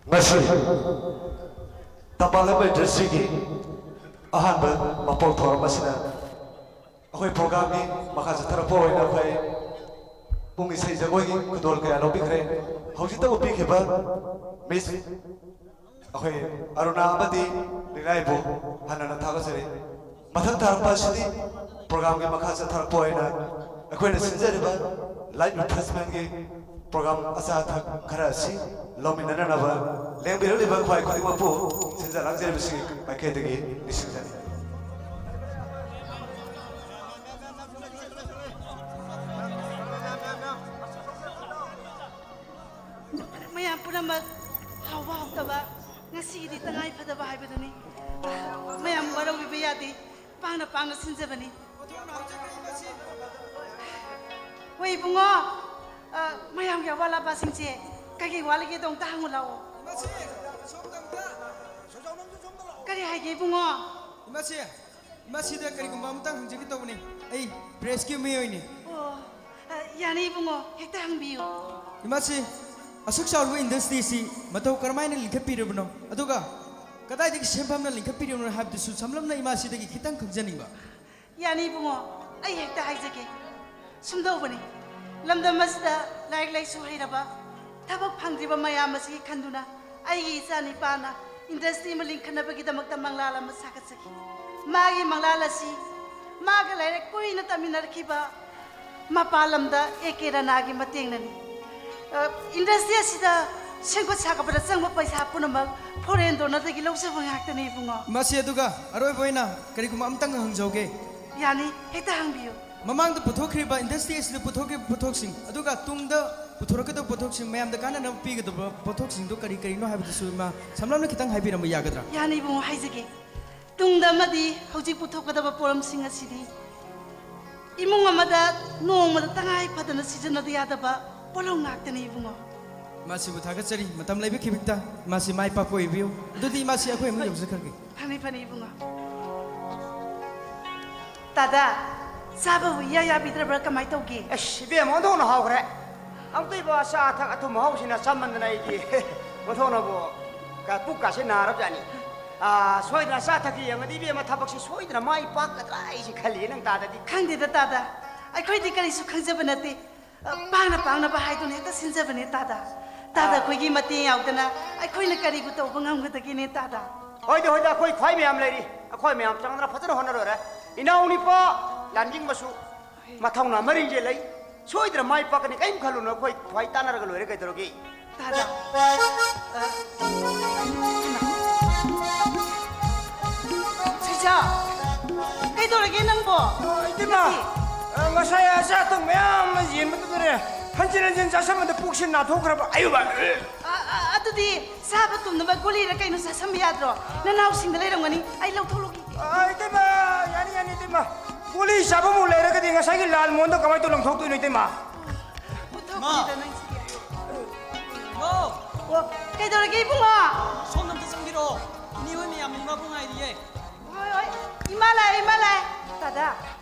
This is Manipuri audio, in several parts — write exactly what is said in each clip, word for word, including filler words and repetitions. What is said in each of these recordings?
ꯉꯁꯤ ꯇꯝꯄꯥꯛ ꯂꯝꯕꯩ ꯗ꯭ꯔꯤꯁꯇ꯭ꯔꯤꯛꯀꯤ ꯑꯍꯥꯟꯕ ꯃꯄꯣꯛ ꯊꯧꯔꯝ ꯑꯁꯤꯗ ꯑꯩꯈꯣꯏ ꯄ꯭ꯔꯣꯒ꯭ꯔꯥꯝꯒꯤ ꯃꯈꯥ ꯆꯠꯊꯔꯛꯄ ꯑꯣꯏꯅ ꯑꯩꯈꯣꯏ ꯄꯨꯡ ꯏꯁꯩ ꯖꯒꯣꯏꯒꯤ ꯈꯨꯗꯣꯜ ꯀꯌꯥ ꯂꯧꯕꯤꯈ꯭ꯔꯦ꯫ ꯍꯧꯖꯤꯛꯇ ꯎꯠꯄꯤꯈꯤꯕ ꯃꯤꯁ ꯑꯩꯈꯣꯏ ꯑꯔꯨꯅꯥ ꯑꯃꯗꯤ ꯂꯤꯂꯥꯏꯕꯨ ꯍꯟꯅꯅ ꯊꯥꯒꯠꯆꯔꯤ꯫ ꯃꯊꯪ ꯇꯥꯔꯛꯄ ꯑꯁꯤꯗꯤ ꯄ꯭ꯔꯣꯒ꯭ꯔꯥꯝꯒꯤ ꯃꯈꯥ ꯆꯠꯊꯔꯛꯄ ꯑꯣꯏꯅ ꯑꯩꯈꯣꯏꯅ ꯁꯤꯟꯖꯔꯤꯕ ꯂꯥꯏꯠ ꯔꯤꯐ꯭ꯔꯦꯁꯃꯦꯟꯒꯤ ꯄ꯭ꯔꯣꯒ꯭ꯔꯥꯝ ꯑꯆꯥ ꯑꯊꯛ ꯈꯔ ꯑꯁꯤ ꯂꯧꯃꯤꯟꯅꯅꯕ ꯂꯦꯡꯕꯤꯔꯛꯂꯤꯕ ꯈ꯭ꯋꯥꯏ ꯈꯨꯗꯤꯡꯃꯛꯄꯨ ꯁꯤꯟꯖ ꯂꯥꯡꯖꯔꯤꯕꯁꯤꯡꯒꯤ ꯃꯥꯏꯀꯩꯗꯒꯤ ꯅꯤꯡꯁꯤꯡꯖꯔꯤ꯫ ꯃꯌꯥꯝ ꯄꯨꯝꯅꯃꯛ ꯍꯥꯎꯕ ꯍꯥꯎꯇꯕ ꯉꯁꯤꯒꯤꯗꯤ ꯇꯉꯥꯏ ꯐꯗꯕ ꯍꯥꯏꯕꯗꯨꯅꯤ꯫ ꯃꯌꯥꯝ ꯋꯥꯔꯧꯕꯤꯕ ꯌꯥꯗꯦ꯫ ꯄꯥꯡꯅ ꯄꯥꯡꯅ ꯁꯤꯟꯖꯕꯅꯤ꯫ ꯍꯣꯏ ꯏꯕꯨꯡꯉꯣ, ꯑ, ꯃꯌꯥꯝꯒꯤ ꯑꯋꯥꯠ ꯑꯄꯥꯁꯤꯡꯁꯦ ꯀꯩꯀꯩ ꯋꯥꯠꯂꯤꯒꯦꯗꯣ ꯑꯝꯇ ꯍꯪꯉꯨ ꯂꯥꯛꯑꯣ꯫ ꯀꯔꯤ ꯍꯥꯏꯒꯦ ꯏꯕꯨꯡꯉꯣ? ꯏꯃꯥꯁꯤ, ꯏꯃꯥꯁꯤꯗ ꯀꯔꯤꯒꯨꯝꯕ ꯑꯃꯇꯪ ꯍꯪꯖꯒꯦ ꯇꯧꯕꯅꯤ꯫ ꯑꯩ ꯄ꯭ꯔꯦꯁꯀꯤ ꯃꯤꯑꯣꯏꯅꯤ꯫ ꯑꯣ, ꯑ, ꯌꯥꯅꯤ ꯏꯕꯨꯡꯉꯣ, ꯍꯦꯛꯇ ꯍꯪꯕꯤꯌꯨ꯫ ꯏꯃꯥꯁꯤ, ꯑꯁꯨꯛ ꯆꯥꯎꯔꯕ ꯏꯟꯗꯁꯇ꯭ꯔꯤ ꯑꯁꯤ ꯃꯇꯧ ꯀꯔꯝꯍꯥꯏꯅ ꯂꯤꯡꯈꯠꯄꯤꯔꯕꯅꯣ, ꯑꯗꯨꯒ ꯀꯗꯥꯏꯗꯒꯤ ꯁꯦꯟꯐꯝꯅ ꯂꯤꯡꯈꯠꯄꯤꯔꯤꯕꯅꯣ ꯍꯥꯏꯕꯗꯨꯁꯨ ꯁꯝꯂꯞꯅ ꯏꯃꯥꯁꯤꯗꯒꯤ ꯈꯤꯇꯪ ꯈꯪꯖꯅꯤꯡꯕ꯫ ꯌꯥꯅꯤ ꯏꯕꯨꯡꯉꯣ, ꯑꯩ ꯍꯦꯛꯇ ꯍꯥꯏꯖꯒꯦ꯫ ꯁꯨꯝꯗꯧꯕꯅꯤ, ꯂꯝꯗꯝ ꯑꯁꯤꯗ ꯂꯥꯏꯔꯤꯛ ꯂꯥꯏꯁꯨ ꯍꯩꯔꯕ, ꯊꯕꯛ ꯐꯪꯗ꯭ꯔꯤꯕ ꯃꯌꯥꯝ ꯑꯁꯤꯒꯤ ꯈꯟꯗꯨꯅ ꯑꯩꯒꯤ ꯏꯆꯥ ꯅꯤꯄꯥꯅ ꯏꯟꯗꯁꯇ꯭ꯔꯤ ꯑꯃ ꯂꯤꯡꯈꯠꯅꯕꯒꯤꯗꯃꯛꯇ ꯃꯪꯂꯥꯟ ꯑꯃ ꯁꯥꯒꯠꯆꯈꯤ꯫ ꯃꯥꯒꯤ ꯃꯪꯂꯥꯟ ꯑꯁꯤ ꯃꯥꯒ ꯂꯥꯏꯔꯤꯛ ꯀꯨꯏꯅ ꯇꯝꯃꯤꯟꯅꯔꯛꯈꯤꯕ ꯃꯄꯥꯟ ꯂꯝꯗ ꯑꯦ ꯀꯦ ꯔꯅꯥꯒꯤ ꯃꯇꯦꯡꯅꯅꯤ꯫ ꯑ, ꯏꯟꯗꯁꯇ꯭ꯔꯤ ꯑꯁꯤꯗ ꯁꯦꯝꯒꯠ ꯁꯥꯒꯠꯄꯗ ꯆꯪꯕ ꯄꯩꯁꯥ ꯄꯨꯝꯅꯃꯛ ꯐꯣꯔꯦꯟ ꯗꯣꯅꯔꯗꯒꯤ ꯂꯧꯖꯕ ꯉꯥꯛꯇꯅꯤ ꯏꯕꯨꯡꯉꯣ꯫ ꯃꯁꯤ ꯑꯗꯨꯒ ꯑꯔꯣꯏꯕ ꯑꯣꯏꯅ ꯀꯔꯤꯒꯨꯝꯕ ꯑꯃꯇꯪ ꯍꯪꯖꯍꯧꯒꯦ꯫ ꯌꯥꯅꯤ, ꯍꯦꯛꯇ ꯍꯪꯕꯤꯌꯨ꯫ ꯃꯃꯥꯡꯗ ꯄꯨꯊꯣꯛꯈ꯭ꯔꯤꯕ ꯏꯟꯗꯁꯇ꯭ꯔꯤ ꯑꯁꯤꯗ ꯄꯨꯊꯣꯛꯈꯤꯕ ꯄꯣꯠꯊꯣꯛꯁꯤꯡ ꯑꯗꯨꯒ ꯇꯨꯡꯗ ꯄꯨꯊꯣꯔꯛꯀꯗꯕ ꯄꯣꯠꯊꯣꯛꯁꯤꯡ, ꯃꯌꯥꯝꯗ ꯀꯥꯟꯅꯅꯕ ꯄꯤꯒꯗꯕ ꯄꯣꯠꯊꯣꯛꯁꯤꯡꯗꯨ ꯀꯔꯤ ꯀꯔꯤꯅꯣ ꯍꯥꯏꯕꯗꯨꯁꯨ ꯏꯃꯥ ꯁꯝꯂꯞꯅ ꯈꯤꯇꯪ ꯍꯥꯏꯕꯤꯔꯝꯕ ꯌꯥꯒꯗ꯭ꯔꯥ? ꯌꯥꯅꯤ ꯏꯕꯨꯡꯉꯣ, ꯍꯥꯏꯖꯒꯦ꯫ ꯇꯨꯡꯗ ꯑꯃꯗꯤ ꯍꯧꯖꯤꯛ ꯄꯨꯊꯣꯛꯀꯗꯕ ꯄꯣꯠꯂꯝꯁꯤꯡ ꯑꯁꯤꯗꯤ ꯏꯃꯨꯡ ꯑꯃꯗ ꯅꯣꯡꯃꯗ ꯇꯉꯥꯏ ꯐꯗꯅ ꯁꯤꯖꯤꯟꯅꯗ ꯌꯥꯗꯕ ꯄꯣꯠꯂꯝ ꯉꯥꯛꯇꯅꯤ ꯏꯕꯨꯡꯉꯣ꯫ ꯏꯃꯥꯁꯤꯕꯨ ꯊꯥꯒꯠꯆꯔꯤ꯫ ꯃꯇꯝ ꯂꯩꯕ ꯈꯤꯕꯤꯛꯇ ꯏꯃꯥꯁꯤ ꯃꯥꯏ ꯄꯥꯛꯄ ꯑꯣꯏꯕꯤꯌꯨ꯫ ꯑꯗꯨꯗꯤ ꯏꯃꯥꯁꯤ ꯑꯩꯈꯣꯏ ꯑꯃꯨꯛ ꯌꯧꯖꯈ꯭ꯔꯒꯦ꯫ ꯐꯅꯤ ꯐꯅꯤ ꯏꯕꯨꯡꯉꯣ꯫ ꯇꯥꯗ, ꯆꯥꯕꯕꯨ ꯏꯌꯥ ꯌꯥꯕꯤꯗ꯭ꯔꯕ꯭ꯔꯥ? ꯀꯃꯥꯏ ꯇꯧꯒꯦ? ꯑꯁ, ꯏꯕꯦꯝꯃ, ꯑꯣꯟꯊꯣꯛꯅ ꯍꯥꯎꯈ꯭ꯔꯦ꯫ ꯑꯃꯨꯛꯇꯣꯏꯕ ꯑꯆꯥ ꯑꯊꯛ ꯑꯊꯨꯝ ꯑꯍꯥꯎꯁꯤꯅ ꯆꯥꯃꯟꯗꯅ ꯑꯩꯗꯤ ꯑꯣꯟꯊꯣꯛꯅꯕꯨ ꯀ-, ꯄꯨꯛꯀꯥꯁꯦ ꯅꯥꯔꯕꯖꯥꯠꯅꯤ꯫ ꯑꯥ, ꯁꯣꯏꯗꯅ ꯆꯥ ꯊꯛꯀꯤ ꯌꯦꯡꯉꯗꯤ ꯏꯕꯦꯝꯃ ꯊꯕꯛꯁꯤ ꯁꯣꯏꯗꯅ ꯃꯥꯏ ꯄꯥꯛꯀꯗ꯭ꯔꯥ ꯑꯩꯁꯦ ꯈꯜꯂꯤꯌꯦ ꯅꯪ ꯇꯥꯗꯗꯤ꯫ ꯈꯪꯗꯦꯗ ꯇꯥꯗ, ꯑꯩꯈꯣꯏꯗꯤ ꯀꯔꯤꯁꯨ ꯈꯪꯖꯕ ꯅꯠꯇꯦ꯫ ꯑ, ꯄꯥꯡꯅ ꯄꯥꯡꯅꯕ ꯍꯥꯏꯗꯨꯅ ꯍꯦꯛꯇ ꯁꯤꯟꯖꯕꯅꯦ ꯇꯥꯗ꯫ ꯇꯥꯗ ꯑꯥ꯫ ꯑꯩꯈꯣꯏꯒꯤ ꯃꯇꯦꯡ ꯌꯥꯎꯗꯅ ꯑꯩꯈꯣꯏꯅ ꯀꯔꯤꯕꯨ ꯇꯧꯕ ꯉꯝꯒꯗꯒꯦꯅꯦ ꯇꯥꯗ? ꯍꯣꯏꯗ, ꯍꯣꯏꯗ, ꯑꯩꯈꯣꯏ ꯈ꯭ꯋꯥꯏ ꯃꯌꯥꯝ ꯂꯩꯔꯤ꯫ ꯑꯩꯈꯣꯏ ꯃꯌꯥꯝ ꯆꯪꯗꯅ ꯐꯖꯅ ꯍꯣꯠꯅ ꯂꯣꯏꯔꯦ꯫ ꯏꯅꯥꯎ ꯅꯨꯄꯥ ꯂꯥꯟꯖꯤꯡꯕꯁꯨ ꯃꯊꯧꯅꯥ ꯃꯔꯤꯡꯁꯦ ꯂꯩ꯫ ꯁꯣꯏꯗꯅ ꯃꯥꯏ ꯄꯥꯛꯀꯅꯤ, ꯀꯔꯤꯝ ꯈꯜꯂꯨꯅꯨ, ꯑꯩꯈꯣꯏ ꯈ꯭ꯋꯥꯏ ꯇꯥꯟꯅꯔꯒ ꯂꯣꯏꯔꯦ, ꯀꯩꯗꯧꯔꯒꯦ? ꯇꯥꯗ꯫ ꯑ, ꯁꯤꯖꯥ, ꯀꯩꯗꯧꯔꯒꯦ ꯅꯪꯕꯣ? ꯑ, ꯏꯇꯩꯃ, ꯅꯠꯇꯦ꯫ ꯑ, ꯉꯁꯥꯏ ꯑꯆꯥ ꯑꯊꯛ ꯃꯌꯥꯝ ꯑꯃ ꯌꯦꯟꯕꯗꯨꯗꯅꯦ, ꯍꯟꯖꯤꯟ ꯍꯟꯖꯤꯟ ꯆꯥꯁꯟꯕꯗ ꯄꯨꯛꯁꯦ ꯅꯥꯊꯣꯛꯈ꯭ꯔꯕ꯫ ꯑꯌꯨꯕ꯫ ꯑ, ꯑ, ꯑꯗꯨꯗꯤ ꯆꯥꯕ ꯇꯨꯝꯅꯕ ꯒꯨꯂꯤꯔ ꯀꯩꯅꯣ ꯆꯥꯁꯟꯕ ꯌꯥꯗ꯭ꯔꯣ? ꯅꯅꯥꯎꯁꯤꯡꯗ ꯂꯩꯔꯝꯒꯅꯤ, ꯑꯩ ꯂꯧꯊꯣꯛꯂꯛꯈꯤꯒꯦ꯫ ꯑ, ꯏꯇꯩꯃ, ꯌꯥꯅꯤ, ꯌꯥꯅꯤ, ꯏꯇꯩꯃ꯫ ꯒꯨꯂꯤ ꯆꯥꯐꯝꯕꯨ ꯂꯩꯔꯒꯗꯤ ꯉꯁꯥꯏꯒꯤ ꯂꯥꯜ ꯃꯣꯍꯟꯗꯣ ꯀꯃꯥꯏꯅ ꯇꯧ ꯂꯪꯊꯣꯛꯇꯣꯏꯅꯣ, ꯏꯇꯩꯃ? ꯄꯨꯊꯣꯛꯄꯅꯤꯗ ꯃꯥ꯫ ꯅꯪꯁꯤꯗꯤ꯫ ꯍꯣ꯫ ꯑꯣ, ꯀꯩꯗꯧꯔꯒꯦ ꯏꯕꯨꯡꯉꯣ? ꯁꯣꯝꯗ ꯑꯝꯇ ꯆꯪꯕꯤꯔꯛꯑꯣ꯫ ꯏꯅꯦ ꯍꯣꯏ ꯃꯌꯥꯝ ꯃꯨꯛꯅꯥꯕꯨ ꯉꯥꯏꯔꯤꯌꯦ꯫ ꯍꯣꯏ, ꯍꯣꯏ꯫ ꯏꯃꯥ ꯂꯥꯛꯑꯦ, ꯏꯃꯥ ꯂꯥꯛꯑꯦ꯫ ꯗꯥꯗꯥ,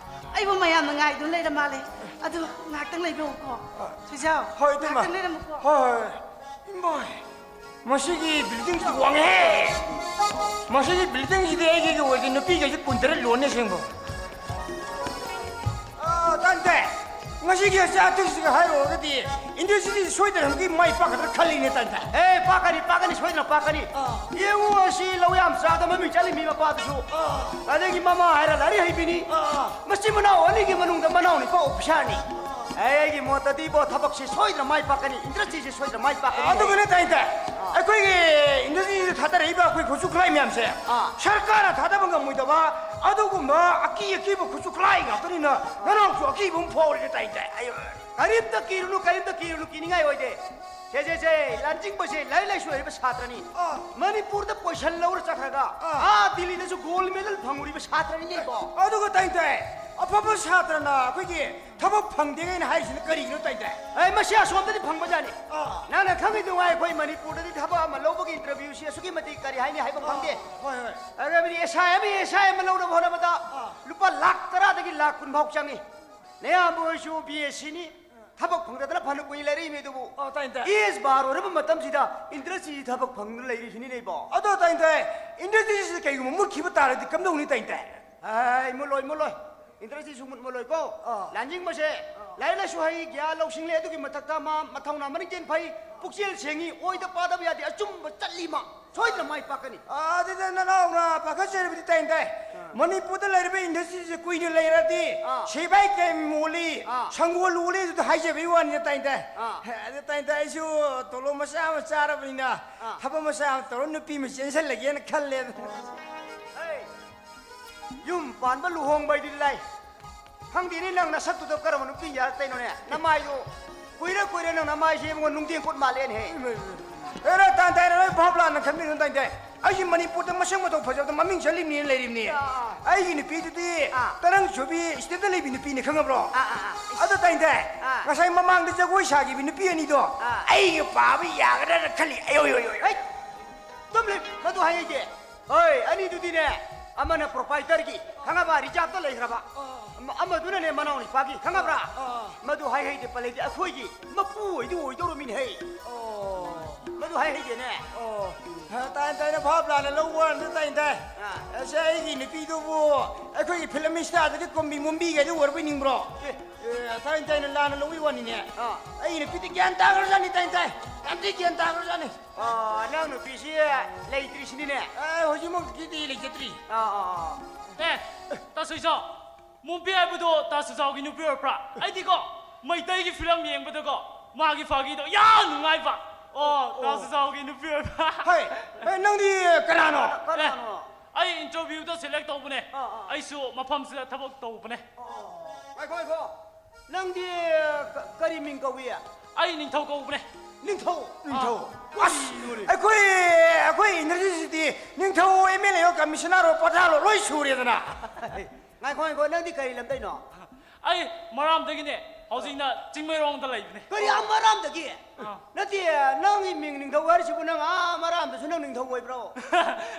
ꯑꯩꯕꯨ ꯃꯌꯥꯝꯅ ꯉꯥꯏꯗꯨꯅ ꯂꯩꯔ ꯃꯥꯜꯂꯦ꯫ ꯑꯗꯨ ꯉꯥꯏꯍꯥꯛꯇꯪ ꯂꯩꯕꯤꯔꯛꯎꯀꯣ꯫ ꯁꯤꯖꯥꯎ, ꯍꯣꯏ, ꯏꯇꯩꯃ꯫ ꯉꯥꯏꯍꯥꯛꯇꯪ ꯂꯩꯔꯝꯃꯨꯀꯣ꯫ ꯍꯣꯏ, ꯍꯣꯏ꯫ ꯏꯃꯥꯏ, ꯃꯁꯤꯒꯤ buildingꯁꯤꯗꯤ ꯋꯥꯡꯉꯦꯍꯦ꯫ ꯃꯁꯤꯒꯤ buildingꯁꯤꯗꯤ ꯑꯩꯒꯤ ꯑꯣꯏꯔꯗꯤ ꯅꯨꯄꯤꯈꯩꯁꯦ ꯀꯨꯟꯇꯔꯦꯠ ꯂꯣꯟꯅꯤ ꯑꯁꯦꯡꯕ꯫ ꯑꯥ, ꯇꯥꯏ, ꯇꯥꯏ꯫ ꯉꯁꯤꯒꯤ ꯑꯆꯥ ꯑꯊꯛꯁꯤꯒ ꯍꯥꯏꯔꯨꯔꯒꯗꯤ ꯏꯟꯗꯁꯇ꯭ꯔꯤꯁꯤ ꯁꯣꯏꯗꯅꯃꯛꯀꯤ ꯃꯥꯏ ꯄꯥꯛꯀꯗ꯭ꯔꯥ ꯈꯜꯂꯤꯅꯦ, ꯇꯥꯏ, ꯇꯥꯏ꯫ ꯑꯦ, ꯄꯥꯛꯀꯅꯤ, ꯄꯥꯛꯀꯅꯤ, ꯁꯣꯏꯗꯅ ꯄꯥꯛꯀꯅꯤ꯫ ꯑꯥ꯫ ꯌꯦꯡꯉꯨ, ꯑꯁꯤ ꯂꯧ ꯌꯥꯝ ꯆꯥꯗ ꯃꯃꯤꯡ ꯆꯠꯂꯤ ꯃꯤ ꯃꯄꯥꯗꯨꯁꯨ꯫ ꯑꯥ꯫ ꯑꯗꯒꯤ ꯃꯃꯥ ꯍꯥꯏꯔ ꯂꯥꯏꯔꯤꯛ ꯍꯩꯕꯤꯅꯤ꯫ ꯑꯥ꯫ ꯃꯆꯤꯟ ꯃꯅꯥꯎ ꯑꯅꯤꯒꯤ ꯃꯅꯨꯡꯗ ꯃꯅꯥꯎ ꯅꯨꯄꯥ ꯑꯣꯐꯤꯁꯥꯔꯅꯤ꯫ ꯑꯥ꯫ ꯑꯦ, ꯑꯩꯒꯤ ꯃꯣꯠꯇꯗꯤ ꯏꯕꯣ, ꯊꯕꯛꯁꯤ ꯁꯣꯏꯗꯅ ꯃꯥꯏ ꯄꯥꯛꯀꯅꯤ, ꯏꯟꯗꯁꯇ꯭ꯔꯤꯁꯤ ꯁꯣꯏꯗꯅ ꯃꯥꯏ ꯄꯥꯛꯀꯅꯤ꯫ ꯑꯗꯨꯒꯅꯦ, ꯇꯥꯏ, ꯇꯥꯏ꯫ ꯑꯥ꯫ ꯑꯩꯈꯣꯏꯒꯤ ꯏꯟꯗꯁꯇ꯭ꯔꯤꯁꯤꯗ ꯊꯥꯗꯔꯛꯏꯕ ꯑꯩꯈꯣꯏ ꯈꯨꯠꯁꯨ ꯈꯨꯠꯂꯥꯏ ꯃꯌꯥꯝꯁꯦ ꯑꯥ꯫ ꯁꯔꯀꯥꯔꯅ ꯊꯥꯗꯕ ꯉꯝꯃꯣꯏꯗꯕ ꯑꯗꯨꯒꯨꯝꯕ ꯑꯀꯤ ꯑꯀꯤꯕ ꯈꯨꯠꯁꯨ ꯈꯨꯠꯂꯥꯏ ꯉꯥꯛꯇꯅꯤꯅ ꯅꯅꯥꯎꯁꯨ ꯑꯀꯤꯕ ꯑꯃ ꯐꯥꯎꯔꯤꯅꯦ, ꯇꯥꯏ, ꯇꯥꯏ꯫ ꯑꯌꯣ꯫ ꯀꯔꯤꯝꯇ ꯀꯤꯔꯨꯅꯨ, ꯀꯔꯤꯝꯇ ꯀꯤꯔꯨꯅꯨ, ꯀꯤꯅꯤꯡꯉꯥꯏ ꯑꯣꯏꯗꯦ꯫ ꯁꯦ, ꯁꯦ, ꯁꯦ, ꯂꯥꯟꯆꯤꯡꯕꯁꯦ ꯂꯥꯏꯔꯤꯛ ꯂꯥꯏꯁꯨ ꯍꯩꯕ ꯁꯥꯇ꯭ꯔꯅꯤ꯫ ꯑꯥ꯫ ꯃꯅꯤꯄꯨꯔꯗ ꯄꯣꯏꯁꯟ ꯂꯧꯔ ꯆꯠꯈ꯭ꯔꯒ ꯑꯥ꯫ ꯑꯥ ꯗꯤꯜꯂꯤꯗꯁꯨ gold medal ꯐꯪꯉꯨꯔꯤꯕ ꯁꯥꯇ꯭ꯔꯅꯤꯅꯦ ꯏꯕꯣ꯫ ꯑꯗꯨꯒ ꯇꯥꯏ, ꯇꯥꯏ, ꯑꯐꯕ ꯁꯥꯇ꯭ꯔꯅ ꯑꯩꯈꯣꯏꯒꯤ ꯊꯕꯛ ꯐꯪꯗꯦꯅ ꯍꯥꯏꯔꯤꯁꯤꯅ ꯀꯔꯤꯒꯤꯅꯣ, ꯇꯥꯏ, ꯇꯥꯏ? ꯑꯦ, ꯃꯁꯤ ꯑꯁꯣꯝꯗꯗꯤ ꯐꯪꯕꯖꯥꯠꯅꯤ꯫ ꯑꯥ꯫ ꯅꯪꯅ ꯈꯪꯉꯤꯗꯨ ꯉꯥꯏ, ꯑꯩꯈꯣꯏ ꯃꯅꯤꯄꯨꯔꯗꯗꯤ ꯊꯕꯛ ꯑꯃ ꯂꯧꯕꯒꯤ interviewꯁꯤ ꯑꯁꯨꯛꯀꯤ ꯃꯇꯤꯛ ꯀꯔꯤ ꯍꯥꯏꯅꯤ ꯍꯥꯏꯕ ꯑꯥ, ꯈꯪꯗꯦ꯫ ꯍꯣꯏ, ꯍꯣꯏ꯫ ꯑꯗꯨꯒ ꯑꯦꯁ ꯑꯥꯏ ꯑꯃ, ꯑꯦꯁ ꯑꯥꯏ ꯑꯃ ꯂꯧꯅꯕ ꯍꯣꯠꯅꯕꯗ ꯑꯥ꯫ ꯂꯨꯄꯥ ꯂꯥꯈ ꯇꯔꯥꯗꯒꯤ ꯂꯥꯈ ꯀꯨꯟ ꯐꯥꯎ ꯆꯪꯉꯤ꯫ ꯅꯌꯥꯝꯕ ꯍꯣꯏꯁꯨ B S Cꯅꯤ꯫ ꯊꯕꯛ ꯐꯪꯗꯗꯅ ꯐꯅ ꯀꯨꯏ ꯂꯩꯔꯛꯏꯃꯤ ꯑꯗꯨꯕꯨ꯫ ꯑꯣ, ꯇꯥꯏ, ꯇꯥꯏ꯫ ꯏꯁ ꯕꯥꯔꯣ ꯑꯣꯏꯔꯕ ꯃꯇꯝꯁꯤꯗ ꯏꯟꯗꯁꯇ꯭ꯔꯤꯁꯤ ꯊꯕꯛ ꯐꯪꯗꯅ ꯂꯩꯔꯤꯁꯤꯅꯤꯅꯦ ꯏꯕꯣ꯫ ꯑꯗꯣ ꯇꯥꯏ, ꯇꯥꯏ꯫ ꯏꯟꯗꯁꯇ꯭ꯔꯤꯁꯤꯗ ꯀꯩꯒꯨꯝꯕ ꯃꯨꯠꯈꯤꯕ ꯇꯥꯔꯗꯤ ꯀꯝꯗꯧꯅꯤ, ꯇꯥꯏ, ꯇꯥꯏ? ꯑꯥꯏ, ꯃꯨꯠꯂꯣꯏ, ꯃꯨꯠꯂꯣꯏ꯫ ꯏꯟꯗꯁꯇ꯭ꯔꯤꯁꯤ ꯁꯨꯡꯃꯨꯠ ꯃꯨꯠꯂꯣꯏꯀꯣ꯫ ꯑꯥ꯫ ꯂꯥꯟꯖꯤꯡꯕꯁꯦ ꯑꯥ꯫ ꯂꯥꯏꯔꯤꯛ ꯂꯥꯏꯁꯨ ꯍꯩ, ꯒ꯭ꯌꯥꯟ ꯂꯧꯁꯤꯡ ꯂꯩ, ꯑꯗꯨꯒꯤ ꯃꯊꯛꯇ ꯃꯥ ꯃꯊꯧꯅꯥ ꯃꯅꯤꯡ ꯇꯦꯟ ꯐꯩ, ꯄꯨꯛꯆꯦꯜ ꯁꯦꯡꯉꯤ, ꯑꯣꯏꯗ ꯄꯥꯗꯕ ꯌꯥꯗꯦ, ꯑꯆꯨꯝꯕ ꯆꯠꯂꯤ ꯃꯥ꯫ ꯁꯣꯏꯗꯅ ꯃꯥꯏ ꯄꯥꯛꯀꯅꯤ꯫ ꯑꯥ, ꯑꯗꯨꯗ ꯅꯅꯥꯎꯅ ꯄꯥꯈꯠꯆꯔꯤꯕꯗꯤ ꯇꯥꯏ, ꯇꯥꯏ꯫ ꯑꯥ꯫ ꯃꯅꯤꯄꯨꯔꯗ ꯂꯩꯔꯤꯕ ꯏꯟꯗꯁꯇ꯭ꯔꯤꯁꯦ ꯀꯨꯏꯅ ꯂꯩꯔꯗꯤ ꯑꯥ꯫ ꯁꯤꯕꯥꯏ ꯀꯌꯥꯝ ꯑꯣꯜꯂꯤ, ꯑꯥ꯫ ꯁꯪꯒꯣꯜ ꯑꯣꯜꯂꯤ ꯑꯗꯨꯗ ꯍꯥꯏꯖꯕꯒꯤ ꯋꯥꯅꯤꯗ ꯇꯥꯏ, ꯇꯥꯏ꯫ ꯑꯥ꯫ ꯑꯗꯨ ꯇꯥꯏ, ꯇꯥꯏ, ꯑꯩꯁꯨ ꯇꯣꯂꯣꯞ ꯃꯆꯥ ꯑꯃ ꯆꯥꯔꯕꯅꯤꯅ ꯑꯥ꯫ ꯊꯕꯛ ꯃꯆꯥ ꯑꯃ ꯇꯧꯔ ꯅꯨꯄꯤ ꯑꯃ ꯆꯦꯟꯁꯜꯂꯒꯦꯅ ꯈꯜꯂꯦ꯫ ꯍꯩ, ꯌꯨꯝ ꯄꯥꯟꯕ ꯂꯨꯍꯣꯡꯕ ꯍꯥꯏꯗꯨꯗꯤ ꯂꯥꯏ꯫ ꯈꯪꯗꯦꯅꯦ, ꯅꯪ ꯅꯁꯛꯇꯨꯗ ꯀꯔꯝꯕ ꯅꯨꯄꯤ ꯌꯥꯔꯛꯇꯣꯏꯅꯣꯅꯦ? ꯅꯃꯥꯏꯗꯨ ꯀꯨꯏꯔ ꯀꯨꯏꯔ ꯅꯪ ꯅꯃꯥꯏꯁꯦ ꯏꯕꯨꯡꯉꯣ ꯅꯨꯡꯗꯦꯡ ꯀꯨꯠ ꯃꯥꯜꯂꯦꯅꯦꯍꯦ꯫ ꯏꯃꯥ, ꯏꯃꯥ꯫ ꯑꯦꯔꯥ, ꯇꯥꯟ ꯇꯥꯏꯅ ꯂꯣꯏ ꯚꯥꯞ ꯂꯥꯟꯅ ꯈꯟꯕꯤꯅꯨ, ꯇꯥꯏ ꯇꯥꯏ꯫ ꯑꯩꯁꯦ ꯃꯅꯤꯄꯨꯔꯗ ꯃꯁꯛ ꯃꯇꯧ ꯐꯖꯕꯗ ꯃꯃꯤꯡ ꯆꯠꯂꯤꯕꯅꯤꯅ ꯂꯩꯔꯤꯕꯅꯤ꯫ ꯑꯥ꯫ ꯑꯩꯒꯤ ꯅꯨꯄꯤꯗꯨꯗꯤ ꯑꯥ꯫ ꯇꯔꯪ ꯆꯨꯕꯤ state ꯇ ꯂꯩꯕꯤ ꯅꯨꯄꯤꯅꯤ, ꯈꯪꯉꯕ꯭ꯔꯣ? ꯑꯥ, ꯑꯥ, ꯑꯥ꯫ ꯑꯗꯣ ꯇꯥꯏ ꯇꯥꯏ, ꯑꯥ꯫ ꯉꯁꯥꯏ ꯃꯃꯥꯡꯗ ꯖꯒꯣꯏ ꯁꯥꯈꯤꯕ ꯅꯨꯄꯤ ꯑꯅꯤꯗꯣ ꯑꯥ꯫ ꯑꯩꯒ ꯄꯥꯕ ꯌꯥꯒꯗ꯭ꯔꯅ ꯈꯜꯂꯤ꯫ ꯑꯌꯣ, ꯌꯣ, ꯌꯣ, ꯌꯣ꯫ ꯍꯩꯠ! ꯇꯨꯝꯂꯤ, ꯃꯗꯨ ꯍꯥꯏ ꯍꯩꯗꯦ꯫ ꯍꯣꯏ, ꯑꯅꯤꯗꯨꯗꯤꯅꯦ, ꯑꯃꯅ proprietor ꯒꯤ, ꯈꯪꯉꯕ, reserve ꯇ ꯂꯩꯈ꯭ꯔꯕ꯫ ꯑꯥ꯫ ꯑꯃ-, ꯑꯃꯗꯨꯅꯅꯦ ꯃꯅꯥꯎ ꯅꯨꯄꯥꯒꯤ, ꯈꯪꯉꯕ꯭ꯔꯥ? ꯑꯥ꯫ ꯃꯗꯨ ꯍꯥꯏ ꯍꯩꯗꯦ, ꯄꯜꯂꯩꯗꯤ ꯑꯩꯈꯣꯏꯒꯤ ꯃꯄꯨ ꯑꯣꯏꯗꯨ ꯑꯣꯏꯗꯧꯔꯃꯤꯅꯦ ꯍꯩ꯫ ꯑꯣ꯫ ꯃꯗꯨ ꯍꯥꯏ ꯍꯩꯗꯦꯅꯦ꯫ ꯑꯣ꯫ ꯍꯥ, ꯇꯥꯏ ꯇꯥꯏꯅ ꯚꯥꯞ ꯂꯥꯟꯅ ꯂꯧꯕ ꯋꯥꯅꯤꯗ, ꯇꯥꯏ ꯇꯥꯏ꯫ ꯑꯥ꯫ ꯑꯁ, ꯑꯩꯒꯤ ꯅꯨꯄꯤꯗꯨꯕꯨ ꯑꯩꯈꯣꯏꯒꯤ film star ꯗꯒꯤ ꯀꯨꯝꯕꯤ ꯃꯨꯝꯕꯤꯒꯗꯤ ꯑꯣꯏꯔꯕꯣꯏ ꯅꯤꯡꯕ꯭ꯔꯣ? ꯑꯦ꯫ ꯑꯦ, ꯇꯥꯏ ꯇꯥꯏꯅ ꯂꯥꯟꯅ ꯂꯧꯕꯤ ꯋꯥꯅꯤꯅꯦ꯫ ꯑꯥ꯫ ꯑꯩꯒꯤ ꯅꯨꯄꯤꯗꯤ ꯒ꯭ꯌꯥꯟ ꯇꯥꯈ꯭ꯔꯖꯥꯠꯅꯤ, ꯇꯥꯏ ꯇꯥꯏ꯫ ꯌꯥꯝ ꯊꯤ ꯒ꯭ꯌꯥꯟ ꯇꯥꯈ꯭ꯔꯖꯥꯠꯅꯤ꯫ ꯑꯥ, ꯅꯪ ꯅꯨꯄꯤꯁꯤ ꯂꯩꯇ꯭ꯔꯤꯁꯤꯅꯤꯅꯦ? ꯑꯦ, ꯍꯧꯖꯤꯛꯃꯛꯀꯤꯗꯤ ꯂꯩꯖꯗ꯭ꯔꯤ꯫ ꯑꯥ, ꯑꯥ, ꯑꯥ꯫ ꯑꯦ, ꯇꯥ ꯁꯣꯏꯖꯥꯎ, ꯃꯨꯝꯕꯤ ꯍꯥꯏꯕꯗꯣ ꯇꯥ ꯁꯣꯏꯖꯥꯎꯒꯤ ꯅꯨꯄꯤ ꯑꯣꯏꯔꯛꯄ꯭ꯔꯥ? ꯑꯩꯗꯤꯀꯣ, ꯃꯩꯇꯩꯒꯤ film ꯌꯦꯡꯕꯗꯀꯣ, ꯃꯥꯒꯤ ꯐꯥꯒꯤꯗꯣ ꯌꯥꯝ ꯅꯨꯡꯉꯥꯏꯕ꯫ ꯑꯣ, ꯇꯥ ꯑꯣ꯫ ꯁꯣꯏꯖꯥꯎꯒꯤ ꯅꯨꯄꯤ ꯑꯣꯏꯔꯛꯄ꯭ꯔꯥ? ꯍꯩ, ꯍꯩ, ꯅꯪꯗꯤ ꯀꯅꯥꯅꯣ? ꯀꯅꯥꯅꯣ? ꯑꯦ, ꯑꯩ interview ꯗ select ꯇꯧꯕꯅꯦ꯫ ꯑꯥ, ꯑꯥ꯫ ꯑꯩꯁꯨ ꯃꯐꯝꯁꯤꯗ ꯊꯕꯛ ꯇꯧꯕꯅꯦ꯫ ꯑꯣ, ꯉꯥꯏꯈꯣ, ꯉꯥꯏꯈꯣ꯫ ꯅꯪꯗꯤ ꯀ-, ꯀꯔꯤ ꯃꯤꯡ ꯀꯧꯏ? ꯑꯩ ꯅꯤꯡꯊꯧ ꯀꯧꯕꯅꯦ꯫ ꯅꯤꯡꯊꯧ? ꯅꯤꯡꯊꯧ꯫ ꯑꯥ꯫ ꯑꯁ, ꯀꯔꯤꯅꯣꯅꯦ? ꯑꯩꯈꯣꯏ, ꯑꯩꯈꯣꯏ industry ꯁꯤꯗꯤ ꯅꯤꯡꯊꯧ, MLA ꯍꯣ, commissioner ꯍꯣ, ꯄ꯭ꯔꯙꯥꯟ ꯍꯣ ꯂꯣꯏ ꯁꯨꯔꯦꯗꯅ꯫ ꯉꯥꯏꯈꯣ, ꯉꯥꯏꯈꯣ, ꯅꯪꯗꯤ ꯀꯔꯤ ꯂꯝꯗꯩꯅꯣ? ꯑꯩ ꯃꯔꯥꯝꯗꯒꯤꯅꯦ, ꯍꯧꯖꯤꯛꯅ ꯆꯤꯡꯃꯩꯔꯣꯡꯗ ꯂꯩꯕꯅꯦ꯫ ꯀꯔꯤ, ꯑꯥ ꯃꯔꯥꯝꯗꯒꯤ? ꯑꯥ꯫ ꯅꯠꯇꯦ, ꯅꯪꯒꯤ ꯃꯤꯡ ꯅꯤꯡꯊꯧ ꯍꯥꯏꯔꯤꯁꯤꯕꯨ ꯅꯪ ꯑꯥ ꯃꯔꯥꯝꯗꯁꯨ ꯅꯪ ꯅꯤꯡꯊꯧ ꯑꯣꯏꯕ꯭ꯔꯣ?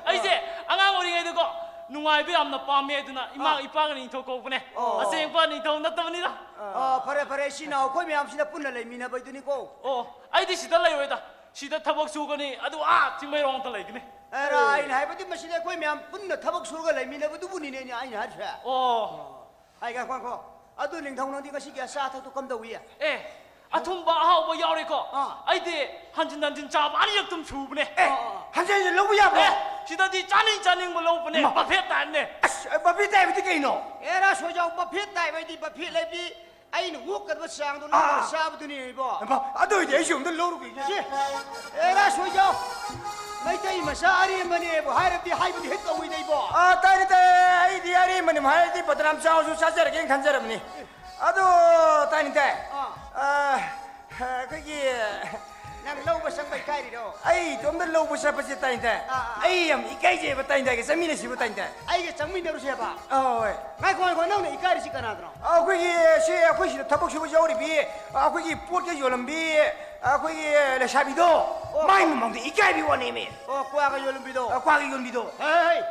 ꯑꯩꯁꯦ ꯑꯥ꯫ ꯑꯉꯥꯡ ꯑꯣꯏꯔꯤꯉꯩꯗꯀꯣ, ꯅꯨꯡꯉꯥꯏꯕ ꯌꯥꯝꯅ ꯄꯥꯝꯃꯦ, ꯑꯗꯨꯅ ꯏꯃꯥ ꯑꯥ꯫ ꯏꯄꯥꯒ ꯅꯤꯡꯊꯧ ꯀꯧꯕꯅꯦ꯫ ꯑꯣ꯫ ꯑꯁꯦꯡꯕ ꯅꯤꯡꯊꯧ ꯅꯠꯇꯕꯅꯤꯗ꯫ ꯑꯥ, ꯐꯔꯦ, ꯐꯔꯦ, ꯏꯆꯤꯟ ꯏꯅꯥꯎ ꯑꯩꯈꯣꯏ ꯃꯌꯥꯝꯁꯤꯅ ꯄꯨꯟꯅ ꯂꯩꯃꯤꯟꯅꯕꯩꯗꯨꯅꯤꯀꯣ꯫ ꯑꯣ, ꯑꯩꯗꯤ ꯁꯤꯗ ꯂꯩꯔꯣꯏꯗ꯫ ꯁꯤꯗ ꯊꯕꯛ ꯁꯨꯒꯅꯤ, ꯑꯗꯨ ꯑꯥ ꯆꯤꯡꯃꯩꯔꯣꯡꯗ ꯂꯩꯒꯅꯤ꯫ ꯑꯦꯔꯥ, ꯑꯩꯅ ꯍꯥꯏꯕꯗꯤ ꯃꯁꯤꯗ ꯑꯩꯈꯣꯏ ꯃꯌꯥꯝ ꯄꯨꯟꯅ ꯊꯕꯛ ꯁꯨꯔꯒ ꯂꯩꯃꯤꯟꯅꯕꯗꯨꯕꯨꯅꯤꯅꯦ ꯑꯩꯅ ꯍꯥꯏꯔꯤꯁꯦ꯫ ꯑꯣ꯫ ꯍꯥꯏ, ꯉꯥꯏꯈꯣ, ꯉꯥꯏꯈꯣ꯫ ꯑꯗꯨ ꯅꯤꯡꯊꯧ ꯅꯪꯗꯤ ꯉꯁꯤꯒꯤ ꯑꯆꯥ ꯑꯊꯛꯇꯨ ꯀꯝꯗꯧꯏ? ꯑꯦ, ꯑꯊꯨꯝꯕ ꯑꯍꯥꯎꯕ ꯌꯥꯎꯔꯦꯀꯣ꯫ ꯑꯥ꯫ ꯑꯩꯗꯤ ꯍꯟꯖꯤꯟ ꯍꯟꯖꯤꯟ ꯆꯥꯕ ꯑꯅꯤꯔꯛꯇꯨꯝ ꯁꯨꯕꯅꯦ꯫ ꯑꯦ, ꯑꯥ, ꯑꯥ꯫ ꯍꯟꯖꯤꯟ ꯍꯟꯖꯤꯟ ꯂꯧꯕ ꯌꯥꯕ꯭ꯔꯣ? ꯑꯦ, ꯁꯤꯗꯗꯤ ꯆꯥꯅꯤꯡ ꯆꯥꯅꯤꯡꯕ ꯂꯧꯕꯅꯦ꯫ ꯃ- ꯕꯐꯦꯠ ꯇꯥꯏꯞꯅꯦ꯫ ꯑꯁ, ꯕꯐꯦꯠ ꯇꯥꯏꯞꯗꯤ ꯀꯩꯅꯣ? ꯑꯦꯔꯥ, ꯁꯣꯏꯖꯥꯎ, ꯕꯐꯦꯠ ꯇꯥꯏꯞ ꯍꯥꯏꯗꯤ ꯕꯐꯦꯠ ꯂꯩꯕꯤ ꯑꯩꯅ ꯑꯣꯛꯀꯗꯕ ꯆꯥꯡꯗꯣ ꯂꯧꯔꯒ ꯑꯥ꯫ ꯆꯥꯕꯗꯨꯅꯤ ꯏꯕꯣ꯫ ꯏꯃꯥ, ꯑꯗꯨ ꯑꯣꯏꯗꯤ ꯑꯩꯁꯨ ꯑꯝꯇ ꯂꯧꯔꯨꯈꯤꯒꯦ꯫ ꯁꯤ, ꯑꯦꯔꯥ ꯁꯣꯏꯖꯥꯎ, ꯃꯩꯇꯩ ꯃꯆꯥ ꯑꯔꯦꯝꯕꯅꯦꯕꯨ ꯍꯥꯏꯔꯕꯗꯤ ꯍꯥꯏꯕꯗꯤ ꯍꯦꯛ ꯇꯧꯏꯗ ꯏꯕꯣ꯫ ꯑꯥ, ꯇꯥꯏꯅꯦ, ꯇꯥꯏ꯫ ꯑꯩꯗꯤ ꯑꯔꯦꯝꯕꯅꯤ ꯍꯥꯏꯔꯗꯤ ꯕꯗꯅꯥꯝ ꯆꯥꯎꯁꯨ ꯆꯥꯖꯔꯒꯦꯅ ꯈꯟꯖꯔꯕꯅꯤ꯫ ꯑꯗꯣ, ꯇꯥꯏꯅꯦ, ꯇꯥꯏ꯫ ꯑꯥ꯫ ꯑꯥ, ꯑꯩꯈꯣꯏꯒꯤ ꯅꯪ ꯂꯧꯕ ꯆꯪꯕ ꯏꯀꯥꯏꯔꯤꯔꯣ? ꯑꯩ ꯏꯇꯣꯝꯇ ꯂꯧꯕ ꯆꯠꯄꯁꯦ ꯇꯥꯏꯅꯦ, ꯇꯥꯏ꯫ ꯑꯥ, ꯑꯥ, ꯑꯥ꯫ ꯑꯩ ꯌꯥꯝ ꯏꯀꯥꯏꯖꯩꯕ ꯇꯥꯏꯅꯦ, ꯇꯥꯏ꯫ ꯆꯠꯃꯤꯟꯅꯁꯤꯕ ꯇꯥꯏꯅꯦ, ꯇꯥꯏ꯫ ꯑꯩꯒ ꯆꯪꯃꯤꯟꯅꯔꯨꯁꯦꯕ? ꯑꯥ, ꯍꯣꯏ꯫ ꯉꯥꯏꯈꯣ, ꯉꯥꯏꯈꯣ, ꯅꯪꯅ ꯏꯀꯥꯏꯔꯤꯁꯤ ꯀꯅꯥꯗꯅꯣ? ꯑꯩꯈꯣꯏꯒꯤ, ꯁꯤ ꯑꯩꯈꯣꯏ ꯁꯤꯗ ꯊꯕꯛ ꯁꯨꯕ ꯌꯥꯎꯔꯤꯕꯤ, ꯑꯩꯈꯣꯏꯒꯤ ꯄꯣꯠꯀ ꯌꯣꯜꯂꯝꯕꯤ, ꯑꯩꯈꯣꯏꯒꯤ ꯂꯩꯁꯥꯕꯤꯗꯣ, ꯑꯣ, ꯃꯥꯏ ꯑꯣ꯫ ꯃꯃꯥꯡꯗ ꯏꯀꯥꯏꯕꯤ ꯋꯥꯅꯦꯃꯤ꯫ ꯑꯣ, ꯀ꯭ꯋꯥꯒ ꯌꯣꯜꯂꯝꯕꯤꯗꯣ? ꯑ, ꯀ꯭ꯋꯥꯒ ꯌꯣꯟꯕꯤꯗꯣ꯫ ꯍꯦ, ꯍꯦ,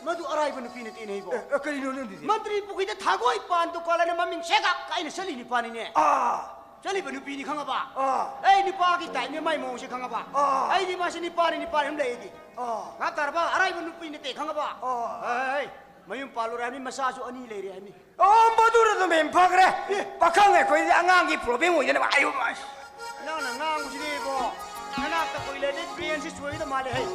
ꯃꯗꯨ ꯑꯔꯥꯏꯕ ꯅꯨꯄꯤ ꯅꯠꯇꯦꯅꯦ ꯏꯕꯣ꯫ ꯑꯦ, ꯑꯦ, ꯀꯔꯤꯅꯣ ꯅꯪꯗꯨꯗꯤ? ꯃꯟꯇ꯭ꯔꯤ ꯄꯨꯈ꯭ꯔꯤꯗ ꯊꯥꯒꯣꯏ ꯄꯥꯟ ꯗꯨꯀꯥꯟ ꯑꯅ ꯃꯃꯤꯡ ꯁꯦꯒꯥꯛ ꯀꯥꯏꯅ ꯆꯠꯂꯤ ꯅꯨꯄꯥꯅꯤꯅꯦ꯫ ꯑꯥ꯫ ꯆꯠꯂꯤꯕ ꯅꯨꯄꯤꯅꯤ ꯈꯪꯉꯕ? ꯑꯥ꯫ ꯑꯩ ꯅꯨꯄꯥꯒꯤ ꯇꯥꯏꯞꯅꯦ ꯃꯥꯏ ꯃꯑꯣꯡꯁꯦ ꯈꯪꯉꯕ? ꯑꯥ꯫ ꯑꯩꯗꯤ ꯃꯥꯁꯦ ꯅꯨꯄꯥꯅꯤ, ꯅꯨꯄꯥꯅꯤ ꯑꯗꯨꯝ ꯂꯩ ꯑꯩꯗꯤ꯫ ꯑꯥ꯫ ꯚꯥꯞ ꯇꯥꯔꯕ? ꯑꯔꯥꯏꯕ ꯅꯨꯄꯤ ꯅꯠꯇꯦ ꯈꯪꯉꯕ? ꯑꯥ꯫ ꯍꯦ, ꯍꯦ, ꯃꯌꯨꯝ ꯄꯥꯜꯂꯨꯔꯦ ꯍꯥꯏꯕꯅꯤ, ꯃꯆꯥꯁꯨ ꯑꯅꯤ ꯂꯩꯔꯦ ꯍꯥꯏꯕꯅꯤ꯫ ꯑꯣ, ꯃꯗꯨꯅ ꯑꯗꯨꯝ ꯍꯦꯟ ꯐꯈ꯭ꯔꯦ꯫ ꯑꯦ꯫ ꯄꯥꯈꯪ ꯑꯩꯈꯣꯏꯗꯤ ꯑꯉꯥꯡꯒꯤ ꯄ꯭ꯔꯣꯕ꯭ꯂꯦꯝ ꯑꯣꯏꯗꯅꯕ꯫ ꯑꯌꯣ, ꯑꯁ꯫ ꯅꯪꯅ ꯉꯥꯡꯕꯁꯤꯗꯤ ꯏꯕꯣ, ꯅꯅꯥꯛꯇ ꯀꯨꯏ ꯂꯩꯔꯗꯤ ꯕ꯭ꯔꯦꯟꯁꯤ ꯆꯣꯏꯒꯗ ꯃꯥꯜꯂꯦ ꯍꯩ꯫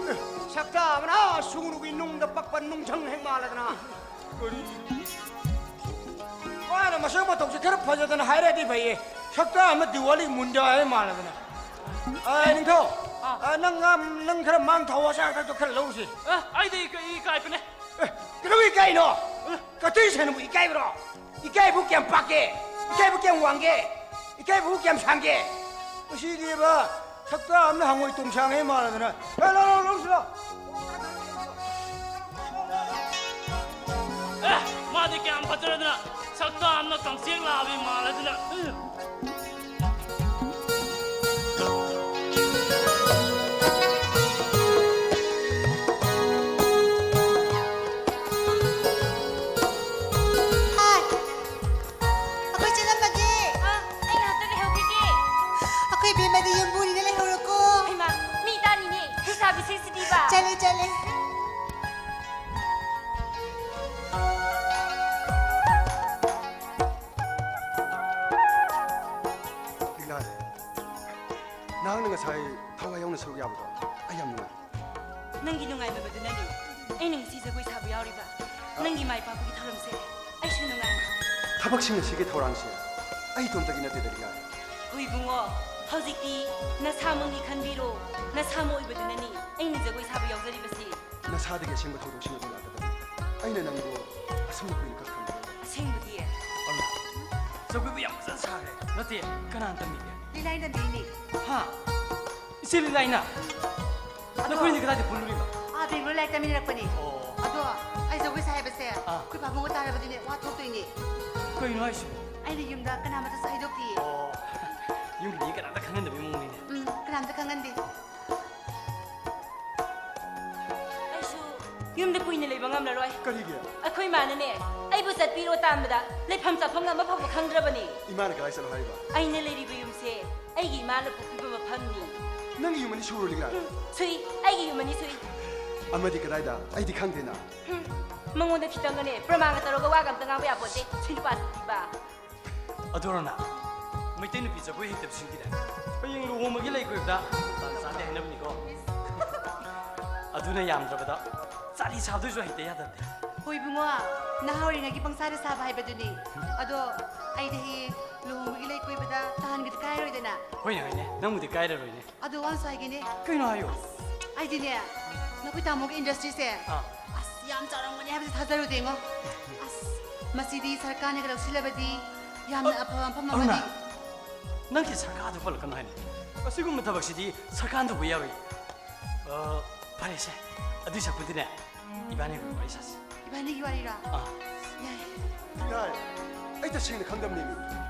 ꯁꯛꯇꯥ ꯑꯃꯅ ꯑꯥ ꯁꯨꯡꯅꯨꯒꯤ ꯅꯨꯡꯗ ꯄꯛꯄ ꯅꯨꯡꯁꯪ ꯍꯦꯛ ꯃꯥꯜꯂꯗꯅ꯫ ꯀꯔꯤ? ꯃꯥꯅ ꯃꯁꯛ ꯃꯇꯧꯁꯦ ꯈꯔ ꯐꯖꯗꯅ ꯍꯥꯏꯔꯗꯤ ꯐꯩꯌꯦ꯫ ꯁꯛꯇꯥ ꯑꯃ ꯗꯤꯋꯥꯂꯤ ꯃꯨꯟꯗꯥ ꯍꯥꯏ ꯃꯥꯜꯂꯗꯅ꯫ ꯑ, ꯅꯤꯡꯊꯧ, ꯑꯥ꯫ ꯑ, ꯅꯪ, ꯅꯪ ꯈꯔ ꯃꯥꯡ ꯊꯥꯎ, ꯑꯆꯥ ꯑꯊꯛꯇꯣ ꯈꯔ ꯂꯧꯔꯨꯁꯤ꯫ ꯑ, ꯑꯩꯗꯤ ꯏꯀꯥꯏ-, ꯏꯀꯥꯏꯕꯅꯦ꯫ ꯑꯦ, ꯀꯩꯗꯧꯕꯒꯤ ꯏꯀꯥꯏꯅꯣ? ꯀꯇꯩ ꯁꯦꯟꯅꯕꯨ ꯏꯀꯥꯏꯕ꯭ꯔꯣ? ꯏꯀꯥꯏꯕꯨ ꯀꯌꯥꯝ ꯄꯥꯛꯀꯦ? ꯏꯀꯥꯏꯕꯨ ꯀꯌꯥꯝ ꯋꯥꯡꯒꯦ? ꯏꯀꯥꯏꯕꯕꯨ ꯀꯌꯥꯝ ꯁꯥꯡꯒꯦ? ꯃꯁꯤꯗꯤꯕ, ꯁꯛꯇꯥ ꯑꯃꯅ ꯍꯪꯉꯣꯏ ꯇꯣꯡꯁꯥꯡꯉꯦ ꯃꯥꯜꯂꯗꯅ꯫ ꯑꯦ, ꯂꯥꯎ, ꯂꯥꯎ, ꯂꯥꯎ, ꯂꯥꯎ꯫ ꯑꯦ, ꯃꯥꯗꯤ ꯀꯌꯥꯝ ꯐꯖꯔꯗꯅ ꯁꯛꯇꯥ ꯑꯃꯅ ꯀꯪꯆꯦꯡ ꯂꯥꯕꯤ ꯃꯥꯜꯂꯗꯅ꯫ ꯆꯠꯂꯦ, ꯆꯠꯂꯦ꯫ ꯂꯤꯛꯂꯥꯏ, ꯅꯍꯥꯛꯅ ꯉꯁꯥꯏ ꯊꯋꯥꯏ ꯌꯥꯎꯅ ꯁꯔꯨꯛ ꯌꯥꯕꯗꯣ ꯑꯩ ꯌꯥꯝ ꯅꯨꯡꯉꯥꯏ꯫ ꯅꯪꯒꯤ ꯅꯨꯡꯉꯥꯏꯅꯕꯗꯨꯅꯅꯤ ꯑꯩꯅ ꯉꯁꯤ ꯖꯒꯣꯏ ꯁꯥꯕ ꯌꯥꯎꯔꯤꯕ꯫ ꯅꯪꯒꯤ ꯃꯥꯏ ꯄꯥꯛꯄꯒꯤ ꯊꯧꯔꯝꯁꯦ ꯑꯩꯁꯨ ꯅꯨꯡꯉꯥꯏ꯫ ꯊꯕꯛꯁꯤꯡ ꯑꯁꯤꯒꯤ ꯊꯧꯔꯥꯡꯁꯦ ꯑꯩ ꯏꯇꯣꯝꯇꯒꯤ ꯅꯠꯇꯦꯗ, ꯂꯤꯛꯂꯥꯏ꯫ ꯍꯣꯏ ꯏꯕꯨꯡꯉꯣ, ꯍꯧꯖꯤꯛꯇꯤ ꯅꯁꯥꯃꯛꯅꯤ ꯈꯟꯕꯤꯔꯣ꯫ ꯅꯁꯥꯃꯛ ꯑꯣꯏꯕꯗꯨꯅꯅꯤ ꯑꯩꯅ ꯖꯒꯣꯏ ꯁꯥꯕ ꯌꯥꯎꯖꯔꯤꯕꯁꯤ꯫ ꯅꯁꯥꯗꯒꯤ ꯑꯁꯦꯡꯕ ꯊꯧꯗꯣꯛꯁꯤꯡ ꯑꯗꯨ ꯂꯥꯛꯀꯗꯕꯅꯤ꯫ ꯑꯩꯅ ꯅꯪꯕꯨ ꯑꯁꯨꯝꯅ ꯀꯨꯏꯅ ꯀꯛꯊꯝꯕ ꯌꯥꯔꯣꯏ꯫ ꯑꯁꯦꯡꯕꯗꯤ? ꯑꯔꯨꯅꯥ, ꯖꯒꯣꯏꯕꯨ ꯌꯥꯝ ꯐꯖꯅ ꯁꯥꯈ꯭ꯔꯦ꯫ ꯅꯠꯇꯦ, ꯀꯅꯥꯅ ꯇꯝꯕꯤꯒꯦ? ꯂꯤꯂꯥꯏꯅ ꯇꯝꯕꯤꯅꯤ꯫ ꯍꯥ? ꯏꯆꯦ ꯂꯤꯂꯥꯏꯅ? ꯑꯗꯣ ꯅꯈꯣꯏꯅꯤ ꯀꯗꯥꯏꯗ ꯄꯨꯜꯂꯨꯔꯤꯕ? ꯑꯥ, ꯕꯦꯡꯒ꯭ꯂꯣꯔ ꯂꯥꯏꯔꯤꯛ ꯇꯝꯃꯤꯟꯅꯔꯛꯄꯅꯤ꯫ ꯑꯣ꯫ ꯑꯗꯣ ꯑꯩ ꯖꯒꯣꯏ ꯁꯥ ꯍꯥꯏꯕꯁꯦ ꯑꯥ꯫ ꯑꯩꯈꯣꯏ ꯄꯥꯕꯨꯡꯒ ꯇꯥꯔꯕꯗꯤꯅꯦ ꯋꯥ ꯊꯣꯛꯇꯣꯏꯅꯦ꯫ ꯀꯩꯅꯣ ꯍꯥꯏꯁꯤꯕꯣ? ꯑꯩꯅ ꯌꯨꯝꯗ ꯀꯅꯥꯃꯇꯁꯨ ꯍꯥꯏꯗꯣꯛꯇꯤꯌꯦ꯫ ꯑꯣ꯫ ꯌꯨꯝꯒꯤ ꯃꯤ ꯀꯅꯥꯝꯇ ꯈꯪꯍꯟꯗꯕꯒꯤ ꯃꯑꯣꯡꯅꯤꯅꯦ꯫ ꯎꯝ, ꯀꯅꯥꯝꯇ ꯈꯪꯍꯟꯗꯦ꯫ ꯑꯩꯁꯨ ꯌꯨꯝꯗ ꯀꯨꯏꯅ ꯂꯩꯕ ꯉꯝꯂꯔꯣꯏ꯫ ꯀꯔꯤꯒꯤ? ꯑꯩꯈꯣꯏ ꯏꯃꯥꯅꯅꯦ, ꯑꯩꯕꯨ ꯆꯠꯄꯤꯔꯣ ꯇꯥꯟꯕꯗ ꯂꯩꯐꯝ ꯆꯥꯐꯝ ꯑꯃ ꯐꯥꯎꯕ ꯈꯪꯗ꯭ꯔꯕꯅꯤ꯫ ꯏꯃꯥꯅ ꯀꯗꯥꯏ ꯆꯠꯂꯣ ꯍꯥꯏꯔꯤꯕ? ꯑꯩꯅ ꯂꯩꯔꯤꯕ ꯌꯨꯝꯁꯦ ꯑꯩꯒꯤ ꯏꯃꯥꯅ ꯄꯣꯛꯄꯤꯕ ꯃꯐꯝꯅꯤ꯫ ꯅꯪꯒꯤ ꯌꯨꯝ ꯑꯅꯤ ꯁꯨꯔꯣ, ꯂꯤꯛꯂꯥꯏ? ꯎꯝ, ꯁꯨꯏ, ꯑꯩꯒꯤ ꯌꯨꯝ ꯑꯅꯤ ꯁꯨꯏ꯫ ꯑꯃꯗꯤ ꯀꯗꯥꯏꯗ? ꯑꯩꯗꯤ ꯈꯪꯗꯦꯅ꯫ ꯎꯝ, ꯃꯉꯣꯟꯗ ꯈꯤꯇꯪꯒꯅꯦ ꯄ꯭ꯔꯃꯥꯟꯒ ꯇꯧꯔꯒ ꯋꯥꯒ ꯑꯝꯇ ꯉꯥꯡꯕ ꯌꯥꯄꯣꯠꯇꯦ, ꯁꯤ ꯅꯨꯄꯥꯁꯤꯗꯤꯕ꯫ ꯑꯗꯣ ꯔꯣꯅꯥ, ꯃꯩꯇꯩ ꯅꯨꯄꯤ ꯖꯒꯣꯏ ꯍꯩꯇꯕꯁꯤꯡꯒꯤꯅꯦ ꯍꯌꯦꯡ ꯂꯨꯍꯣꯡꯕꯒꯤ ꯂꯩ ꯀꯣꯏꯕꯗ ꯇꯥꯟ ꯆꯥꯗꯦ ꯍꯥꯏꯅꯕꯅꯤꯀꯣ꯫ ꯑꯗꯨꯅ ꯌꯥꯝꯗ꯭ꯔꯕꯗ ꯆꯥꯂꯤ ꯁꯥꯕꯗꯨꯁꯨ ꯍꯩꯇ ꯌꯥꯗꯕꯅꯦ꯫ ꯍꯣꯏ ꯏꯕꯨꯡꯉꯣ, ꯅꯍꯥ ꯑꯣꯏꯔꯤꯉꯩꯒꯤ ꯄꯪꯁꯥꯗ ꯁꯥꯕ ꯍꯥꯏꯕꯗꯨꯅꯤ꯫ ꯑꯗꯣ ꯑꯩꯗꯤ ꯍꯌꯦꯡ ꯂꯨꯍꯣꯡꯕꯒꯤ ꯂꯩ ꯀꯣꯏꯕꯗ ꯇꯥꯍꯟꯒꯗꯤ ꯀꯥꯏꯔꯣꯏꯗꯅ? ꯍꯣꯏꯅꯦ, ꯍꯣꯏꯅꯦ, ꯅꯪꯕꯨꯗꯤ ꯀꯥꯏꯔꯔꯣꯏꯅꯦ꯫ ꯑꯗꯣ ꯋꯥ ꯑꯃꯁꯨ ꯍꯥꯏꯒꯦꯅꯦ꯫ ꯀꯩꯅꯣ ꯍꯥꯏꯌꯣ꯫ ꯑꯁ, ꯑꯩꯗꯤꯅꯦ, ꯅꯈꯣꯏ ꯇꯥꯃꯣꯒꯤ ꯏꯟꯗꯁꯇ꯭ꯔꯤꯁꯦ, ꯑꯥ꯫ ꯑꯁ, ꯌꯥꯝ ꯆꯥꯎꯔꯝꯒꯅꯤ ꯍꯥꯏꯕꯁꯦ ꯊꯥꯖꯔꯨꯗꯦꯉꯣ꯫ ꯑꯁ, ꯃꯁꯤꯗꯤ ꯁꯔꯀꯥꯔꯅꯒ ꯂꯧꯁꯤꯜꯂꯕꯗꯤ ꯌꯥꯝꯅ ꯑ, ꯑꯐꯕ ꯃꯐꯝ ꯑꯔꯨꯅꯥ, ꯑꯃꯗꯤ꯫ ꯅꯪꯒꯤ ꯁꯔꯀꯥꯔꯗꯨ ꯄꯜꯂꯛꯀꯅꯨ ꯍꯥꯏꯅꯤ꯫ ꯑꯁꯤꯒꯨꯝꯕ ꯊꯕꯛꯁꯤꯗꯤ ꯁꯔꯀꯥꯔꯅ ꯇꯧꯕ ꯌꯥꯔꯣꯏ꯫ ꯑ, ꯐꯔꯦꯁꯦ, ꯑꯗꯨꯏ ꯁꯔꯨꯛꯄꯨꯗꯤꯅꯦ, ꯏꯕꯥꯅꯤ ꯑꯣꯏꯅ ꯋꯥꯔꯤ ꯁꯥꯁꯤ꯫ ꯏꯕꯥꯅꯤꯒꯤ ꯋꯥꯔꯤꯔꯥ? ꯑꯥ꯫ ꯌꯥꯏ꯫ ꯌꯥꯏ꯫ ꯑꯩ ꯇꯁꯦꯡꯅ ꯈꯪꯗꯕꯅꯦꯃꯤ꯫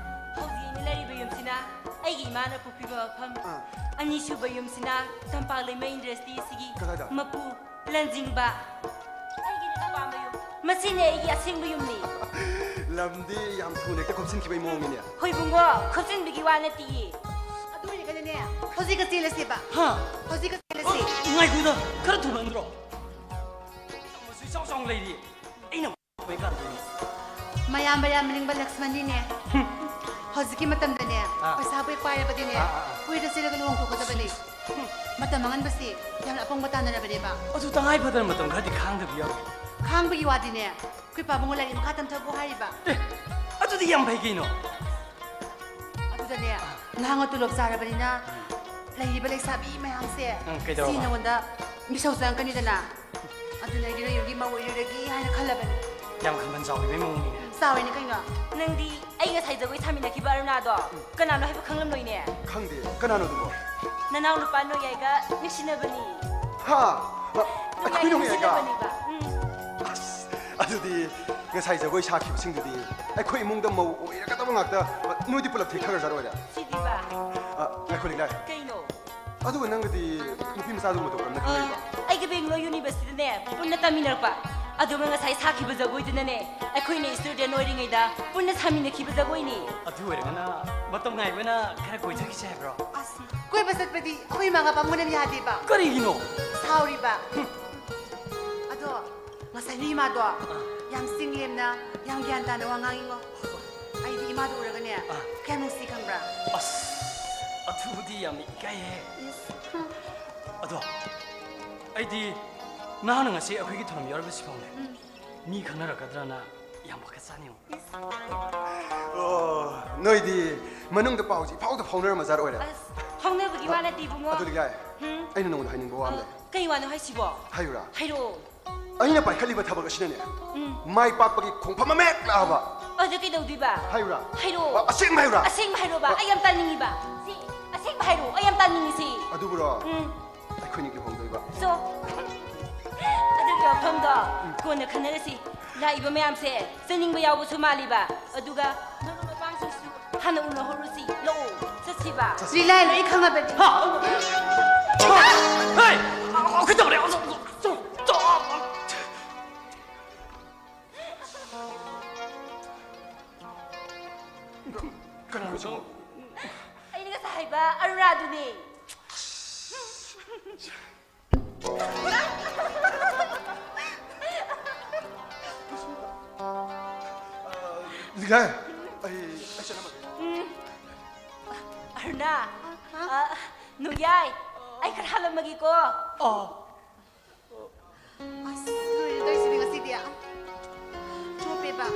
ꯍꯧꯖꯤꯛ ꯑꯩꯅ ꯂꯩꯔꯤꯕ ꯌꯨꯝꯁꯤꯅ ꯑꯩꯒꯤ ꯏꯃꯥꯅ ꯄꯣꯛꯄꯤꯕ ꯃꯐꯝ꯫ ꯑꯥ꯫ ꯑꯅꯤꯁꯨꯕ ꯌꯨꯝꯁꯤꯅ ꯇꯝꯄꯥꯛ ꯂꯩꯃ ꯏꯟꯗꯁꯇ꯭ꯔꯤ ꯑꯁꯤꯒꯤ ꯀꯗꯥꯏꯗ? ꯃꯄꯨ ꯂꯟꯖꯤꯡꯕ꯫ ꯑꯩꯒꯤ ꯑꯄꯥꯝꯕ ꯌꯨꯝ꯫ ꯃꯁꯤꯅꯦ ꯑꯩꯒꯤ ꯑꯁꯦꯡꯕ ꯌꯨꯝꯅꯤ꯫ ꯂꯝꯗꯤ ꯌꯥꯝ ꯊꯨꯅ ꯍꯦꯛꯇ ꯈꯣꯞꯆꯤꯟꯈꯤꯕꯒꯤ ꯃꯑꯣꯡꯅꯤꯅꯦ꯫ ꯍꯣꯏ ꯏꯕꯨꯡꯉꯣ, ꯈꯣꯞꯆꯤꯟꯕꯒꯤ ꯋꯥ ꯅꯠꯇꯤꯌꯦ꯫ ꯑꯗꯨ ꯑꯣꯏꯔꯒꯅꯅꯦ, ꯍꯧꯖꯤꯛꯀ ꯆꯦꯜꯂꯁꯦꯕ꯫ ꯍꯥ? ꯍꯧꯖꯤꯛꯀ ꯆꯦꯜꯂꯁꯤ꯫ ꯉꯥꯏꯈꯣꯗ, ꯈꯔ ꯊꯨꯃꯟꯗ꯭ꯔꯣ? ꯃꯇꯝ ꯑꯁꯨꯛ ꯏꯆꯥꯎ ꯆꯥꯎꯅ ꯂꯩꯔꯤ꯫ ꯑꯩꯅ ꯀꯥꯟꯗꯣꯏꯅꯤ꯫ ꯃꯌꯥꯝꯕ ꯌꯥꯝ ꯅꯤꯡꯕ ꯂꯛꯁꯃꯟꯅꯤꯅꯦ꯫ ꯍꯧꯖꯤꯛꯀꯤ ꯃꯇꯝꯗꯅꯦ, ꯑꯥ꯫ ꯄꯩꯁꯥꯕꯨ ꯍꯦꯛ ꯄꯥꯏꯔꯕꯗꯤꯅꯦ, ꯑꯥ, ꯑꯥ, ꯑꯥ꯫ ꯀꯣꯏꯔ ꯆꯦꯜꯂꯒ ꯂꯨꯍꯣꯡꯊꯣꯛꯀꯗꯕꯅꯤ꯫ ꯍꯨꯝ꯫ ꯃꯇꯝ ꯃꯥꯡꯍꯟꯕꯁꯤ ꯌꯥꯝꯅ ꯑꯄꯪꯕ ꯇꯥꯟꯅꯔꯕꯅꯦꯕ꯫ ꯑꯗꯨ ꯇꯉꯥꯏ ꯐꯗꯅ ꯃꯇꯝ ꯈꯔꯗꯤ ꯈꯥꯡꯗꯕ ꯌꯥꯔꯣꯏ꯫ ꯈꯥꯡꯕꯒꯤ ꯋꯥꯗꯤꯅꯦ, ꯑꯩꯈꯣꯏ ꯄꯥꯕꯨꯡꯅ ꯂꯥꯏꯔꯤꯛ ꯃꯈꯥ ꯇꯝꯊꯈꯣ ꯍꯥꯏꯔꯤꯕ꯫ ꯑꯦ, ꯑꯗꯨꯗꯤ ꯌꯥꯝ ꯐꯩ ꯀꯩꯅꯣ꯫ ꯑꯗꯨꯗꯅꯦ, ꯅꯍꯥꯟ ꯇꯣꯂꯣꯞ ꯆꯥꯔꯕꯅꯤꯅ, ꯂꯩꯔꯤꯕ ꯂꯩꯁꯥꯕꯤ ꯃꯌꯥꯝꯁꯦ, ꯎꯝ, ꯀꯩꯗꯧꯔꯕ? ꯁꯤ ꯅꯉꯣꯟꯗ ꯃꯤꯁꯧ ꯆꯪꯉꯛꯀꯅꯤꯗꯅ꯫ ꯑꯗꯨꯅ ꯑꯩꯗꯤ ꯅꯣꯏ ꯌꯨꯝꯒꯤ ꯃꯧ ꯑꯣꯏꯔꯨꯔꯒꯦ ꯍꯥꯏꯅ ꯈꯜꯂꯕꯅꯤ꯫ ꯌꯥꯝ ꯈꯟꯕꯟ ꯆꯥꯎꯕꯤꯕꯩ ꯃꯑꯣꯡꯅꯤꯅꯦ꯫ ꯎꯝ, ꯆꯥꯎꯔꯤꯅꯦ ꯀꯩꯅꯣ꯫ ꯅꯪꯗꯤ ꯑꯩ ꯉꯁꯥꯏ ꯖꯒꯣꯏ ꯁꯥꯃꯤꯟꯅꯈꯤꯕ ꯑꯔꯨꯅꯥꯗꯣ ꯀꯅꯥꯅꯣ ꯍꯥꯏꯕ ꯈꯪꯂꯝꯂꯣꯏꯅꯦ꯫ ꯈꯪꯗꯦ, ꯀꯅꯥꯅꯣ ꯑꯗꯨꯕꯣ? ꯅꯅꯥꯎ ꯅꯨꯄꯥ ꯅꯣꯌꯥꯏꯒ ꯅꯨꯡꯁꯤꯅꯕꯅꯤ꯫ ꯍꯥ? ꯑ, ꯑꯩꯈꯣꯏ ꯅꯣꯌꯥꯏꯒ ꯅꯣꯌꯥꯏꯒ? ꯅꯨꯡꯁꯤꯅꯕꯅꯤꯕ꯫ ꯎꯝ꯫ ꯑꯁ, ꯑꯗꯨꯗꯤ ꯉꯁꯥꯏ ꯖꯒꯣꯏ ꯁꯥꯈꯤꯕꯁꯤꯡꯗꯨꯗꯤ ꯑꯩꯈꯣꯏ ꯏꯃꯨꯡꯗ ꯃꯧ ꯑꯣꯏꯔꯒꯗꯕ ꯉꯥꯛꯇ, ꯅꯣꯏꯗꯤ ꯄꯨꯂꯞ ꯊꯦꯡꯊꯈ꯭ꯔꯖꯥꯠ ꯑꯣꯏꯔꯦ꯫ ꯁꯤꯗꯤꯕ꯫ ꯑ, ꯉꯥꯏꯈꯣ, ꯂꯤꯛꯂꯥꯏ꯫ ꯀꯩꯅꯣ? ꯑꯗꯨꯒ ꯅꯪꯒꯗꯤ ꯅꯨꯄꯤ ꯃꯆꯥꯗꯨꯒ ꯃꯇꯧ ꯀꯔꯝꯅ ꯈꯪꯅꯔꯤꯕ? ꯑꯩꯒ ꯕꯦꯡꯒ꯭ꯂꯣꯔ ꯌꯨꯅꯤꯚꯔꯁꯤꯇꯤꯗꯅꯦ ꯄꯨꯟꯅ ꯇꯝꯃꯤꯟꯅꯔꯛꯄ꯫ ꯑꯗꯨꯒ ꯉꯁꯥꯏ ꯁꯥꯈꯤꯕ ꯖꯒꯣꯏꯗꯨꯅꯅꯦ ꯑꯩꯈꯣꯏꯅ ꯁ꯭ꯇꯨꯗꯦꯟ ꯑꯣꯏꯔꯤꯉꯩꯗ ꯄꯨꯟꯅ ꯁꯥꯃꯤꯟꯅꯈꯤꯕ ꯖꯒꯣꯏꯅꯤ꯫ ꯑꯗꯨ ꯑꯣꯏꯔꯒꯅ ꯃꯇꯝ ꯉꯥꯏꯕꯅ ꯈꯔ ꯀꯣꯏꯊꯈꯤꯁꯦ ꯍꯥꯏꯕ꯭ꯔꯣ? ꯑꯁ, ꯀꯣꯏꯕ ꯆꯠꯄꯗꯤ ꯑꯩꯈꯣꯏ ꯏꯃꯥꯒ ꯄꯥꯕꯨꯡꯅ ꯌꯥꯗꯦꯕ꯫ ꯀꯔꯤꯒꯤꯅꯣ? ꯁꯥꯎꯔꯤꯕ꯫ ꯍꯨꯝ꯫ ꯑꯗꯣ ꯉꯁꯥꯏ ꯅꯣꯏ ꯏꯃꯥꯗꯣ ꯌꯥꯝ ꯆꯤꯡ ꯂꯦꯝꯅ, ꯌꯥꯝ ꯒ꯭ꯌꯥꯟ ꯇꯥꯅ ꯋꯥ ꯉꯥꯡꯉꯤꯉꯣ꯫ ꯑꯩꯗꯤ ꯏꯃꯥꯗꯣ ꯎꯔꯒꯅꯦ, ꯑꯥ꯫ ꯀꯌꯥꯝ ꯅꯨꯡꯁꯤ ꯈꯪꯕ꯭ꯔꯥ? ꯑꯁ, ꯑꯗꯨꯕꯨꯗꯤ ꯌꯥꯝꯅ ꯏꯀꯥꯏꯍꯦ꯫ ꯏꯁ꯫ ꯑꯗꯣ ꯑꯩꯗꯤ ꯅꯍꯥꯟꯅ ꯉꯁꯤ ꯑꯩꯈꯣꯏꯒꯤ ꯊꯧꯔꯝ ꯌꯥꯎꯔꯤꯕꯁꯤ ꯐꯥꯎꯅꯦ꯫ ꯎꯝ꯫ ꯃꯤ ꯈꯪꯅꯔꯛꯀꯗ꯭ꯔꯅ ꯌꯥꯝ ꯄꯥꯈꯠꯆꯥꯅꯤꯉꯣ꯫ ꯏꯁ꯫ ꯑꯣ, ꯅꯣꯏꯗꯤ ꯃꯅꯨꯡꯗ ꯄꯥꯎꯁꯤ ꯏꯐꯥꯎꯗ ꯐꯥꯎꯅꯔꯝꯃꯖꯥꯠ ꯑꯣꯏꯔꯦ꯫ ꯑꯁ, ꯐꯥꯎꯅꯕꯒꯤ ꯋꯥ ꯅꯠꯇꯦ, ꯏꯕꯨꯡꯉꯣ꯫ ꯑꯗꯨ ꯂꯤꯛꯂꯥꯏ, ꯎꯝ꯫ ꯑꯩꯅ ꯅꯉꯣꯟꯗ ꯍꯥꯏꯅꯤꯡꯕ ꯋꯥ ꯑꯃ ꯂꯩ꯫ ꯀꯩ ꯋꯥꯅꯣ ꯍꯥꯏꯁꯤꯕꯣ? ꯍꯥꯏꯌꯨꯔꯥ? ꯍꯥꯏꯔꯛꯑꯣ꯫ ꯑꯩꯅ ꯄꯥꯏꯈꯠꯂꯤꯕ ꯊꯕꯛ ꯑꯁꯤꯅꯅꯦ, ꯎꯝ꯫ ꯃꯥꯏ ꯄꯥꯛꯄꯒꯤ ꯈꯣꯡꯐꯝ ꯑꯃ ꯍꯦꯛ ꯂꯥꯛꯑꯕ꯫ ꯑꯗꯨ ꯀꯩꯗꯧꯗꯣꯏꯕ? ꯍꯥꯏꯌꯨꯔꯥ? ꯍꯥꯏꯔꯛꯑꯣ꯫ ꯑ-, ꯑꯁꯦꯡꯕ ꯍꯥꯏꯌꯨꯔꯥ? ꯑꯁꯦꯡꯕ ꯍꯥꯏꯔꯣꯕ, ꯑ- ꯑꯩ ꯌꯥꯝ ꯇꯥꯅꯤꯡꯉꯤꯕ꯫ ꯁꯤ ꯑꯁꯦꯡꯕ ꯍꯥꯏꯔꯛꯑꯣ, ꯑꯩ ꯌꯥꯝ ꯇꯥꯅꯤꯡꯉꯤ ꯁꯤ꯫ ꯑꯗꯨꯕꯨꯔꯣ? ꯎꯝ꯫ ꯑꯩꯈꯣꯏꯅꯤ ꯂꯨꯍꯣꯡꯗꯣꯏꯕ꯫ ꯆꯣ꯫ ꯑꯗꯨꯒꯤ ꯋꯥꯐꯝꯗꯣ ꯎꯝ꯫ ꯀꯣꯟꯅ ꯈꯟꯅꯔꯁꯤ꯫ ꯂꯥꯛꯏꯕ ꯃꯌꯥꯝꯁꯦ ꯆꯠꯅꯤꯡꯕ ꯌꯥꯎꯕꯁꯨ ꯃꯥꯜꯂꯤꯕ꯫ ꯑꯗꯨꯒ ꯃꯔꯨꯞ ꯃꯄꯥꯡꯁꯤꯡꯁꯨ ꯍꯥꯟꯅ ꯎꯅꯍꯧꯔꯨꯁꯤ꯫ ꯂꯥꯛꯑꯣ, ꯆꯠꯁꯤꯕ꯫ ꯂꯤꯂꯥꯏ, ꯂꯣꯏ ꯈꯪꯉꯕꯅꯤ꯫ ꯍꯥ? ꯍꯦ! ꯑꯩꯈꯣꯏ ꯇꯧꯔꯦ꯫ ꯀꯅꯥꯅꯣ ꯁꯤꯕꯣ? ꯑꯩꯅ ꯉꯁꯥꯏ ꯍꯥꯏꯕ ꯑꯔꯨꯅꯥꯗꯨꯅꯦ꯫ ꯂꯤꯒꯥꯏ, ꯑꯩ, ꯑꯩ ꯆꯠꯂꯝꯃꯒꯦ꯫ ꯑꯔꯨꯅꯥ, ꯑ, ꯅꯣꯡꯌꯥꯏ, ꯑꯩ ꯈꯔ ꯍꯥꯜꯂꯝꯃꯒꯦꯀꯣ꯫ ꯑꯣ꯫ ꯑꯁ, ꯂꯣꯏꯔꯦ ꯇꯧꯔꯤꯁꯤꯗꯤ ꯉꯁꯤꯗꯤ꯫ ꯆꯣꯞꯄꯦꯕ꯫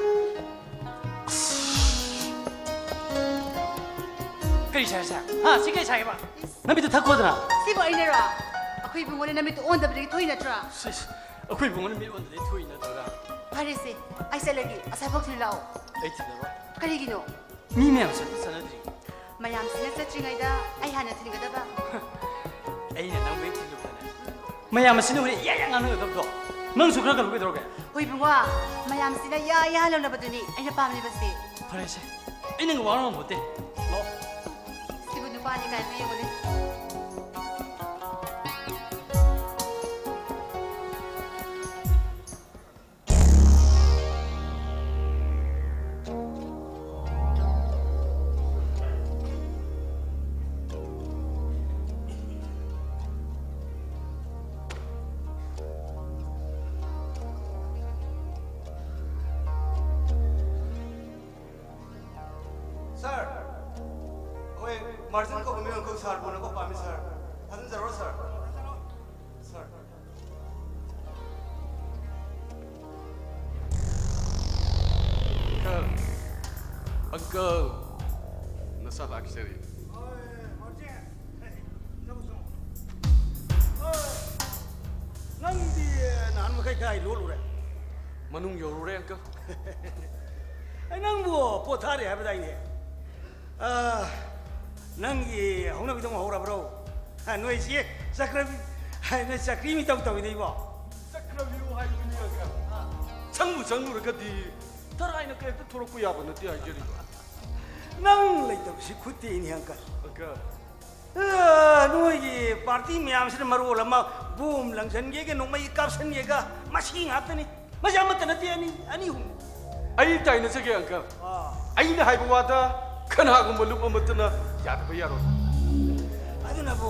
ꯀꯔꯤ ꯁꯥꯏ, ꯁꯥꯏ? ꯍꯥ, ꯁꯤ ꯀꯔꯤ ꯁꯥꯏꯕ? ꯏꯁ꯫ ꯅꯃꯤꯠꯇꯨ ꯊꯛꯈꯣꯗꯅ꯫ ꯁꯤꯕꯨ ꯑꯩꯅꯔꯣ? ꯑꯩꯈꯣꯏ ꯏꯕꯨꯡꯉꯣꯅ ꯅꯃꯤꯠꯇꯨ ꯑꯣꯟꯗꯕꯗꯒꯤ ꯊꯣꯛꯏ ꯅꯠꯇ꯭ꯔꯣ? ꯁꯤꯁ, ꯑꯩꯈꯣꯏ ꯏꯕꯨꯡꯉꯣꯅ ꯃꯤꯠ ꯑꯣꯟꯗꯗꯤ ꯊꯣꯛꯏ ꯅꯠꯇ꯭ꯔꯣ? ꯐꯔꯦꯁꯦ, ꯑꯩ ꯆꯠꯂꯒꯦ꯫ ꯑꯁꯥꯏꯐꯥꯎ ꯊꯤꯜꯂꯨ ꯂꯥꯛꯑꯣ꯫ ꯑꯩ ꯊꯤꯜꯂꯔꯣꯏ꯫ ꯀꯔꯤꯒꯤꯅꯣ? ꯃꯤ ꯃꯌꯥꯝ ꯆꯠꯇ ꯆꯠꯅꯗ꯭ꯔꯤ꯫ ꯃꯌꯥꯝꯁꯤꯅ ꯆꯠꯇ꯭ꯔꯤꯉꯩꯗ ꯑꯩ ꯍꯥꯟꯅ ꯊꯤꯟꯒꯗꯕ꯫ ꯑꯩꯅ ꯅꯪꯕꯨ ꯍꯦꯛ ꯊꯤꯜꯂꯨꯕꯗꯅꯦ, ꯃꯌꯥꯝ ꯑꯁꯤꯅ ꯍꯣꯔꯦꯟ ꯏꯌꯥ ꯏꯌꯥ ꯉꯥꯡꯅꯒꯗꯕꯗꯣ꯫ ꯅꯪꯁꯨ ꯈꯔ ꯈꯜꯂꯨ ꯀꯩꯗꯧꯔꯒꯦ? ꯍꯣꯏ ꯏꯕꯨꯡꯉꯣ, ꯃꯌꯥꯝꯁꯤꯅ ꯏꯌꯥ ꯏꯌꯥ ꯂꯧꯅꯕꯗꯨꯅꯤ ꯑꯩꯅ ꯄꯥꯝꯂꯤꯕꯁꯦ꯫ ꯐꯔꯦꯁꯦ, ꯑꯩ ꯅꯪꯒ ꯋꯥ ꯉꯥꯡꯉꯝꯃꯣ ꯅꯠꯇꯦ꯫ ꯂꯥꯛꯑꯣ꯫ ꯁꯤꯕꯨ ꯅꯨꯄꯥꯅꯤ ꯀꯥꯏꯅ ꯌꯦꯡꯉꯨꯅꯦ꯫ ꯁꯥꯔ, ꯑꯩꯈꯣꯏ ꯃꯥꯔꯖꯟ ꯀꯧꯕ ꯃꯤꯑꯣꯏ ꯑꯃꯈꯛ ꯁꯥꯔ ꯎꯅꯕ ꯄꯥꯝꯃꯤ, ꯁꯥꯔ꯫ ꯊꯥꯖꯤꯟꯖꯔꯣ, ꯁꯥꯔ꯫ ꯁꯥꯔ꯫ ꯑꯪꯀꯜ, ꯑꯪꯀꯜ, ꯅꯁꯥ ꯂꯥꯛꯆꯔꯤ꯫ ꯅꯪꯗꯤ ꯅꯍꯥꯟ ꯃꯈꯩ ꯀꯥꯏ ꯂꯣꯠꯂꯨꯔꯦ? ꯃꯅꯨꯡ ꯌꯧꯔꯨꯔꯦ, ꯑꯪꯀꯜ꯫ ꯑꯩ ꯅꯪꯕꯨ ꯄꯣꯊꯥꯔꯦ ꯍꯥꯏꯕꯗꯥꯏꯅꯦ? ꯑ, ꯅꯪꯒꯤ ꯍꯧꯅꯕꯤꯗꯣ ꯑꯃꯨꯛ ꯍꯧꯔꯕ꯭ꯔꯣ? ꯑ, ꯅꯣꯏꯁꯤ ꯆꯀ꯭ꯔꯕꯤ-, ꯅꯣꯏ ꯆꯀ꯭ꯔꯤ ꯃꯤꯇꯧ ꯇꯧꯏꯗ ꯏꯕꯣ꯫ ꯆꯀ꯭ꯔꯕꯤꯕꯨ ꯍꯥꯏꯕꯅꯤ, ꯑꯪꯀꯜ꯫ ꯆꯪꯕꯨ ꯆꯪꯂꯨꯔꯒꯗꯤ ꯇꯔꯥꯏꯅ ꯀꯩꯝꯇ ꯊꯣꯔꯛꯄ ꯌꯥꯕ ꯅꯠꯇꯦ ꯍꯥꯏꯖꯔꯤꯕ꯫ ꯅꯪ ꯂꯩꯇꯕꯁꯤ ꯈꯨꯠꯇꯦꯛꯏꯅꯦ, ꯑꯪꯀꯜ꯫ ꯑꯪꯀꯜ꯫ ꯑ, ꯅꯣꯏꯒꯤ ꯄꯥꯔꯇꯤ ꯃꯌꯥꯝꯁꯤꯅ ꯃꯔꯣꯜ ꯑꯃ ꯕꯣꯝ ꯂꯪꯁꯟꯒꯦꯒ ꯅꯣꯡꯃꯩ ꯀꯥꯞꯁꯟꯒꯦꯒ ꯃꯁꯤ ꯉꯥꯛꯇꯅꯤ꯫ ꯃꯁꯤ ꯑꯃꯠꯇ ꯅꯠꯇꯦ, ꯑꯅꯤ, ꯑꯅꯤ ꯑꯍꯨꯝ꯫ ꯑꯩ ꯇꯥꯏꯅꯖꯒꯦ, ꯑꯪꯀꯜ꯫ ꯑꯥ꯫ ꯑꯩꯅ ꯍꯥꯏꯕ ꯋꯥꯗ ꯀꯅꯥꯒꯨꯝꯕ ꯂꯨꯞ ꯑꯃꯠꯇꯅ ꯌꯥꯗꯕ ꯌꯥꯔꯣꯏ꯫ ꯑꯗꯨꯅꯕꯨ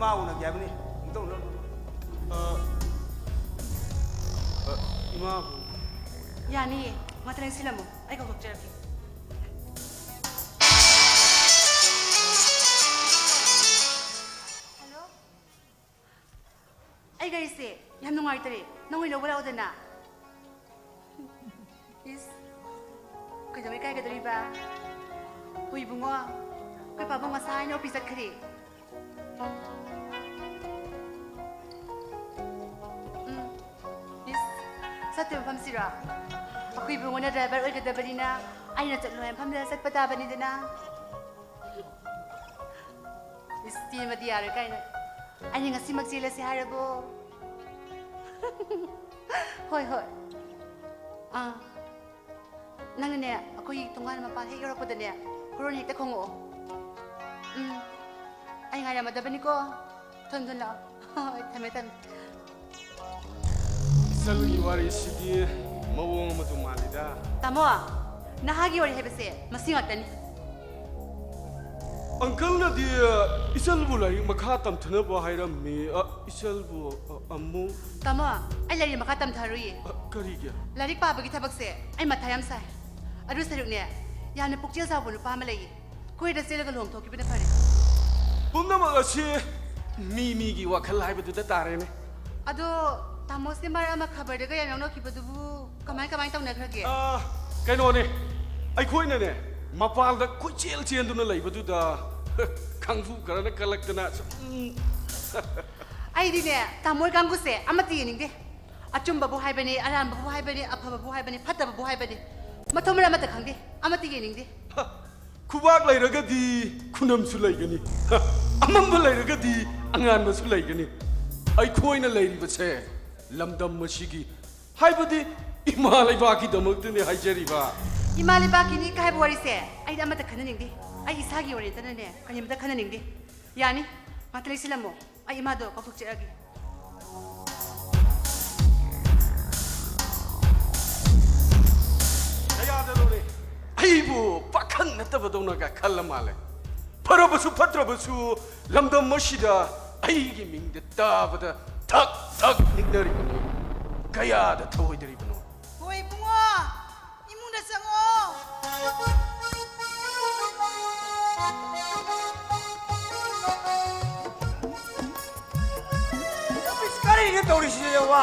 ꯏꯃꯥ ꯎꯅꯒꯦ ꯍꯥꯏꯕꯅꯤ꯫ ꯑꯃꯨꯛꯇ ꯎꯅꯔꯨ꯫ ꯑ, ꯑ, ꯏꯃꯥꯕꯨ꯫ ꯌꯥꯅꯤꯌꯦ꯫ ꯉꯥꯛꯇ ꯂꯦꯡꯁꯤꯜꯂꯝꯃꯨ꯫ ꯑꯩ ꯀꯧꯊꯣꯛꯆꯔꯛꯀꯦ꯫ ꯍꯜꯂꯣ꯫ ꯑꯩ ꯒꯥꯔꯤꯁꯦ ꯌꯥꯝ ꯅꯨꯡꯉꯥꯏꯇꯔꯦ꯫ ꯅꯪ ꯑꯣꯏꯅ ꯂꯧꯕ ꯂꯥꯛꯑꯣꯗꯅ꯫ ꯏꯁ, ꯀꯩꯗꯧꯕꯩ ꯀꯥꯏꯒꯗꯧꯔꯤꯕ? ꯍꯣꯏ ꯏꯕꯨꯡꯉꯣ, ꯑꯩꯈꯣꯏ ꯄꯥꯕꯨꯡ ꯉꯁꯥꯏꯅ ꯑꯣꯄꯤꯁ ꯆꯠꯈ꯭ꯔꯦ꯫ ꯎꯝ, ꯏꯁ, ꯆꯠꯇꯣꯏ ꯃꯐꯝꯁꯤꯔꯣ? ꯑꯩꯈꯣꯏ ꯏꯕꯨꯡꯉꯣꯅ ꯗ꯭ꯔꯥꯏꯚꯔ ꯑꯣꯏꯒꯗꯕꯅꯤꯅ ꯑꯩꯅ ꯆꯠꯂꯣ ꯍꯥꯏꯕ ꯃꯐꯝꯗ ꯆꯠꯄ ꯇꯥꯕꯅꯤꯗꯅ꯫ ꯏꯁ, ꯆꯦꯟꯕꯗꯤ ꯌꯥꯔꯣꯏ ꯀꯥꯏꯅ꯫ ꯑꯩꯅ ꯉꯁꯤꯃꯛ ꯆꯦꯜꯂꯁꯦ ꯍꯥꯏꯔꯕꯣ? ꯍꯣꯏ, ꯍꯣꯏ꯫ ꯑꯥ꯫ ꯅꯪꯅꯅꯦ, ꯑꯩꯈꯣꯏꯒꯤ ꯊꯣꯡꯒꯥꯟ ꯃꯄꯥꯟ ꯍꯦꯛ ꯌꯧꯔꯛꯄꯗꯅꯦ, ꯍꯣꯔꯣꯟ ꯍꯦꯛꯇ ꯈꯣꯡꯉꯛꯑꯣ꯫ ꯎꯝ꯫ ꯑꯩ ꯉꯥꯏꯔꯝꯃꯗꯕꯅꯤꯀꯣ꯫ ꯊꯨꯅ ꯊꯨꯅ ꯂꯥꯛꯑꯣ꯫ ꯍꯣꯏ, ꯊꯝꯃꯦ, ꯊꯝꯃꯦ꯫ ꯏꯆꯜꯒꯤ ꯋꯥꯔꯤꯁꯤꯗꯤ ꯃꯑꯣꯡ ꯑꯃꯁꯨ ꯃꯥꯜꯂꯤꯗ꯫ ꯇꯥꯃꯣ, ꯅꯍꯥꯒꯤ ꯋꯥꯔꯤ ꯍꯥꯏꯕꯁꯦ ꯃꯁꯤ ꯉꯥꯛꯇꯅꯤ꯫ ꯑꯪꯀꯜꯅꯗꯤ ꯏꯆꯜꯕꯨ ꯂꯥꯏꯔꯤꯛ ꯃꯈꯥ ꯇꯝꯊꯅꯕ ꯍꯥꯏꯔꯝꯃꯤ꯫ ꯑ, ꯏꯆꯜꯕꯨ, ꯑ, ꯑꯃꯨꯛ ꯇꯥꯃꯣ, ꯑꯩ ꯂꯥꯏꯔꯤꯛ ꯃꯈꯥ ꯇꯝꯊꯔꯣꯏꯌꯦ꯫ ꯑ, ꯀꯔꯤꯒꯤ? ꯂꯥꯏꯔꯤꯛ ꯄꯥꯕꯒꯤ ꯊꯕꯛꯁꯦ ꯑꯩ ꯃꯊꯥ ꯌꯥꯝ ꯁꯥꯏ꯫ ꯑꯗꯨ ꯁꯔꯨꯛꯅꯦ, ꯌꯥꯝꯅ ꯄꯨꯛꯆꯦꯜ ꯆꯥꯎꯕ ꯅꯨꯄꯥ ꯑꯃ ꯂꯩꯌꯦ꯫ ꯀꯣꯏꯔ ꯆꯦꯜꯂꯒ ꯂꯨꯍꯣꯡꯊꯣꯛꯈꯤꯕꯅ ꯐꯔꯦ꯫ ꯄꯨꯝꯅꯃꯛ ꯑꯁꯤ ꯃꯤ ꯃꯤꯒꯤ ꯋꯥꯈꯜ ꯍꯥꯏꯕꯗꯨꯗ ꯇꯥꯔꯦꯅꯦ꯫ ꯑꯗꯣ ꯇꯥꯃꯣꯁꯦ ꯃꯔꯛ ꯑꯃ ꯈꯕꯔꯗꯒ ꯌꯥꯝ ꯌꯥꯎꯅꯈꯤꯕꯗꯨꯕꯨ ꯀꯃꯥꯏ ꯀꯃꯥꯏ ꯇꯧꯅꯈ꯭ꯔꯒꯦ? ꯑꯥ, ꯀꯩꯅꯣꯅꯦ, ꯑꯩꯈꯣꯏꯅꯅꯦ ꯃꯄꯥꯟꯗ ꯀꯣꯏꯆꯦꯜ ꯆꯦꯟꯗꯨꯅ ꯂꯩꯕꯗꯨꯗ ꯈꯪꯐꯨ ꯈꯔꯅ ꯀꯜꯂꯛꯇꯅ ꯁꯨꯝ ꯑꯩꯗꯤꯅꯦ ꯇꯥꯃꯣꯏ ꯀꯥꯡꯕꯨꯁꯦ ꯑꯃꯠꯇ ꯌꯦꯡꯅꯤꯡꯗꯦ꯫ ꯑꯆꯨꯝꯕꯕꯨ ꯍꯥꯏꯕꯅꯤ, ꯑꯔꯥꯟꯕꯕꯨ ꯍꯥꯏꯕꯅꯤ, ꯑꯐꯕꯕꯨ ꯍꯥꯏꯕꯅꯤ, ꯐꯠꯇꯕꯕꯨ ꯍꯥꯏꯕꯅꯤ꯫ ꯃꯊꯣꯡ ꯃꯔꯝ ꯑꯃꯠꯇ ꯈꯪꯗꯦ, ꯑꯃꯠꯇ ꯌꯦꯡꯅꯤꯡꯗꯦ꯫ ꯈꯨꯕꯥꯛ ꯂꯩꯔꯒꯗꯤ ꯈꯨꯅꯝꯁꯨ ꯂꯩꯒꯅꯤ꯫ ꯑꯃꯝꯕ ꯂꯩꯔꯒꯗꯤ ꯑꯉꯥꯟꯕꯁꯨ ꯂꯩꯒꯅꯤ꯫ ꯑꯩꯈꯣꯏꯅ ꯂꯩꯔꯤꯕꯁꯦ ꯂꯝꯗꯝ ꯑꯁꯤꯒꯤ, ꯍꯥꯏꯕꯗꯤ ꯏꯃꯥ ꯂꯩꯕꯥꯛꯀꯤꯗꯃꯛꯇꯅꯤ ꯍꯥꯏꯖꯔꯤꯕ꯫ ꯏꯃꯥ ꯂꯩꯕꯥꯛꯀꯤꯅꯤ ꯀꯥꯏꯕ ꯋꯥꯔꯤꯁꯦ ꯑꯩꯗꯤ ꯑꯃꯠꯇ ꯈꯟꯅꯅꯤꯡꯗꯦ꯫ ꯑꯩ ꯏꯁꯥꯒꯤ ꯑꯣꯏꯅ ꯅꯠꯇꯅꯅꯦ ꯀꯔꯤꯃꯠꯇ ꯈꯟꯅꯅꯤꯡꯗꯦ꯫ ꯌꯥꯅꯤ, ꯉꯥꯛꯇ ꯂꯩꯁꯤꯜꯂꯝꯃꯣ꯫ ꯑꯩ ꯏꯃꯥꯗꯣ ꯀꯧꯊꯣꯛꯆꯔꯛꯑꯒꯦ꯫ ꯀꯌꯥꯗ ꯂꯧꯔꯦ? ꯑꯩꯕꯨ ꯄꯥꯈꯪ ꯅꯠꯇꯕꯗꯧꯅꯒ ꯈꯜꯂ ꯃꯥꯜꯂꯦ꯫ ꯐꯔꯕꯁꯨ ꯐꯠꯇ꯭ꯔꯕꯁꯨ ꯂꯝꯗꯝ ꯑꯁꯤꯗ ꯑꯩꯒꯤ ꯃꯤꯡꯗ ꯇꯥꯕꯗ ꯊꯛ ꯊꯛ ꯅꯤꯛꯅꯔꯤꯕꯅꯤ꯫ ꯀꯌꯥꯗ ꯊꯧꯑꯣꯏꯗꯧꯔꯤꯕꯅꯣ? ꯍꯣꯏ ꯏꯕꯨꯡꯉꯣ, ꯏꯃꯨꯡꯗ ꯆꯪꯉꯣ꯫ ꯑꯣꯐꯤꯁ ꯀꯔꯤꯅꯣ ꯇꯧꯔꯤꯁꯤꯕꯣ?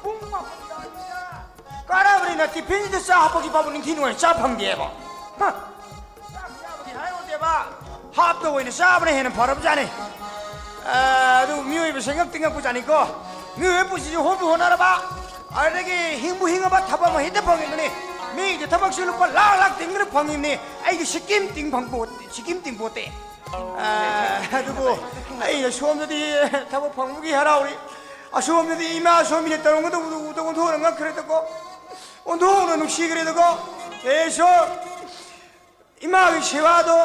ꯄꯨꯡ ꯃꯥꯄꯟ ꯇꯥꯔꯦꯗ꯫ ꯀꯥꯟꯅꯕꯅꯤꯅ ꯇꯤꯐꯤꯟꯁꯤꯗ ꯆꯥ ꯍꯥꯞꯄꯛꯁꯤ ꯐꯥꯎꯕ ꯅꯤꯡꯊꯤ ꯅꯨꯡꯉꯥꯏꯅ ꯆꯥ ꯐꯪꯗꯦꯕ꯫ ꯍ! ꯆꯥꯛ ꯆꯥꯕꯗꯤ ꯍꯥꯏꯔꯨꯗꯦꯕ, ꯍꯥꯞꯇ ꯑꯣꯏꯅ ꯆꯥꯕꯅ ꯍꯦꯟꯅ ꯐꯔꯕꯖꯥꯠꯅꯤ꯫ ꯑ, ꯑꯗꯨ ꯃꯤꯑꯣꯏꯕꯁꯦ ꯉꯛꯇꯤ ꯉꯛꯄꯖꯥꯠꯅꯤꯀꯣ꯫ ꯃꯤꯑꯣꯏꯕ ꯄꯨꯟꯁꯤꯁꯦ ꯍꯣꯠꯄꯨ ꯍꯣꯠꯅꯔꯕ, ꯑꯗꯨꯗꯒꯤ ꯍꯤꯡꯕꯨ ꯍꯤꯡꯉꯕ ꯊꯕꯛ ꯑꯃ ꯍꯦꯛꯇ ꯐꯪꯉꯤꯕꯅꯤ꯫ ꯃꯤꯒꯤꯗꯤ ꯊꯕꯛꯁꯨ ꯂꯨꯄꯥ ꯂꯥꯛ ꯂꯥꯛ ꯇꯤꯡꯗꯅ ꯐꯪꯉꯤꯕꯅꯤ꯫ ꯑꯩꯗꯤ ꯁꯤꯀꯤꯝ ꯇꯤꯡ ꯐꯪꯄꯣꯠ-, ꯁꯤꯀꯤꯝ ꯇꯤꯡꯄꯣꯠꯇꯦ꯫ ꯑ, ꯑꯗꯨꯕꯨ ꯑꯩꯅ ꯁꯣꯝꯗꯗꯤ ꯊꯕꯛ ꯐꯪꯕꯒꯤ ꯍꯔꯥꯎꯔꯤ, ꯑꯁꯣꯝꯗꯗꯤ ꯏꯃꯥ ꯁꯣꯝꯒꯤꯅ ꯇꯧꯔꯝꯒꯗꯧꯕꯗꯨ ꯎꯕꯗ ꯑꯣꯟꯊꯣꯛꯅ ꯉꯛꯈ꯭ꯔꯦꯗꯀꯣ, ꯑꯣꯟꯊꯣꯛꯅ ꯅꯨꯡꯁꯤꯈ꯭ꯔꯦꯗꯀꯣ꯫ ꯍꯦ ꯏꯁꯣꯔ, ꯏꯃꯥꯒꯤ ꯁꯦꯕꯥꯗꯣ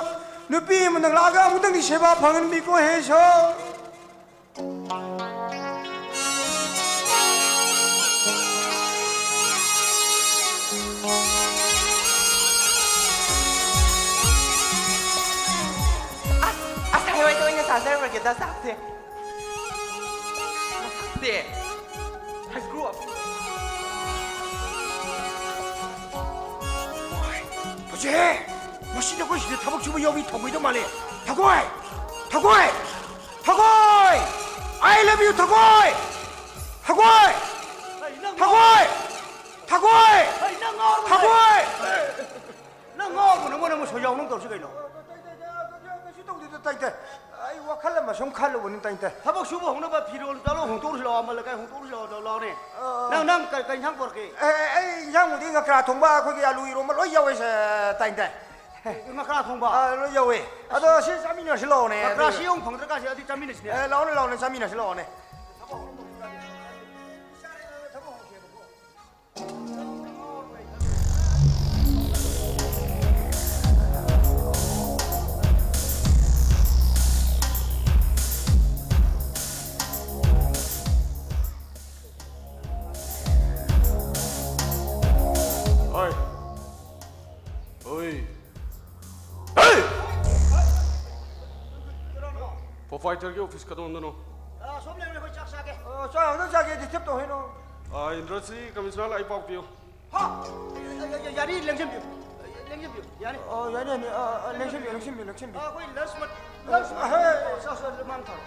ꯅꯨꯄꯤ ꯑꯃꯅ ꯂꯥꯛꯑꯒ ꯑꯃꯨꯛꯇꯪꯗꯤ ꯁꯦꯕꯥ ꯐꯪꯍꯟꯕꯤꯀꯣ, ꯍꯦ ꯏꯁꯣꯔ꯫ ꯑꯁ, ꯑꯁ, ꯍꯥꯏꯋꯥꯏꯗ ꯑꯣꯏꯅ ꯆꯥꯖꯔꯨꯔꯒꯦꯗ, ꯆꯥꯛꯁꯦ꯫ ꯃꯁꯛꯁꯦ ꯍꯩꯀ꯭ꯔꯨ ꯑꯄꯨ-, ꯐꯖꯩꯍꯦ! ꯃꯁꯤꯗꯤ ꯑꯩꯈꯣꯏ ꯁꯤꯗ ꯊꯕꯛ ꯁꯨꯕ ꯌꯥꯎꯕꯤ ꯊꯧꯒꯣꯏꯗꯧ ꯃꯥꯜꯂꯦ꯫ ꯊꯧꯒꯣꯏ! ꯊꯧꯒꯣꯏ! ꯊꯧꯒꯣꯏ! I love you, ꯊꯧꯒꯣꯏ! ꯊꯧꯒꯣꯏ! ꯊꯧꯒꯣꯏ! ꯊꯧꯒꯣꯏ! ꯊꯧꯒꯣꯏ! ꯅꯪ ꯉꯥꯎꯔꯕꯣ? ꯅꯪ ꯉꯥꯎꯕ ꯅꯪꯉꯣꯟꯗ ꯑꯃꯨꯛ ꯁꯣꯏ ꯌꯥꯎꯅꯤꯡ ꯇꯧꯔꯤꯁꯤ ꯀꯩꯅꯣ? ꯀꯩꯁꯨ ꯇꯧꯗꯦꯗ, ꯇꯥꯏ, ꯇꯥꯏ꯫ ꯑꯩ ꯋꯥꯈꯜ ꯑꯃ ꯁꯨꯝ ꯈꯜꯂꯨꯕꯅꯤ, ꯇꯥꯏ, ꯇꯥꯏ꯫ ꯊꯕꯛ ꯁꯨꯕ ꯍꯧꯅꯕ ꯐꯤꯔꯣꯜ ꯆꯥꯂꯣ ꯍꯣꯡꯗꯣꯛꯎꯁꯤ ꯂꯥꯛꯑꯣ, ꯑꯃ ꯂꯩꯀꯥꯏ ꯍꯣꯡꯗꯣꯛꯎꯁꯤ ꯂꯥꯛꯑꯣ, ꯂꯥꯛꯑꯣꯅꯦ꯫ ꯑ, ꯅꯪ, ꯅꯪ ꯀꯩ, ꯀꯩ ꯏꯟꯁꯥꯡ ꯄꯨꯔꯛꯀꯦ? ꯑꯦ, ꯑꯩ ꯏꯟꯁꯥꯡꯕꯨꯗꯤ ꯉꯀ꯭ꯔꯥ ꯊꯣꯡꯕ, ꯑꯩꯈꯣꯏꯒꯤ ꯑꯂꯨ ꯏꯔꯣꯝꯕ ꯂꯣꯏ ꯌꯥꯎꯋꯦ, ꯁꯦ, ꯇꯥꯏ, ꯇꯥꯏ꯫ ꯉꯀ꯭ꯔꯥ ꯊꯣꯡꯕ? ꯑ, ꯂꯣꯏ ꯌꯥꯎꯋꯦ꯫ ꯑꯗꯣ ꯁꯤ ꯆꯥꯃꯤꯟꯅꯔꯁꯤ ꯂꯥꯛꯑꯣꯅꯦ, ꯉꯀ꯭ꯔꯥ ꯑꯗꯨꯒ꯫ ꯁꯤ ꯑꯃꯨꯛ ꯐꯪꯗ꯭ꯔꯀꯥꯟꯁꯤꯗ ꯑꯗꯨꯗꯤ ꯆꯥꯃꯤꯟꯅꯁꯤꯅꯦ꯫ ꯑꯦ, ꯂꯥꯛꯑꯣꯅꯦ, ꯂꯥꯛꯑꯣꯅꯦ, ꯆꯥꯃꯤꯟꯅꯁꯤ ꯂꯥꯛꯑꯣꯅꯦ꯫ ꯍꯣꯏ꯫ ꯍꯣꯏ꯫ ꯍꯩ! ꯄꯣꯄꯥ ꯗꯥꯏꯔꯦꯛꯇꯔꯒꯤ ꯑꯣꯐꯤꯁ ꯀꯗꯣꯝꯗꯅꯣ? ꯑ, ꯁꯣꯝ ꯂꯩꯔꯦ, ꯑꯩꯈꯣꯏ ꯆꯥꯛ ꯆꯥꯒꯦ꯫ ꯑ, ꯆꯥꯛ ꯑꯝꯇ ꯆꯥꯒꯦ, ꯗꯤꯁꯇꯔꯕ ꯇꯧꯍꯩꯅꯣ꯫ ꯑ, ꯏꯟꯗꯁꯇ꯭ꯔꯤ ꯀꯃꯤꯁꯅꯔ ꯂꯥꯛꯏ, ꯄꯥꯎ ꯄꯤꯌꯨ꯫ ꯍꯥ? ꯌꯥ-, ꯌꯥ-, ꯌꯥ-, ꯌꯥꯅꯤ, ꯂꯦꯡꯁꯤꯟꯕꯤꯌꯨ꯫ ꯂꯦꯡꯁꯤꯟꯕꯤꯌꯨ, ꯌꯥꯅꯤ꯫ ꯑ, ꯌꯥꯅꯤ, ꯌꯥꯅꯤ꯫ ꯑ, ꯑ, ꯂꯦꯡꯁꯤꯟꯕꯤꯌꯨ, ꯂꯦꯡꯁꯤꯟꯕꯤꯌꯨ, ꯑ, ꯂꯦꯡꯁꯤꯟꯕꯤꯌꯨ꯫ ꯑꯩꯈꯣꯏ ꯂꯟꯁ ꯃꯠ-, ꯂꯟꯁ ꯃꯠ-, ꯆꯥꯛ, ꯆꯥꯛ, ꯃꯥꯡ ꯊꯥꯔꯣ꯫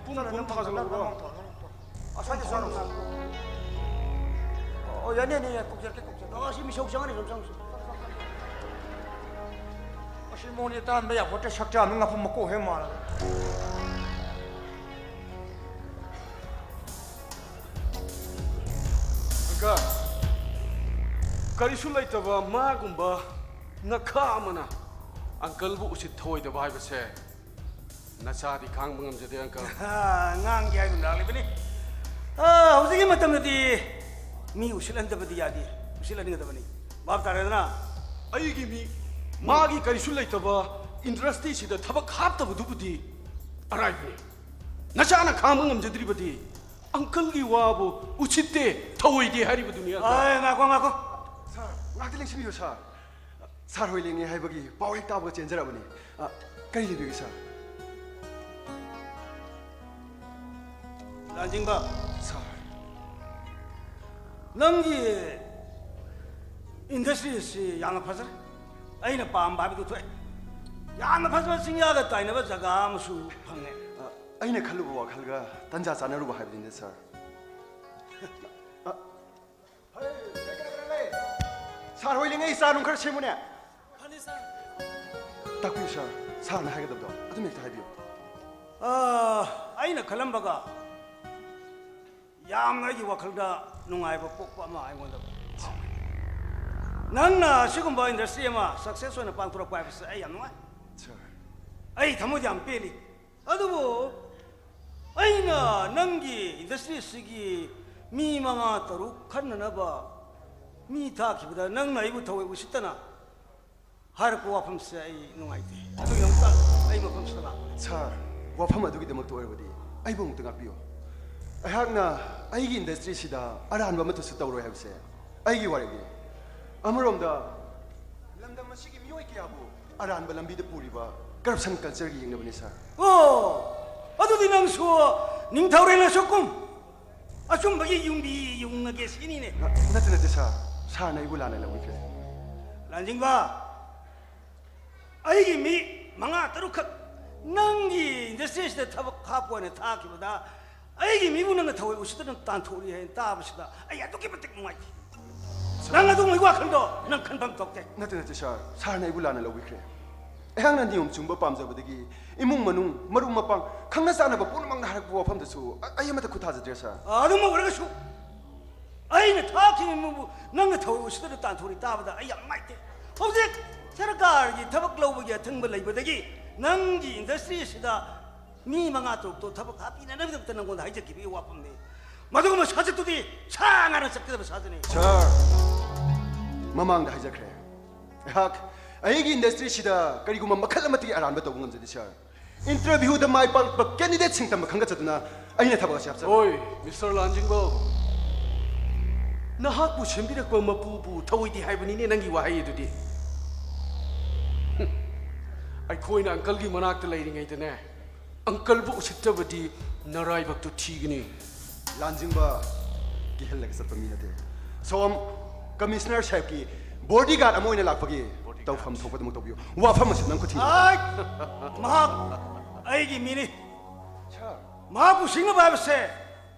ꯄꯨꯝ ꯄꯨꯝ ꯊꯥꯖꯤꯜꯂꯨꯀꯣ꯫ ꯑꯁ꯭ꯋꯥꯏꯗ ꯆꯥꯔꯣ꯫ ꯑꯣ, ꯌꯥꯅꯤ, ꯌꯥꯅꯤ, ꯌꯥꯅꯤ, ꯀꯧꯖꯔꯛꯀꯦ, ꯀꯧꯖꯔꯛꯀꯦ꯫ ꯑ, ꯑꯁꯤ ꯃꯤꯁꯧ ꯆꯪꯉꯅꯤ, ꯁꯨꯝ ꯆꯪꯉꯨ꯫ ꯑꯁꯤ ꯃꯣꯏꯅꯤ ꯇꯥꯟꯕ ꯌꯥꯄꯣꯠꯇꯦ, ꯁꯛ ꯆꯥꯝꯃ ꯉꯥꯄꯨꯝ ꯃꯀꯣꯛ ꯍꯦꯛ ꯃꯥꯜꯂꯒ꯫ ꯑꯪꯀꯜ, ꯀꯔꯤꯁꯨ ꯂꯩꯇꯕ ꯃꯥꯒꯨꯝꯕ ꯉꯥꯈꯥ ꯑꯃꯅ ꯑꯪꯀꯜꯕꯨ ꯎꯁꯤꯠ ꯊꯑꯣꯏꯗꯕ ꯍꯥꯏꯕꯁꯦ ꯅꯆꯥꯗꯤ ꯈꯥꯡꯕ ꯉꯝꯖꯗꯦ, ꯑꯪꯀꯜ꯫ ꯑꯉꯥꯡꯒꯤ ꯍꯥꯏꯗꯨꯅ ꯂꯥꯛꯂꯤꯕꯅꯤ꯫ ꯑ, ꯍꯧꯖꯤꯛꯀꯤ ꯃꯇꯝꯗꯗꯤ ꯃꯤ ꯎꯁꯤꯠꯍꯟꯗꯕꯗꯤ ꯌꯥꯗꯦ, ꯎꯁꯤꯠꯍꯟꯒꯗꯕꯅꯤ꯫ ꯚꯥꯞ ꯇꯥꯔꯦꯗꯅ? ꯑꯩꯒꯤ ꯃꯤ, ꯃꯥꯒꯤ ꯀꯔꯤꯁꯨ ꯂꯩꯇꯕ ꯏꯟꯗꯁꯇ꯭ꯔꯤꯁꯤꯗ ꯊꯕꯛ ꯍꯥꯞꯇꯕꯗꯨꯕꯨꯗꯤ ꯑꯔꯥꯏꯕꯅꯤ꯫ ꯅꯆꯥꯅ ꯈꯥꯡꯕ ꯉꯝꯖꯗ꯭ꯔꯤꯕꯗꯤ ꯑꯪꯀꯜꯒꯤ ꯋꯥꯕꯨ ꯎꯁꯤꯠꯇꯦ, ꯊꯑꯣꯏꯗꯦ ꯍꯥꯏꯔꯤꯕꯗꯨꯅꯤ, ꯑꯪꯀꯜ꯫ ꯑꯦ, ꯉꯥꯏꯈꯣ, ꯉꯥꯏꯈꯣ꯫ ꯁꯥꯔ, ꯉꯥꯛꯇ ꯂꯦꯡꯁꯤꯟꯕꯤꯌꯨ, ꯁꯥꯔ꯫ ꯁꯥꯔ ꯍꯣꯏ ꯂꯦꯡꯉꯦ ꯍꯥꯏꯕꯒꯤ ꯄꯥꯎ ꯍꯦꯛ ꯇꯥꯕꯒ ꯆꯦꯟꯖꯔꯛꯑꯕꯅꯤ꯫ ꯑ, ꯀꯔꯤ ꯂꯩꯕꯤꯒꯦ, ꯁꯥꯔ? ꯂꯥꯟꯖꯤꯡꯕ, ꯁꯥꯔ꯫ ꯅꯪꯒꯤ ꯏꯟꯗꯁꯇ꯭ꯔꯤ ꯑꯁꯤ ꯌꯥꯝꯅ ꯐꯖꯔꯦ꯫ ꯑꯩꯅ ꯄꯥꯝꯕ ꯍꯥꯏꯕꯗꯨ ꯊꯣꯛꯑꯦ꯫ ꯌꯥꯝꯅ ꯐꯖꯕ ꯆꯤꯡꯌꯥꯒ ꯇꯥꯏꯅꯕ ꯖꯒꯥ ꯑꯃꯁꯨ ꯐꯪꯉꯦ꯫ ꯑ, ꯑꯩꯅ ꯈꯜꯂꯨꯕ ꯋꯥꯈꯜꯒ ꯇꯟꯖꯥ ꯆꯥꯟꯅꯔꯨꯕ ꯍꯥꯏꯕꯗꯨꯅꯤ, ꯁꯥꯔ꯫ ꯑ, ꯁꯥꯔ ꯍꯣꯏ ꯂꯦꯡꯉꯛꯏ, ꯆꯥ ꯅꯨꯡ ꯈꯔ ꯁꯦꯝꯃꯨꯅꯦ꯫ ꯇꯥꯛꯄꯤꯌꯨ, ꯁꯥꯔ꯫ ꯁꯥꯔꯅ ꯍꯥꯏꯒꯗꯕꯗꯣ ꯑꯗꯨꯝ ꯍꯦꯛꯇ ꯍꯥꯏꯕꯤꯌꯨ꯫ ꯑ, ꯑꯩꯅ ꯈꯜꯂꯝꯕꯒ ꯌꯥꯝꯅ ꯑꯩꯒꯤ ꯋꯥꯈꯜꯗ ꯅꯨꯡꯉꯥꯏꯕ ꯄꯣꯛꯄ ꯑꯃ ꯑꯩꯉꯣꯟꯗ ꯐꯥꯎꯏ꯫ ꯅꯪꯅ ꯑꯁꯤꯒꯨꯝꯕ ꯏꯟꯗꯁꯇ꯭ꯔꯤ ꯑꯃ ꯁꯛꯁꯦꯁ ꯑꯣꯏꯅ ꯄꯥꯡꯊꯣꯔꯛꯄ ꯍꯥꯏꯕꯁꯦ ꯑꯩ ꯌꯥꯝ ꯅꯨꯡꯉꯥꯏ꯫ ꯁꯥꯔ꯫ ꯑꯩ ꯊꯃꯣꯏꯗ ꯌꯥꯝ ꯄꯦꯜꯂꯤ꯫ ꯑꯗꯨꯕꯨ ꯑꯩꯅ ꯅꯪꯒꯤ ꯏꯟꯗꯁꯇ꯭ꯔꯤ ꯑꯁꯤꯒꯤ ꯃꯤ ꯃꯉꯥ ꯇꯔꯨꯛ ꯈꯟꯅꯅꯕ ꯃꯤ ꯊꯥꯈꯤꯕꯗ ꯅꯪꯅ ꯑꯩꯕꯨ ꯊꯑꯣꯏ ꯎꯁꯤꯠꯇꯅ ꯍꯥꯏꯔꯛꯄ ꯋꯥꯐꯝꯁꯦ ꯑꯩ ꯅꯨꯡꯉꯥꯏꯇꯦ꯫ ꯑꯗꯨꯒꯤꯗꯃꯛꯇ ꯑꯩ ꯃꯐꯝꯁꯤꯗ ꯂꯥꯛꯄꯅꯦ꯫ ꯁꯥꯔ, ꯋꯥꯐꯝ ꯑꯗꯨꯒꯤꯗꯃꯛꯇ ꯑꯣꯏꯔꯕꯗꯤ ꯑꯩꯕꯨ ꯑꯃꯨꯛꯇ ꯉꯥꯛꯄꯤꯌꯨ꯫ ꯑꯩꯍꯥꯛꯅ ꯑꯩꯒꯤ ꯏꯟꯗꯁꯇ꯭ꯔꯤꯁꯤꯗ ꯑꯔꯥꯟꯕ ꯑꯃꯠꯇꯁꯨ ꯇꯧꯔꯣꯏ ꯍꯥꯏꯕꯁꯦ ꯑꯩꯒꯤ ꯋꯥꯔꯦꯞꯅꯤ꯫ ꯑꯃꯔꯣꯝꯗ ꯂꯝꯗꯝ ꯑꯁꯤꯒꯤ ꯃꯤꯑꯣꯏ ꯀꯌꯥꯕꯨ ꯑꯔꯥꯟꯕ ꯂꯝꯕꯤꯗ ꯄꯨꯔꯤꯕ Corruption culture-ꯒꯤ ꯌꯦꯡꯅꯕꯅꯤ, sir꯫ ꯑꯣ, ꯑꯗꯨꯗꯤ ꯅꯪꯁꯨ ꯅꯤꯡꯊꯧꯔꯦꯜ ꯑꯁꯣꯛꯀꯨꯝ ꯑꯆꯨꯝꯕꯒꯤ ꯌꯨꯝꯕꯤ ꯌꯨꯡꯉꯒꯦ ꯁꯤꯅꯤꯅꯦ꯫ ꯅꯠꯇꯦ, ꯅꯠꯇꯦ, sir꯫ Sir-ꯅ ꯑꯩꯕꯨ ꯂꯥꯟꯅ ꯂꯧꯕꯤꯈ꯭ꯔꯦ꯫ ꯂꯥꯟꯖꯤꯡꯕ, ꯑꯩꯒꯤ ꯃꯤ ꯃꯉꯥ ꯇꯔꯨꯛꯈꯛ ꯅꯪꯒꯤ industry-ꯁꯤꯗ ꯊꯕꯛ ꯍꯥꯞꯄꯣꯅ ꯊꯥꯈꯤꯕꯗ, ꯑꯩꯒꯤ ꯃꯤꯕꯨ ꯅꯪꯅ ꯊꯑꯣꯏ ꯎꯁꯤꯠꯇꯅ ꯇꯥꯟꯊꯣꯛꯂꯤ ꯍꯥꯏꯅ ꯇꯥꯕꯁꯤꯗ ꯑꯩ ꯑꯗꯨꯛꯀꯤ ꯃꯇꯤꯛ ꯅꯨꯡꯉꯥꯏꯇꯦ꯫ ꯅꯪ ꯑꯗꯨꯒꯨꯝꯕꯒꯤ ꯋꯥꯈꯜꯗꯣ ꯅꯪ ꯈꯟꯐꯝ ꯊꯣꯛꯇꯦ꯫ ꯅꯠꯇꯦ, ꯅꯠꯇꯦ, sir꯫ Sir-ꯅ ꯑꯩꯕꯨ ꯂꯥꯟꯅ ꯂꯧꯕꯤꯈ꯭ꯔꯦ꯫ ꯑꯩꯍꯥꯛꯅ ꯅꯤꯌꯣꯝ ꯆꯨꯝꯕ ꯄꯥꯝꯖꯕꯗꯒꯤ ꯏꯃꯨꯡ ꯃꯅꯨꯡ, ꯃꯔꯨꯞ ꯃꯄꯥꯡ, ꯈꯪꯅ ꯆꯥꯟꯅꯕ ꯄꯨꯝꯅꯃꯛꯅ ꯍꯥꯏꯔꯛꯄ ꯋꯥꯐꯝꯗꯁꯨ ꯑ-, ꯑꯩ ꯑꯃꯠꯇ ꯈꯨꯠ ꯊꯥꯖꯗ꯭ꯔꯦ, sir꯫ ꯑꯗꯨꯃꯛ ꯑꯣꯏꯔꯒꯁꯨ ꯑꯩꯅ ꯊꯥꯈꯤꯕ ꯃꯤꯕꯨ ꯅꯪꯅ ꯊꯑꯣꯏ ꯎꯁꯤꯠꯇꯅ ꯇꯥꯟꯊꯣꯔꯛꯏ ꯇꯥꯕꯗ ꯑꯩ ꯌꯥꯝ ꯅꯨꯡꯉꯥꯏꯇꯦ꯫ ꯍꯧꯖꯤꯛ ꯁꯔꯀꯥꯔꯒꯤ ꯊꯕꯛ ꯂꯧꯕꯒꯤ ꯑꯊꯤꯡꯕ ꯂꯩꯕꯗꯒꯤ ꯅꯪꯒꯤ industry-ꯁꯤꯗ ꯃꯤ ꯃꯉꯥ ꯇꯔꯨꯛꯇꯣ ꯊꯕꯛ ꯍꯥꯞꯄꯤꯅꯅꯕꯒꯤꯗꯃꯛꯇ ꯅꯪꯉꯣꯟꯗ ꯍꯥꯏꯖꯈꯤꯕꯒꯤ ꯋꯥꯐꯝꯅꯤ꯫ ꯃꯗꯨꯒꯨꯝꯕ ꯁꯥꯖꯠꯇꯨꯗꯤ ꯁꯥ ꯉꯥꯅ ꯆꯠꯀꯗꯕ ꯁꯥꯖꯠꯅꯤ꯫ Sir, ꯃꯃꯥꯡꯗ ꯍꯥꯏꯖꯈ꯭ꯔꯦ, ꯑꯩꯍꯥꯛ ꯑꯩꯒꯤ industry-ꯁꯤꯗ ꯀꯔꯤꯒꯨꯝꯕ ꯃꯈꯜ ꯑꯃꯠꯇꯒꯤ ꯑꯔꯥꯟꯕ ꯇꯧꯕ ꯉꯝꯖꯗꯦ, sir꯫ Interview-ꯗ ꯃꯥꯏ ꯄꯥꯛꯄ candidate-ꯁꯤꯡ ꯇꯝꯕ ꯈꯪꯒꯠꯆꯗꯨꯅ ꯑꯩꯅ ꯊꯕꯛ ꯑꯁꯤ ꯍꯥꯞꯆꯕꯅꯤ꯫ ꯑꯣꯏ, Mister ꯂꯥꯟꯖꯤꯡꯕ, ꯅꯍꯥꯛꯄꯨ ꯁꯦꯝꯕꯤꯔꯛꯄ ꯃꯄꯨꯕꯨ ꯊꯧꯑꯣꯏꯗꯦ ꯍꯥꯏꯕꯅꯤꯅꯦ ꯅꯪꯒꯤ ꯋꯥꯍꯩ ꯑꯗꯨꯗꯤ꯫ ꯍꯨꯝ, ꯑꯩꯈꯣꯏꯅ uncle-ꯒꯤ ꯃꯅꯥꯛꯇ ꯂꯩꯔꯤꯉꯩꯗꯅꯦ, uncle-ꯕꯨ ꯎꯁꯤꯠꯇꯕꯗꯤ ꯅꯔꯥꯏꯕꯛꯇꯨ ꯊꯤꯒꯅꯤ꯫ ꯂꯥꯟꯖꯤꯡꯕ ꯀꯤꯍꯜꯂꯒ ꯆꯠꯄ ꯃꯤ ꯅꯠꯇꯦ꯫ ꯁꯣꯝ Commissioner ꯁꯥꯍꯦꯕꯀꯤ bodyguard ꯑꯃ ꯑꯣꯏꯅ ꯂꯥꯛꯄꯒꯤ ꯇꯧꯐꯝ ꯊꯣꯛꯄꯗꯨꯃꯛ ꯇꯧꯕꯤꯌꯨ꯫ ꯋꯥꯐꯝ ꯑꯁꯤ ꯅꯪ ꯈꯨꯠ ꯊꯤꯡꯖꯤꯜꯂꯨ꯫ ꯑꯥꯏ! ꯃꯍꯥꯛ ꯑꯩꯒꯤ ꯃꯤꯅꯤ꯫ Sir꯫ ꯃꯍꯥꯛꯄꯨ ꯁꯤꯡꯅꯕ ꯍꯥꯏꯕꯁꯦ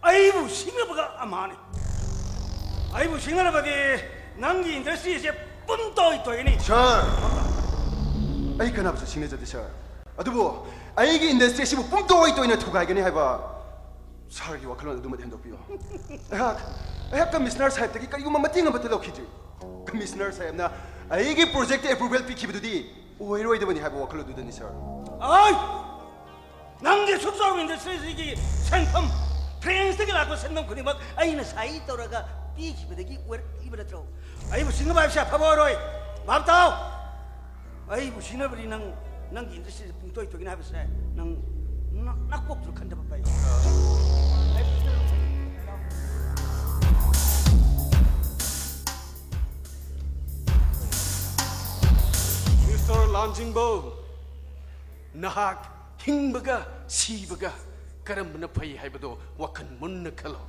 ꯑꯩꯕꯨ ꯁꯤꯡꯅꯕꯒ ꯑꯃꯍꯥꯅꯤ꯫ ꯑꯩꯕꯨ ꯁꯤꯡꯅꯔꯕꯗꯤ ꯅꯪꯒꯤ industry-ꯁꯦ ꯄꯨꯝꯇꯣꯏ ꯇꯣꯏꯒꯅꯤ꯫ Sir, ꯑꯩ ꯀꯅꯥꯕꯨꯁꯨ ꯁꯤꯡꯅꯖꯗꯦ, sir꯫ ꯑꯗꯨꯕꯨ ꯑꯩꯒꯤ industry ꯑꯁꯤꯕꯨ ꯄꯨꯝꯇꯣꯏ ꯇꯣꯏꯅ ꯊꯨꯒꯥꯏꯒꯅꯤ ꯍꯥꯏꯕ sir-ꯒꯤ ꯋꯥꯈꯜꯂꯣꯟ ꯑꯗꯨꯃꯗꯤ ꯍꯟꯗꯣꯛꯄꯤꯌꯨ꯫ ꯑꯩꯍꯥꯛ, ꯑꯩꯍꯥꯛ Commissioner ꯁꯥꯍꯦꯕꯇꯒꯤ ꯀꯔꯤꯒꯨꯝꯕ ꯃꯇꯦꯡ ꯑꯃꯠꯇ ꯂꯧꯈꯤꯗ꯭ꯔꯤ꯫ Commissioner ꯁꯥꯍꯦꯕꯅ ꯑꯩꯒꯤ project approval ꯄꯤꯈꯤꯕꯗꯨꯗꯤ ꯑꯣꯏꯔꯣꯏꯗꯕꯅꯤ ꯍꯥꯏꯕ ꯋꯥꯈꯜ ꯑꯗꯨꯗꯅꯤ, sir꯫ ꯑꯣꯏ! ꯅꯪꯒꯤ ꯑꯁꯨꯛ ꯆꯥꯎꯕ industry-ꯁꯤꯒꯤ ꯁꯦꯟꯐꯝ, French-ꯇꯒꯤ ꯂꯥꯛꯄ ꯁꯦꯟꯐꯝ ꯈꯨꯗꯤꯡꯃꯛ ꯑꯩꯅ sign ꯇꯧꯔꯒ ꯄꯤꯈꯤꯕꯗꯒꯤ ꯑꯣꯏꯔꯛꯂꯤꯕ ꯅꯠꯇ꯭ꯔꯣ? ꯑꯩꯕꯨ ꯁꯤꯡꯅꯕ ꯍꯥꯏꯕꯁꯦ ꯑꯐꯕ ꯑꯣꯏꯔꯣꯏ꯫ ꯚꯥꯞ ꯇꯥꯎ꯫ ꯑꯩꯕꯨ ꯁꯤꯡꯅꯕꯗꯤ ꯅꯪ, ꯅꯪꯒꯤ industry-ꯁꯦ ꯄꯨꯡꯇꯣꯏ ꯇꯣꯏꯒꯅꯤ ꯍꯥꯏꯕꯁꯦ ꯅꯪ ꯅ-, ꯅꯀꯣꯛꯇꯨ ꯈꯟꯊꯕ ꯐꯩ꯫ Mister ꯂꯥꯟꯖꯤꯡꯕ, ꯅꯍꯥꯛ ꯍꯤꯡꯕꯒ ꯁꯤꯕꯒ ꯀꯔꯝꯕꯅ ꯐꯩ ꯍꯥꯏꯕꯗꯣ ꯋꯥꯈꯜ ꯃꯨꯟꯅ ꯈꯜꯂꯣ꯫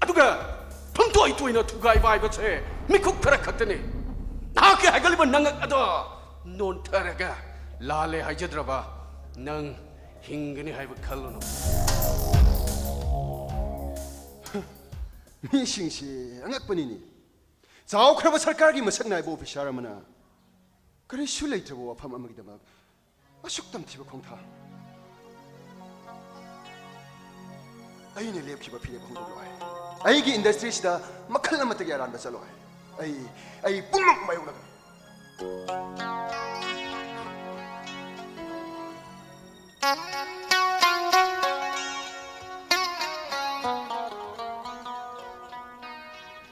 ꯑꯗꯨꯒ ꯊꯨꯝꯇꯣꯏ ꯇꯣꯏꯅ ꯊꯨꯒꯥꯏꯕ ꯍꯥꯏꯕꯁꯦ ꯃꯤꯀꯨꯞ ꯈꯔ ꯈꯛꯇꯅꯤ꯫ ꯅꯍꯥꯛꯀꯤ ꯍꯥꯏꯒꯠꯂꯤꯕ ꯅꯉꯛ ꯑꯗꯣ ꯅꯣꯟꯊꯔꯒ ꯂꯥꯜꯂꯦ ꯍꯥꯏꯖꯗ꯭ꯔꯕ ꯅꯪ ꯍꯤꯡꯒꯅꯤ ꯍꯥꯏꯕ ꯈꯜꯂꯨꯅꯨ꯫ ꯃꯤꯁꯤꯡꯁꯤ ꯑꯉꯛꯄꯅꯤꯅꯦ꯫ ꯆꯥꯎꯈ꯭ꯔꯕ ꯁꯔꯀꯥꯔꯒꯤ ꯃꯁꯛ ꯅꯥꯏꯕ ꯑꯣꯐꯤꯁꯥꯔ ꯑꯃꯅ ꯀꯔꯤꯁꯨ ꯂꯩꯇ꯭ꯔꯕ ꯋꯥꯐꯝ ꯑꯃꯒꯤꯗꯃꯛ ꯑꯁꯨꯛ ꯇꯝꯊꯤꯕ ꯈꯣꯡꯊꯥꯡ꯫ ꯑꯩꯅ ꯂꯦꯞꯈꯤꯕ ꯐꯤꯔꯦꯞ ꯍꯣꯡꯗꯣꯛꯂꯣꯏ꯫ ꯑꯩꯒꯤ ꯏꯟꯗꯁꯇ꯭ꯔꯤꯁꯤꯗ ꯃꯈꯜ ꯑꯃꯠꯇꯒꯤ ꯑꯔꯥꯟꯕ ꯆꯠꯂꯣꯏ꯫ ꯑꯩ, ꯑꯩ ꯄꯨꯝꯅꯃꯛ ꯃꯥꯌꯣꯛꯅꯒꯅꯤ꯫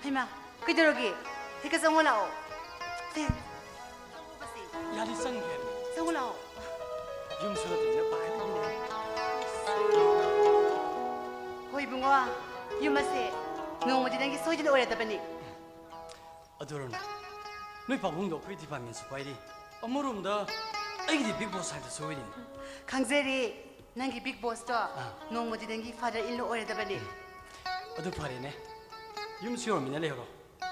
ꯍꯩꯃꯥ, ꯀꯩꯗꯧꯔꯒꯦ? ꯍꯦꯛꯇ ꯆꯪꯉꯣ ꯂꯥꯛꯑꯣ꯫ ꯁꯦ, ꯆꯪꯉꯣꯕꯁꯦ꯫ ꯌꯥꯅꯤ, ꯆꯪꯒꯦ꯫ ꯆꯪꯉꯣ ꯂꯥꯛꯑꯣ꯫ ꯌꯨꯝꯁꯨ ꯅꯠꯇꯕꯅꯤꯅ ꯄꯥꯈꯠꯂꯤꯅꯤꯅꯦ꯫ ꯍꯣꯏ ꯏꯕꯨꯡꯉꯣ, ꯌꯨꯝ ꯑꯁꯦ ꯅꯣꯡꯃꯗꯤ ꯅꯪꯒꯤ ꯁꯣꯏꯗꯅ ꯑꯣꯏꯔꯗꯕꯅꯤ꯫ ꯑꯗꯨ ꯑꯔꯨꯅꯥ, ꯅꯣꯏ ꯄꯥꯕꯨꯡꯗꯣ ꯑꯩꯈꯣꯏ ꯗꯤꯄꯥꯔꯠꯃꯦꯟꯁꯨ ꯄꯥꯏꯔꯤ꯫ ꯑꯃꯔꯣꯝꯗ ꯑꯩꯒꯤꯗꯤ ꯕꯤꯛ ꯕꯣꯁ ꯍꯥꯏꯕꯗꯨꯁꯨ ꯑꯣꯏꯔꯤꯅꯤ꯫ ꯈꯪꯖꯔꯤ, ꯅꯪꯒꯤ ꯕꯤꯛ ꯕꯣꯁꯇꯣ ꯑꯥ꯫ ꯅꯣꯡꯃꯗꯤ ꯅꯪꯒꯤ ꯐꯥꯗꯔ ꯏꯟ ꯂꯣ ꯑꯣꯏꯔꯗꯕꯅꯤ꯫ ꯑꯗꯨ ꯐꯔꯦꯅꯦ, ꯌꯨꯝꯁꯨ ꯌꯧꯔꯝꯃꯤꯅ ꯂꯩꯍꯧꯔꯣ,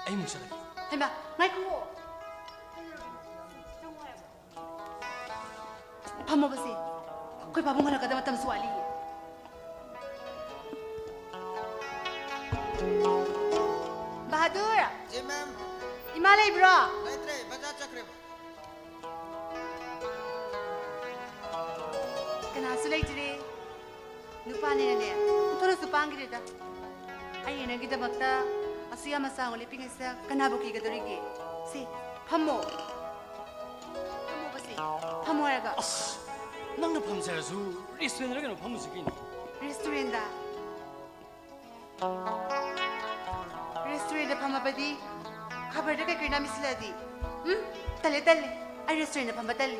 ꯑꯩ ꯑꯃꯨꯛ ꯆꯠꯂꯒꯦ꯫ ꯍꯩꯃꯥ, ꯉꯥꯏꯈꯨꯑꯣ꯫ ꯐꯝꯃꯣꯕꯁꯦ, ꯑꯩꯈꯣꯏ ꯄꯥꯕꯨꯡ ꯍꯜꯂꯛꯀꯗꯕ ꯃꯇꯝꯁꯨ ꯋꯥꯠꯂꯤ꯫ ꯕꯍꯥꯗꯨꯔ! ꯖꯤ, ꯃꯦꯝ꯫ ꯏꯃꯥ ꯂꯩꯕ꯭ꯔꯣ? ꯂꯩꯇ꯭ꯔꯦ, ꯕꯖꯥꯔ ꯆꯠꯈ꯭ꯔꯦꯕ꯫ ꯀꯅꯥꯁꯨ ꯂꯩꯇ꯭ꯔꯦ꯫ ꯅꯨꯄꯥꯅꯤꯅꯅꯦ, ꯑꯣꯟꯊꯣꯔꯁꯨ ꯄꯥꯡꯈꯤꯗꯦꯗ꯫ ꯑꯩꯅ ꯅꯪꯒꯤꯗꯃꯛꯇ ꯑꯁꯨꯛ ꯌꯥꯝꯅ ꯆꯥꯎꯅ ꯂꯦꯞꯄꯤꯉꯩꯁꯤꯗ ꯀꯅꯥꯕꯨ ꯀꯤꯒꯗꯧꯔꯤꯒꯦ? ꯁꯤ, ꯐꯝꯃꯣ꯫ ꯐꯝꯃꯣꯕꯁꯦ, ꯐꯝꯃꯣ ꯍꯥꯏꯔꯒ꯫ ꯑꯁ, ꯅꯪꯅ ꯐꯝꯖꯔꯁꯨ ꯔꯦꯁꯇꯨꯔꯦꯟꯗ ꯀꯩꯅꯣ ꯐꯝꯃꯨꯁꯤ ꯀꯩꯅꯣ꯫ ꯔꯦꯁꯇꯨꯔꯦꯟꯗ? ꯔꯦꯁꯇꯨꯔꯦꯟꯗ ꯐꯝꯃꯕꯗꯤ ꯈꯕꯔꯗ ꯀꯩ ꯀꯩꯅꯣ ꯃꯤꯁꯤꯜꯂꯛꯑꯗꯤ? ꯎꯝ? ꯇꯜꯂꯦ, ꯇꯜꯂꯦ꯫ ꯑꯩ ꯔꯦꯁꯇꯨꯔꯦꯟꯗ ꯐꯝꯕ ꯇꯜꯂꯦ꯫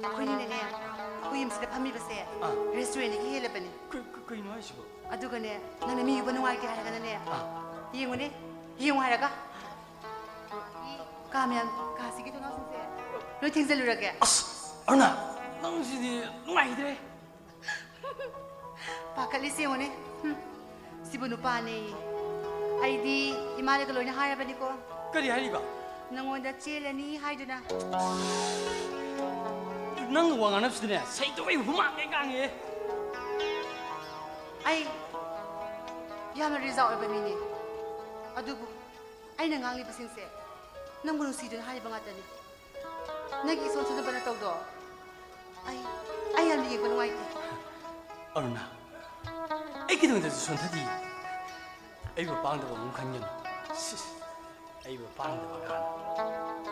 ꯑꯩꯈꯣꯏꯅꯤꯅꯅꯦ, ꯑꯩꯈꯣꯏ ꯌꯨꯝꯁꯤꯗ ꯐꯝꯃꯤꯕꯁꯦ ꯑꯥ꯫ ꯔꯦꯁꯇꯨꯔꯦꯟꯗꯒꯤ ꯍꯦꯜꯂꯕꯅꯤ꯫ ꯀ-, ꯀ-, ꯀꯩꯅꯣ ꯍꯥꯏꯁꯤꯕꯣ? ꯑꯗꯨꯒꯅꯦ, ꯅꯪꯅ ꯃꯤ ꯎꯕ ꯅꯨꯡꯉꯥꯏꯇꯦ ꯍꯥꯏꯔꯒꯅꯅꯦ, ꯑꯥ꯫ ꯌꯦꯡꯉꯨꯅꯦ, ꯌꯦꯡꯉꯨ ꯍꯥꯏꯔꯒ꯫ ꯀꯥ ꯃꯌꯥꯝ, ꯀꯥꯁꯤꯒꯤ ꯊꯣꯡꯅꯥꯎꯁꯤꯡꯁꯦ ꯂꯣꯏ ꯊꯤꯡꯖꯤꯜꯂꯨꯔꯒꯦ꯫ ꯑꯁ, ꯑꯔꯨꯅꯥ! ꯅꯪꯁꯤꯗꯤ ꯅꯨꯡꯉꯥꯏꯈꯤꯗ꯭ꯔꯦ꯫ ꯄꯥꯈꯠꯂꯤꯁꯤ ꯌꯦꯡꯉꯨꯅꯦ꯫ ꯍꯨꯝ꯫ ꯁꯤꯕꯨ ꯅꯨꯄꯥꯅꯦꯌꯦ꯫ ꯑꯩꯗꯤ ꯏꯃꯥꯗꯒ ꯂꯣꯏꯅ ꯍꯥꯏꯔꯕꯅꯤꯀꯣ꯫ ꯀꯔꯤ ꯍꯥꯏꯔꯤꯕ? ꯅꯪꯉꯣꯟꯗ ꯆꯦꯜꯂꯅꯤ ꯍꯥꯏꯗꯨꯅ꯫ ꯅꯪꯒ ꯋꯥ ꯉꯥꯡꯅꯕꯁꯤꯗꯅꯦ, ꯁꯩꯇꯣꯛ ꯑꯩ ꯍꯨꯃꯥꯡ ꯀꯩ ꯀꯥꯡꯉꯦ꯫ ꯑꯩ ꯌꯥꯝꯅ ꯔꯤꯖꯥ ꯑꯣꯏꯕ ꯃꯤꯅꯦ꯫ ꯑꯗꯨꯕꯨ ꯑꯩꯅ ꯉꯥꯡꯂꯤꯕꯁꯤꯡꯁꯦ ꯅꯪꯕꯨ ꯅꯨꯡꯁꯤꯗꯨꯅ ꯍꯥꯏꯔꯤꯕ ꯉꯥꯛꯇꯅꯤ꯫ ꯅꯪꯒꯤ ꯏꯁꯣꯟ ꯁꯣꯟꯗꯕ ꯅꯇꯧꯗꯣ ꯑꯩ, ꯑꯩ ꯌꯥꯝꯅ ꯌꯦꯡꯕ ꯅꯨꯡꯉꯥꯏꯇꯦ꯫ ꯑꯔꯨꯅꯥ, ꯑꯩ ꯀꯩꯗꯧꯉꯩꯗꯁꯨ ꯁꯣꯟꯊꯗꯤꯌꯦ꯫ ꯑꯩꯕꯨ ꯄꯥꯡꯗꯕ ꯑꯃ ꯈꯟꯒꯅꯨ꯫ ꯁꯤꯁ, ꯑꯩꯕꯨ ꯄꯥꯡꯗꯕ ꯀꯥꯟꯅ꯫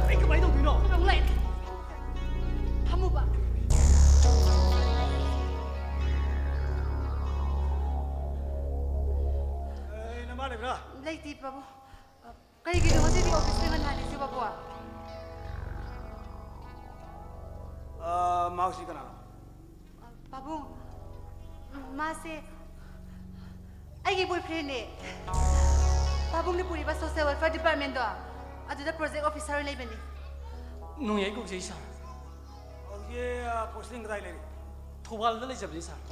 ꯑꯩ ꯀꯃꯥꯏꯅ ꯇꯧꯗꯣꯏꯅꯣ? ꯅꯪ ꯂꯩ꯫ ꯐꯝꯃꯨꯕ꯫ ꯑꯦ, ꯅꯃꯥ ꯂꯩꯕ꯭ꯔꯥ? ꯂꯩꯇꯦ, ꯄꯥꯕꯨꯡ꯫ ꯀꯔꯤꯒꯤꯅꯣ ꯉꯁꯤꯗꯤ ꯑꯣꯐꯤꯁꯇ ꯉꯟꯅ ꯍꯜꯂꯤꯁꯤ, ꯄꯥꯕꯨꯡ? ꯑ, ꯃꯍꯥꯛꯁꯤ ꯀꯅꯥꯅꯣ? ꯄꯥꯕꯨꯡ, ꯃꯥꯁꯦ ꯑꯩꯒꯤ ꯕꯣꯏꯐ꯭ꯔꯦꯟꯅꯦ꯫ ꯄꯥꯕꯨꯡꯅ ꯄꯨꯔꯤꯕ ꯁꯣꯁꯤꯌꯦꯜ ꯋꯦꯜꯐꯤꯌꯔ ꯗꯤꯄꯥꯔꯠꯃꯦꯟꯗꯣ, ꯑꯗꯨꯗ ꯄ꯭ꯔꯣꯖꯦꯛ ꯑꯣꯐꯤꯁꯥꯔ ꯑꯣꯏꯅ ꯂꯩꯕꯅꯤ꯫ ꯅꯣꯡꯌꯥꯏ ꯀꯧꯖꯩ, ꯁꯥꯔ꯫ ꯍꯧꯖꯤꯛ, ꯑ, ꯄꯣꯁꯇꯤꯡ ꯀꯗꯥꯏ ꯂꯩꯔꯤ? ꯊꯧꯕꯥꯜꯗ ꯂꯩꯖꯕꯅꯤ, ꯁꯥꯔ꯫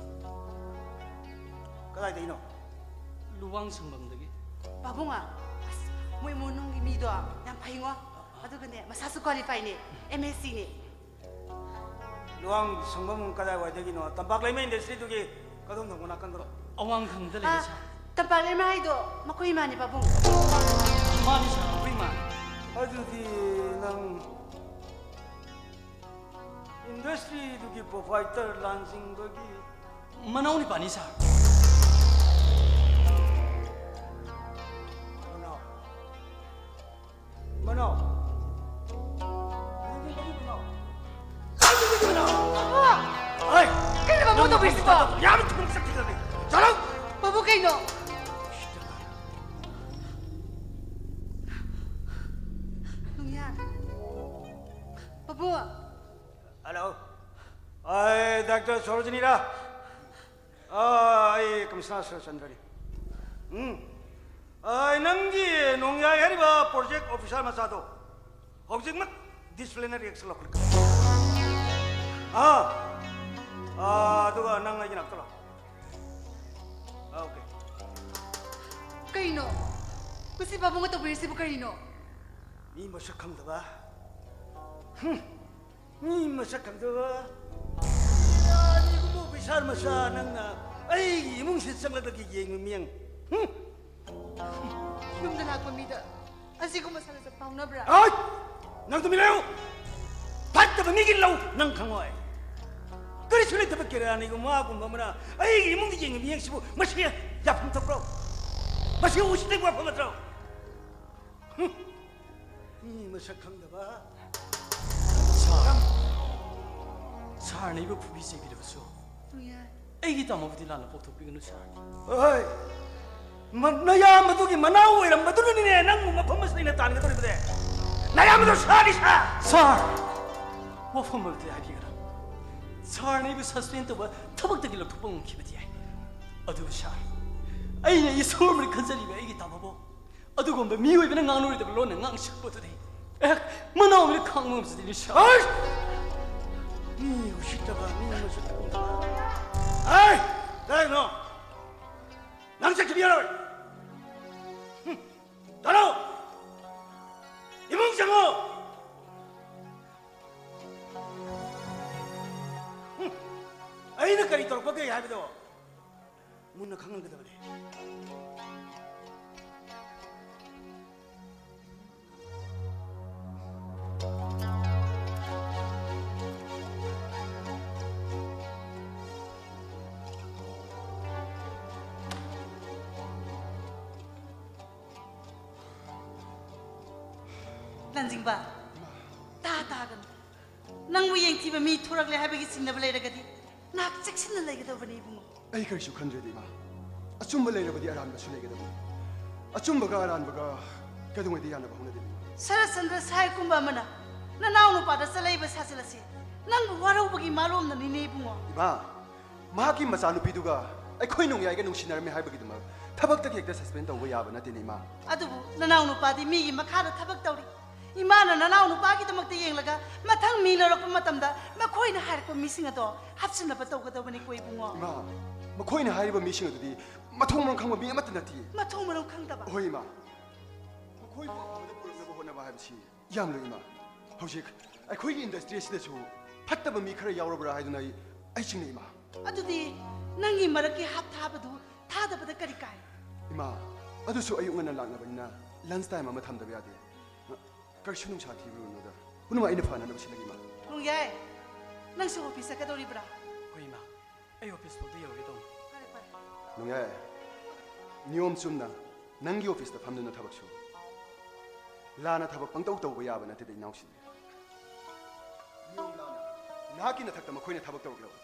ꯀꯗꯥꯏꯗꯒꯤꯅꯣ? ꯂꯨꯋꯥꯡ ꯁꯪꯕꯝꯗꯒꯤ꯫ ꯄꯥꯕꯨꯡ, ꯑꯁ, ꯃꯣꯏ ꯏꯃꯨꯡ ꯃꯅꯨꯡꯒꯤ ꯃꯤꯗꯣ ꯌꯥꯝ ꯐꯩꯉꯣ꯫ ꯑꯗꯨꯒꯅꯦ, ꯃꯁꯥꯁꯨ ꯀ꯭ꯋꯥꯂꯤꯐꯥꯏꯅꯦ, ꯑꯦꯝ ꯑꯦꯁ ꯁꯤꯅꯦ꯫ ꯂꯨꯋꯥꯡ ꯁꯪꯕꯝ ꯀꯗꯥꯏꯋꯥꯏꯗꯒꯤꯅꯣ? ꯇꯝꯄꯥꯛ ꯂꯩꯃ ꯏꯟꯗꯁꯇ꯭ꯔꯤꯗꯨꯒꯤ ꯀꯗꯣꯝ ꯊꯪꯕ ꯅꯥꯀꯟꯗꯔꯣ? ꯑꯋꯥꯡ ꯊꯪꯕꯗ ꯂꯩꯌꯦ, ꯑꯥ, ꯁꯥꯔ꯫ ꯇꯝꯄꯥꯛ ꯂꯩꯃ ꯍꯥꯏꯗꯣ ꯃꯈꯣꯏ ꯏꯃꯥꯅꯦ, ꯄꯥꯕꯨꯡ꯫ ꯃꯥꯅꯤ, ꯁꯥꯔ, ꯑꯩꯈꯣꯏ ꯏꯃꯥꯅꯤ꯫ ꯑꯗꯨꯗꯤ ꯅꯪ ꯏꯟꯗꯁꯇ꯭ꯔꯤꯗꯨꯒꯤ ꯄ꯭ꯔꯣꯄꯥꯏꯇꯔ ꯂꯥꯟꯖꯤꯡꯕꯒꯤ ꯃꯅꯥꯎ ꯅꯤꯄꯥꯅꯤ, ꯁꯥꯔ꯫ ꯃꯅꯥꯎ꯫ ꯃꯅꯥꯎ꯫ ꯅꯪꯒꯤ ꯃꯅꯥꯎ꯫ ꯅꯪꯒꯤ ꯃꯅꯥꯎ꯫ ꯍꯣꯏ꯫ ꯀꯩꯅꯣ ꯕꯥꯕꯨ ꯅꯪ ꯇꯧꯕꯤꯔꯤꯁꯤꯕꯣ? ꯌꯥꯝꯅ ꯊꯨꯅ ꯆꯠꯈꯤꯗꯕꯅꯤ꯫ ꯆꯠꯂꯣ꯫ ꯕꯥꯕꯨ ꯀꯩꯅꯣ? ꯅꯨꯡꯌꯥ꯫ ꯕꯥꯕꯨ꯫ ꯍꯜꯂꯣ꯫ ꯑꯩ ꯗꯥꯛꯇꯔ ꯁꯣꯔꯣꯖꯤꯅꯤꯔꯥ? ꯑꯥ, ꯑꯩ ꯀꯃꯤꯁꯅꯔ ꯁꯨꯔꯆꯟꯗ꯭ꯔꯅꯤ꯫ ꯎꯝ꯫ ꯑꯥ, ꯅꯪꯒꯤ ꯅꯣꯡꯌꯥꯏ ꯍꯥꯏꯔꯤꯕ ꯄ꯭ꯔꯣꯖꯦꯛ ꯑꯣꯐꯤꯁꯥꯔ ꯃꯆꯥꯗꯣ ꯍꯧꯖꯤꯛꯃꯛ ꯗꯤꯁꯤꯄ꯭ꯂꯤꯅꯔꯤ ꯑꯦꯛꯁꯟ ꯂꯧꯈꯠꯀꯅꯤ꯫ ꯑꯥ꯫ ꯑꯥ, ꯑꯗꯨꯒ ꯅꯪ ꯑꯩꯒꯤ ꯅꯥꯛꯇ ꯂꯥꯛꯑꯣ꯫ ꯑꯥ, ꯑꯣꯀꯦ꯫ ꯀꯩꯅꯣ? ꯃꯁꯤ ꯄꯥꯕꯨꯡꯅ ꯇꯧꯕꯤꯔꯤꯁꯤꯕꯨ ꯀꯔꯤꯅꯣ? ꯃꯤ ꯃꯁꯛ ꯈꯪꯗꯕ꯫ ꯍꯨꯝ꯫ ꯃꯤ ꯃꯁꯛ ꯈꯪꯗꯕ꯫ ꯑꯅꯤꯒꯨꯝꯕ ꯑꯣꯐꯤꯁꯥꯔ ꯃꯆꯥ ꯅꯪꯅ ꯑꯩꯒꯤ ꯏꯃꯨꯡꯁꯤꯗ ꯆꯪꯂꯛꯂꯒ ꯌꯦꯡꯕ ꯃꯤꯌꯦꯡ꯫ ꯍꯨꯝ꯫ ꯌꯨꯝꯗ ꯂꯥꯛꯄ ꯃꯤꯗ ꯑꯁꯤꯒꯨꯝꯕ ꯁꯥꯟꯅꯖ ꯐꯥꯎꯅꯕ꯭ꯔꯥ? ꯑꯩ! ꯅꯪ ꯇꯨꯃꯤꯟ ꯂꯩꯌꯨ! ꯐꯠꯇꯕ ꯃꯤꯒꯤ ꯂꯧ ꯅꯪ ꯈꯪꯉꯣꯏ꯫ ꯀꯔꯤꯁꯨ ꯂꯩꯇꯕ ꯀꯦꯔꯥꯅꯤꯒꯨꯝꯕ ꯃꯥꯒꯨꯝꯕ ꯑꯃꯅ ꯑꯩꯒꯤ ꯏꯃꯨꯡꯗ ꯌꯦꯡꯉꯤꯕ ꯃꯤꯌꯦꯡꯁꯤꯕꯨ ꯃꯁꯤ ꯌꯥꯐꯝ ꯊꯣꯛꯄ꯭ꯔꯣ? ꯃꯁꯤ ꯎꯁꯤꯠꯇꯕ ꯋꯥꯐꯝ ꯅꯠꯇ꯭ꯔꯣ? ꯍꯨꯝ! ꯃꯤ ꯃꯁꯛ ꯈꯪꯗꯕ꯫ ꯁꯥꯔ, ꯁꯥꯔꯅ ꯑꯩꯕꯨ ꯐꯨꯕꯤ ꯆꯩꯕꯤꯔꯕꯁꯨ ꯑꯩꯒꯤ ꯇꯥꯃꯣꯕꯨꯗꯤ ꯂꯥꯟꯅ ꯄꯣꯛꯊꯣꯛꯄꯤꯒꯅꯨ ꯁꯥꯔ꯫ ꯍꯣꯏ, ꯃ- ꯅꯌꯥꯝꯕꯗꯨꯒꯤ ꯃꯅꯥꯎ ꯑꯣꯏꯔꯝꯕꯗꯨꯅꯅꯤꯅꯦ ꯅꯪꯕꯨ ꯃꯐꯝ ꯑꯁꯤꯗ ꯑꯩꯅ ꯇꯥꯟꯒꯗꯧꯔꯤꯕꯁꯦ꯫ ꯅꯌꯥꯝꯕꯗꯣ ꯁꯥꯗꯤ ꯁꯥ꯫ ꯁꯥꯔ, ꯋꯥꯐꯝ ꯑꯃꯗꯤ ꯍꯥꯏꯕꯤꯒꯗ꯭ꯔꯥ? ꯁꯥꯔꯅ ꯑꯩꯕꯨ ꯁꯁꯄꯦꯟ ꯇꯧꯕ, ꯊꯕꯛꯇꯒꯤ ꯂꯧꯊꯣꯛꯄ ꯉꯝꯈꯤꯕꯗꯤ ꯌꯥꯏ, ꯑꯗꯨꯕꯨ ꯁꯥꯔ, ꯑꯩꯅ ꯏꯁꯣꯔ ꯑꯃꯅ ꯈꯟꯖꯔꯤꯕ ꯑꯩꯒꯤ ꯇꯥꯃꯣꯕꯨ ꯑꯗꯨꯒꯨꯝꯕ ꯃꯤꯑꯣꯏꯕꯅ ꯉꯥꯡꯂꯣꯏꯗꯕ ꯂꯣꯟꯅ ꯉꯥꯡꯁꯤꯜꯂꯛꯄꯗꯨꯗꯤ ꯑꯦ, ꯃꯅꯥꯎ ꯑꯃꯅ ꯈꯥꯡꯕ ꯉꯝꯖꯗꯦꯅꯦ ꯁꯥꯔ꯫ ꯍꯩ! ꯃꯤ ꯎꯁꯤꯠꯇꯕ, ꯃꯤ ꯃꯁꯛ ꯈꯪꯗꯕ꯫ ꯍꯩ! ꯀꯗꯥꯏꯅꯣ? ꯅꯪ ꯆꯠꯈꯤꯕ ꯌꯥꯔꯣꯏ꯫ ꯍꯨꯝ! ꯇꯥꯔꯣ! ꯏꯃꯨꯡ ꯆꯪꯉꯣ! ꯍꯨꯝ! ꯑꯩꯅ ꯀꯔꯤ ꯇꯧꯔꯛꯄꯒꯦ ꯍꯥꯏꯕꯗꯣ ꯃꯨꯟꯅ ꯈꯪꯍꯟꯒꯗꯕꯅꯤ꯫ ꯂꯟꯖꯤꯡꯕ, ꯇꯥ ꯇꯥꯒꯅꯨ꯫ ꯅꯪꯕꯨ ꯌꯦꯡꯊꯤꯕ ꯃꯤ ꯊꯣꯔꯛꯂꯦ ꯍꯥꯏꯕꯒꯤ ꯆꯤꯡꯅꯕ ꯂꯩꯔꯒꯗꯤ ꯉꯥꯏꯍꯥꯛ ꯆꯦꯛꯁꯤꯟꯅ ꯂꯩꯒꯗꯧꯕꯅꯤ ꯏꯕꯨꯡꯉꯣ꯫ ꯑꯩ ꯀꯔꯤꯁꯨ ꯈꯟꯗ꯭ꯔꯦꯗ ꯏꯃꯥ꯫ ꯑꯆꯨꯝꯕ ꯂꯩꯔꯕꯗꯤ ꯑꯔꯥꯟꯕꯁꯨ ꯂꯩꯒꯗꯕꯅꯤ꯫ ꯑꯆꯨꯝꯕꯒ ꯑꯔꯥꯟꯕꯒ ꯀꯩꯗꯧꯉꯩꯗ ꯌꯥꯅꯕ ꯍꯧꯅꯗꯦꯗ ꯏꯃꯥ꯫ ꯁꯔꯠꯆꯟꯗ꯭ꯔ ꯁꯥꯏ ꯀꯨꯝꯕ ꯑꯃꯅ ꯅꯅꯥꯎ ꯅꯨꯄꯥꯗ ꯆꯂꯩꯕ ꯁꯥꯖꯤꯜꯂꯁꯤ ꯅꯪꯕꯨ ꯋꯥꯔꯧꯕꯒꯤ ꯃꯥꯂꯣꯝꯅꯅꯤꯅꯦ ꯏꯕꯨꯡꯉꯣ꯫ ꯏꯃꯥ, ꯃꯍꯥꯛꯀꯤ ꯃꯆꯥꯅꯨꯄꯤꯗꯨꯒ ꯑꯩꯈꯣꯏ ꯅꯣꯡꯌꯥꯏꯒ ꯅꯨꯡꯁꯤꯅꯔꯝꯃꯤ ꯍꯥꯏꯕꯒꯤꯗꯃꯛ ꯊꯕꯛꯇꯒꯤ ꯍꯦꯛꯇ ꯁꯁꯄꯦꯟ ꯇꯧꯕ ꯌꯥꯕ ꯅꯠꯇꯦꯅꯦ ꯏꯃꯥ꯫ ꯑꯗꯨꯕꯨ ꯅꯅꯥꯎ ꯅꯨꯄꯥꯗꯤ ꯃꯤꯒꯤ ꯃꯈꯥꯗ ꯊꯕꯛ ꯇꯧꯔꯤ꯫ ꯏꯃꯥꯅ ꯅꯅꯥꯎ ꯅꯨꯄꯥꯒꯤꯗꯃꯛꯇ ꯌꯦꯡꯂꯒ ꯃꯊꯪ ꯃꯤ ꯂꯧꯔꯛꯄ ꯃꯇꯝꯗ ꯃꯈꯣꯏꯅ ꯍꯥꯏꯔꯛꯄ ꯃꯤꯁꯤꯡ ꯑꯗꯣ ꯍꯥꯞꯆꯤꯟꯅꯕ ꯇꯧꯒꯗꯕꯅꯤꯀꯣ ꯏꯕꯨꯡꯉꯣ꯫ ꯏꯃꯥ, ꯃꯈꯣꯏꯅ ꯍꯥꯏꯔꯤꯕ ꯃꯤꯁꯤꯡ ꯑꯗꯨꯗꯤ ꯃꯊꯣꯡ ꯃꯔꯝ ꯈꯪꯕ ꯃꯤ ꯑꯃꯠꯇ ꯅꯠꯇꯦ꯫ ꯃꯊꯣꯡ ꯃꯔꯝ ꯈꯪꯗꯕ? ꯍꯣꯏ ꯏꯃꯥ, ꯃꯈꯣꯏꯕꯨ ꯑꯐꯕꯗ ꯄꯨꯔꯛꯅꯕ ꯍꯣꯠꯅꯕ ꯍꯥꯏꯕꯁꯤ ꯌꯥꯝ ꯂꯨꯏ ꯏꯃꯥ꯫ ꯍꯧꯖꯤꯛ ꯑꯩꯈꯣꯏꯒꯤ ꯏꯟꯗꯁꯇ꯭ꯔꯤ ꯑꯁꯤꯗꯁꯨ ꯐꯠꯇꯕ ꯃꯤ ꯈꯔ ꯌꯥꯎꯔꯕ꯭ꯔꯥ ꯍꯥꯏꯗꯨꯅ ꯑꯩ, ꯑꯩ ꯆꯤꯡꯅꯩ ꯏꯃꯥ꯫ ꯑꯗꯨꯗꯤ ꯅꯪꯒꯤ ꯃꯔꯛꯀꯤ ꯍꯥꯞ ꯊꯥꯕꯗꯨ ꯊꯥꯗꯕꯗ ꯀꯔꯤ ꯀꯥꯏ? ꯏꯃꯥ, ꯑꯗꯨꯁꯨ ꯑꯌꯨꯛ ꯉꯟꯅ ꯂꯥꯛꯅꯕꯅꯤꯅ ꯂꯟꯁ ꯇꯥꯏꯝ ꯑꯃ ꯊꯝꯗꯕ ꯌꯥꯗꯦ꯫ ꯀꯔꯤꯁꯨ ꯅꯨꯡꯁꯥ ꯊꯤꯔꯨꯔꯅꯨꯗ꯫ ꯄꯨꯝꯅꯃꯛ ꯑꯩꯅ ꯐꯅꯅꯕ ꯁꯤꯜꯂꯒꯦ ꯏꯃꯥ꯫ ꯅꯣꯡꯌꯥꯏ, ꯅꯪꯁꯨ ꯑꯣꯐꯤꯁ ꯆꯠꯀꯗꯧꯔꯤꯕ꯭ꯔꯥ? ꯍꯣꯏ ꯏꯃꯥ, ꯑꯩ ꯑꯣꯐꯤꯁ ꯐꯥꯎꯗ ꯌꯧꯔꯒꯦ ꯇꯧꯅꯤ꯫ ꯐꯔꯦ ꯐꯔꯦ꯫ ꯅꯣꯡꯌꯥꯏ, ꯅꯤꯌꯣꯝ ꯆꯨꯝꯅ ꯅꯪꯒꯤ ꯑꯣꯐꯤꯁꯇ ꯐꯝꯗꯨꯅ ꯊꯕꯛ ꯁꯨ꯫ ꯂꯥꯟꯅ ꯊꯕꯛ ꯄꯪꯇꯧ ꯇꯧꯕ ꯌꯥꯕ ꯅꯠꯇꯦꯗ, ꯏꯅꯥꯎꯁꯤꯡ꯫ ꯅꯤꯌꯣꯝ ꯂꯥꯟꯅ ꯅꯍꯥꯛꯀꯤ ꯅꯊꯛꯇ ꯃꯈꯣꯏꯅ ꯊꯕꯛ ꯇꯧꯔꯛꯂꯕ